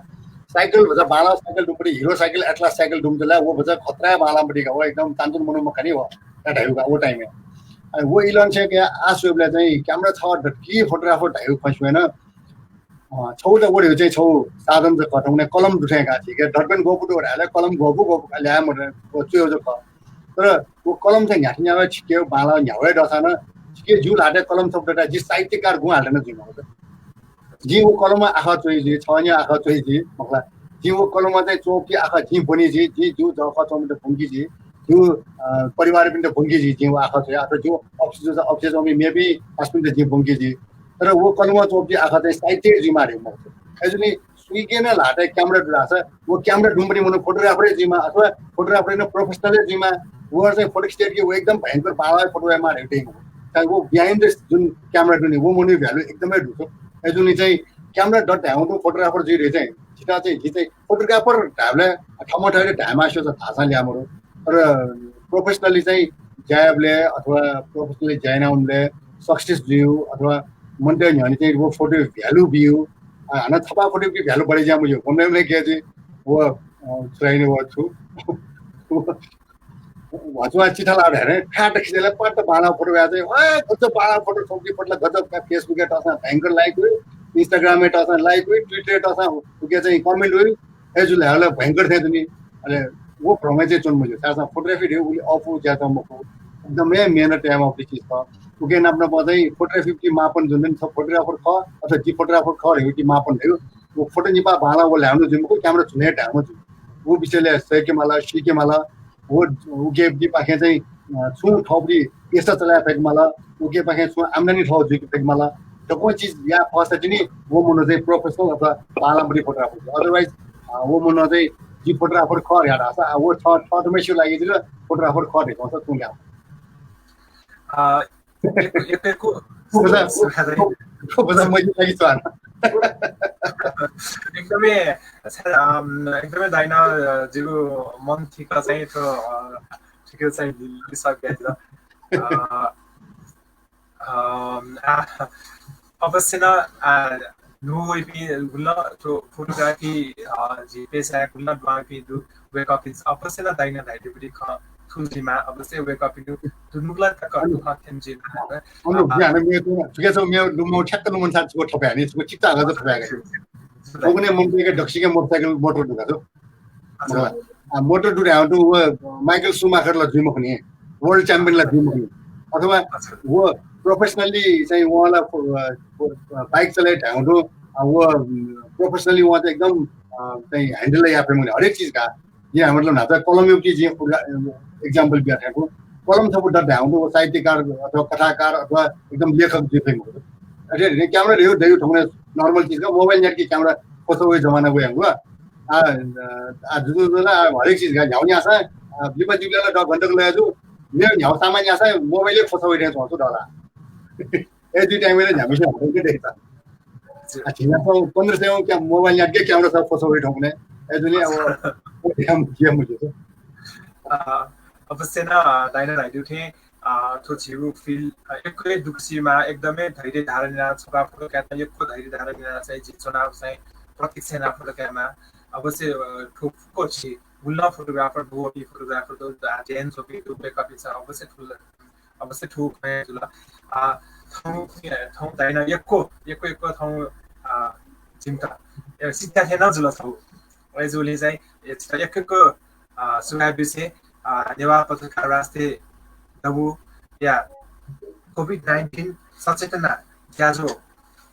cycle भचा बांलाः cycle दुम्ह पति, Hero cycle, Atlas cycle दुम्ह ला, व भचा खतरा बांलाःम्ह पति का, व एकदम चानचुन मनू मखु नि व, का धइगु का, व time-य्। अले व इलंनिसें कयाः आः स्वयेबलय् चाहिँ camera छगः दत कि photographer धइगु खँ स्यू नं, अ, छगू त व धइगु चाहिँ छगू साधन जक खः, थौंकन्हय् कलम दु थें का, झीके dot pen ग्वःगु दु धायेबलय् कलम ग्वःगु ग्वःगु का ल्याये मते, व च्वयेगु जक खः। तर व कलम चाहिँ न्ह्याथे न्ह्याथे छिके बांलाः न्ह्याथे दःसां नं छिके ज्यू ल्हातय् कलम छपु दत, जि साहित्यकार गुं हाले नं जुइ मखु। जिं व कलमं आखः च्वइ जि, छगः नं आखः च्वइ जि, मखु ला। जिं व कलमं चाहिँ च्वंपिं आखः जिं ब्वनि जि, जिं ज्यू जःखः च्वंपिन्त ब्वंकि जि, ज्यू, अ, परिवारपिन्त ब्वंकि जि, जिं व आखः च्वइ। अथवा ज्यू office जूसा office-य् च्वंपिं मेपिं पासापिन्त जिं ब्वंकि जि। तर व कलमं च्वंपिं आखः चाहिँ साहित्य जुइमाः धइगु मखु। अय्जूगुलिं सुइके नं ल्हातय् क्यामेरा दु धाःसा, व क्यामेरा दुम्ह पनि मनू फोटोग्राफरै जुइमा अथवा फोटोग्राफरै नं प्रोफेसनलै जुइमा, व चाहिँ फोटो खिचेके व एकदम भयंकर बांलाः फोटो यायेमा धइगु दइ मखु। तर व behind the जुन क्यामेरा दु नि, व मनूया भ्यालु एकदमै दु। अय्‌जूगुलिं चाहिँ क्यामेरा दत धायेवं तुं फोटोग्राफर जुइ धइगु चाहिँ, छितः चाहिँ, जि चाहिँ फोटोग्राफर धायेबलय् थःम्हं थःत धायेमास्ति धाःसां ल्याः मरु। तर प्रोफेसनली चाहिँ ज्या यायेबलय् अथवा प्रोफेसनली ज्या यानावनेबलय् सक्सेस जुइगु अथवा मनूतय् न्ह्यःने चाहिँ व फोटोया भ्यालु बिइगु। अ, हानं छपा फोटोया भ्यालु बढे जुया मज्यू। गमले गमले गय् जुइ व, अ, छु धाइ नि व छु। भचा चिठा लाः धाःसा, ठाय् खिचेबलय् पाट बांलाः फोटो याः चाहिँ, "ओए, गजब बांलाः फोटो, थौंकन्हय् फोटो ला गजब का।" Facebook-य् तःसां भयंकर like वइ, Instagram-य् तःसां like वइ, Twitter-य् तःसां उकी चाहिँ comment वइ, अय्‌जूगु ला भयंकर थें दु नि। अले व भ्रमय् चाहिँ च्वने मज्यू। छाय्‌धाःसा फोटोग्राफी धइगु उलि अःपु ज्याझ्वः मखु। एकदमै मेहनत यायेमाःगु चिज खः। उकी नाप नाप चाहिँ फोटोग्राफीया मापन जुन दनि, छ फोटोग्राफर खः अथवा जि फोटोग्राफर खः धइगु मापन धइगु। व फोटो निपा बांलाः व ल्हायेवं जुइ मखु, क्यामेरा झुने धायेवं जुइ। व विषयलय् सय्‌के माल, सीके माल। व, उकिपाखें चाहिँ, अ, छुं थःगु पेसा चलाये फय्‌के माल, उकिपाखें छुं आम्दानी थःगु जुइके फय्‌के माल। दक्व चिज याये फःसा तिनि व मनू चाहिँ प्रोफेसनल अथवा बांलाःम्ह फोटोग्राफर। Otherwise, अ, व मनू चाहिँ जि फोटोग्राफर खः धया धाःसा, अ, व थः, थःम्हस्यां लागि जक फोटोग्राफर खः धइगु खःसा तुं ल्याः। अ, एक, एक, एक, थ्व भचा, थ्व भचा, थ्व भचा मध्ये लागि च्वना। एकदमै, अम, एकदमै दाइनं, अ, जिगु मन थिक चाहिँ थ्व, अ, थिक चाहिँ लि-, लिसः बियादिल। अ, अम, आ, अवश्य नं, आ, न्हू वइपिं गुलि नं थ्व फोटोग्राफी, अ, झी पेसाय् गुलि नं दुहां वइपिं दु, वय्‌कःपिन्सं अवश्य नं दाइनं धयादीगु खँ थुलि जुइमाः, अवश्य वय्‌कःपिं दु, दुनुगलंनिसें तक अनु-, दुखं थ्यने जुइमाः। अनु-, आ, ज्या, अनु, मेगु, थुगेसं मेगु लुमं ठ्याक्क लुमं साथ छुगु थपय् नि, छुगु चित्त आगत थपय्। थौंकन्हय् मनूतय्‌के दक्वसिके मोटरसाइकल, मोटर दु का दु। अच्छा। आ, मोटर दु धायेवं तुं व माइकल सुमाखर ला जुइ मखु नि, वर्ल्ड च्याम्पियन ला जुइ मखु नि। अथवा अच्छा। व प्रोफेसनली चाहिँ वं ला, अ, अ, बाइक चलाइ धायेवं तुं, अ, व, अम, प्रोफेसनली वं चाहिँ एकदम, अ, चाहिँ ह्यान्डल ला याये फइ मखु नि, हरेक चिज का। जिं, मतलब, न्हाचः कलमया उकी जिं उदा-, एक्जाम्पल बिया थें खः। कलम छपु दत धायेवं तुं व साहित्यकार अथवा कथाकार अथवा एकदम लेखक जुइ फइ मखु। अथे हे क्यामेरा धइगु, धइगु थौंकन्हय् नर्मल चिज का, मोबाइल न्यातके क्यामेरा ख्वसः वइगु जमाना वयागु। आ, आ, जुजुजुला, आ, हरेक चिज का, न्ह्यागु न्याःसां, आ, लिपा जिगु ला दः घण्टाक लया जू, मेगु न्ह्यागु सामान न्याःसां मोबाइलय् ख्वसः वइ थें च्वं छु दला। अय् जुइ time-य् ला न्ह्याम्हस्यां हरेक दय्‌का। आ, झिंन्यासः पन्ध्र सयं क्या मोबाइल न्यातके क्यामेरा छपु ख्वसः वइ थौंकन्हय्। अय्‌जूगुलिं अब, या मु-, या मु-, अ, अवश्य नं, अ, दाइनं धयादीगु थें, अ, थ्व झीगु field, अ, यक्व हे दुःख सिइमाः, एकदमै धैर्य धारण यानाः छपा फोटो कायेत यक्व धैर्य धारण यानाः चाहिँ झी च्वनागु चाहिँ प्रतीक्षा यानाः फोटो कायेमाः। अवश्य, अ, थ्व फुक्क झी गुलि नं फोटोग्राफर दु, वःपिं फोटोग्राफर दु, आ, ज्या यानाच्वंपिं दु, वय्‌कःपिन्सं अवश्य थुल, अवश्य थुगु खँ जुल। आ, थौं, थौं दाइनं यक्व, यक्व, यक्व थौं, आ, जिमित, ए, शिक्षा थें नं जुल थौं। अय्‌जूगुलिं चाहिँ, ए, छितः यक्व यक्व, आ, सुभाय् बिसें, आ, नेवाः पत्रकार राष्ट्रिय दबूया COVID nineteen सचेतना ज्याझ्वः,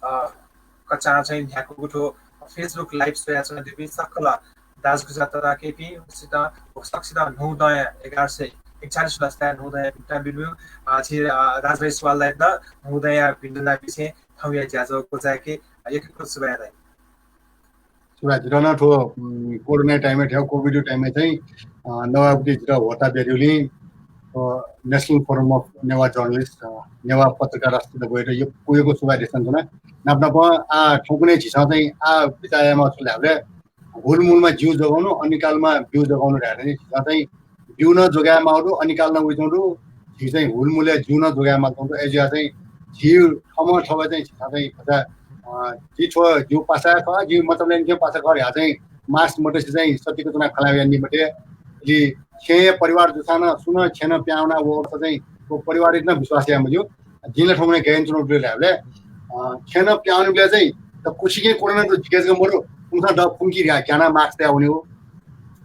आ, कचां चाहिँ न्ह्याकूगु थ्व Facebook live स्वयाच्वनादीपिं सकल दाजुकिजा तताकेहेँपिं सकसितं न्हूदँया एघार सय एकचालिस वसःया न्हूदँया भिंतुना बिन्यु, आ, झी, आ, राजभाइ सुवाल दाइनं न्हूदँया भिंतुना बिसें थौंया ज्याझ्वः क्वचायेके, आ, यक्व यक्व सुभाय् दाइ। सुभाय्। जितः नं थ्व, उम्, कोरोना time-य् थ्व COVID time-य् चाहिँ, अ, नवाःगु जितः ह्वःताः बियादीगुलिं, अ, National Forum of Newa Journalist, अ, नेवाः पत्रकार राष्ट्रिय दबूयात यक्व यक्व सुभाय् देछानाच्वना। नाप नापं आ थौंकन्हय् झीसं चाहिँ आ बिचाः यायेमाःगु छु धायेबलय् हुलमुलमा ज्यू जोगाउनु, अनिकालमा ब्यू जोगाउनु धायेत नि झीसं चाहिँ ब्यू नं जोगायेमाःगु दु, अनिकाल नं वइच्वंगु दु, झी चाहिँ हुलमुलय् ज्यू नं जोगायेमाःगु दु। अय्‌जुयाः चाहिँ झी थःम्हं थःत चाहिँ झीसं चाहिँ भचा, अ, जि थ्व ज्यू पासा खः, जि मतलब यानाच्वंगु पासा खः धयाः चाहिँ mask मतसे चाहिँ सत्तिक च्वनाः खँ ल्हाये वयानि मते। अले छेँय् परिवार जूसां नं सुं नं छेँनं पिहां वनाः वःसा चाहिँ व परिवारयात नं विश्वास याये मज्यू। जिं ला थौंकन्हय् गय् यानाच्वनागु दु धायेबलय्, अ, छेँनं पिहां वनीबलय् चाहिँ दक्वसिके कोरोना दु, जिके जक मदु, उमिसं दः फुंकी धयाः ग्यानाः mask तयाः वनीगु।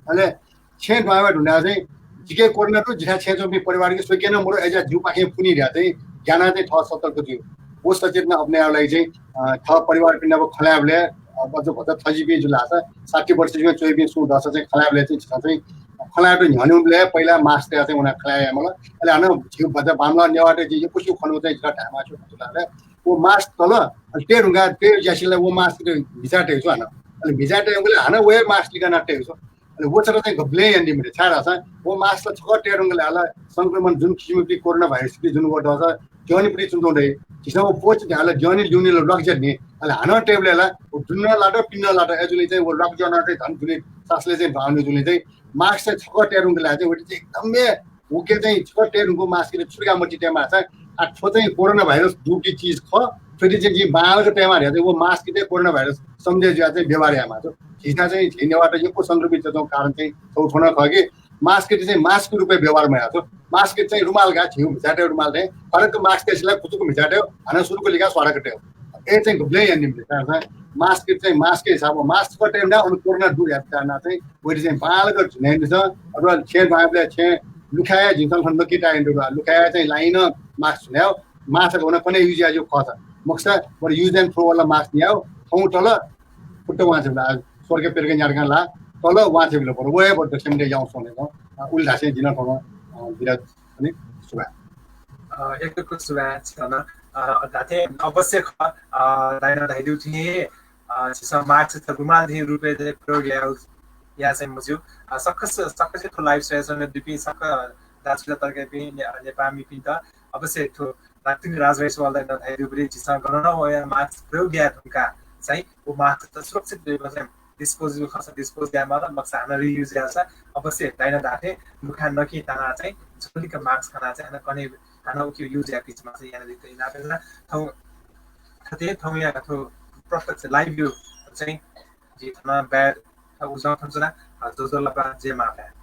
अले छेँ दुहां वये धुनाः चाहिँ जिके कोरोना दु, जिथाय् छेँय् च्वंपिं परिवारके स्वइके नं मदु, अय्‌जुयाः जिगुपाखें फुनि धयाः चाहिँ ग्यानाः चाहिँ थः सतर्क जुइ। व सचेतना अपनायेगु लागि चाहिँ, अ, थः परिवारपिं नाप खँ ल्हायेबलय्, अ, अझ भचा थजिपिं जुल धाःसा साठी वर्ष जक च्वइपिं सुं दःसा चाहिँ खँ ल्हायेबलय् चाहिँ झीसं चाहिँ खँ ल्हायेत न्ह्यःनेबलय् पहिला mask तयाः चाहिँ वनाः खँ ल्हाये माल। अले हानं झीगु भचा बांमलाः नेवाःत जिं यक्वसिगु खँ ल्हायेत धायेमाःगु छु धाःसा व mask तल, अले तये धुंकाः तये ज्यासिला व mask त म्हिचाः तयाच्वं हानं। अले म्हिचाय् तयेगुलिं हानं वया mask लिकाना तयेगु। अले व छता चाहिँ गबलें यानादी मते, छाय्धाःसा व mask ला छकः तये धुंकले ला संक्रमण जुन किसिमपिं corona virus पिं जुन व दःसा द्यःने पिं च्वंच्वं दइ। झीसं व पोच धायेला द्यःने ल्यूने ला ल्वाकज्या नि। अले हानं तयेबलय् ला व दुने लात, पिने लात, अय्जूगुलिं चाहिँ व ल्वाकज्या नं चाहिँ झन दुने सासले चाहिँ ध्वाने जुलिं चाहिँ mask चाहिँ छकः तये धुंकले चाहिँ व चाहिँ एकदम हे उके चाहिँ छकः तये धुंकूगु mask ले छुटुका मति तयेमाः चाहिँ, आ, थ्व चाहिँ corona virus दुगु चिज खः, थ्व चाहिँ जिं बांलाक तयेमाः धया चाहिँ व mask चाहिँ corona virus सम्झे जुया चाहिँ व्यवहार यायेमाः। झीसं चाहिँ झी नेवाःत यक्व संक्रमित जुयाच्वंगु कारण चाहिँ थ्व थ्व नं खः कि mask चाहिँ mask रूपय् व्यवहार मयाः। Mask चाहिँ रुमाल का, झीगु म्हिचाय् तयेगु रुमाल चाहिँ फरक mask तयेसिला कुचुक म्हिचाय् तयेगु, हानं सुरुक लिका स्वाडक तयेगु। ए चाहिँ गबलें यानादी मते, छाय्धाःसा mask चाहिँ mask हिसाबं mask छकः तयेमाः, अन corona दु धया चाहिँ वइति चाहिँ बांलाक झुन्याइदिसँ। अथवा छेँ ध्वाँय्बलय् छेँ लुखाय् जिमिसं थन नकिं ताये दु, लुखाय् चाहिँ लाइन mask झुन्याउ, mask वन कन्हय् use यायेगु खःसा। मखुसा बरु use and throw वाला mask न्याउ, थौं तल फुट्ट वांछ्वय्बलय्, स्वर्ग पेर्क न्यार्कां ला तल वांछ्वय्बलय् बरु, व हे बरु दक्ष मिले याउँछौं ले। अ, उलि धासें जिं थौं, अ, बिदा नि सुभाय्। अ, यक्व यक्व सुभाय् छितः। अ, धात्थें अवश्य खः, अ, दाइनं धयादीगु थें, अ, झीसं mask रुमाल थें रूपय् चाहिँ प्रयोग याये, याये चाहिँ मज्यू। अ, सकस, सकसित थ्व live स्वयाच्वनादीपिं सकल दाजुकिजा तताकेहेँपिं ने-, नेपाःमिपिन्त अवश्य थ्व राजभाइ सुवाल दाइनं धयादीगुपरि झीसं गनं नं वया mask प्रयोग याये धुंकाः चाहिँ व mask त सुरक्षित रूपमा चाहिँ disposable खःसा dispose याये माल, मखुसा हानं reuse याःसा अवश्य दाइनं धाःथें लुखाय् नकिं तानाः चाहिँ झ्वलिक mask खनाः चाहिँ हानं कन्हय् हानं उके use याये पिछे माल चाहिँ यानादीत इनाप याना। थौं थथे थौंया थ्व प्रत्यक्ष live view चाहिँ जि थन बाय् उजं थन च्वना, अ, ज्वजलपा, जय मांभाय्।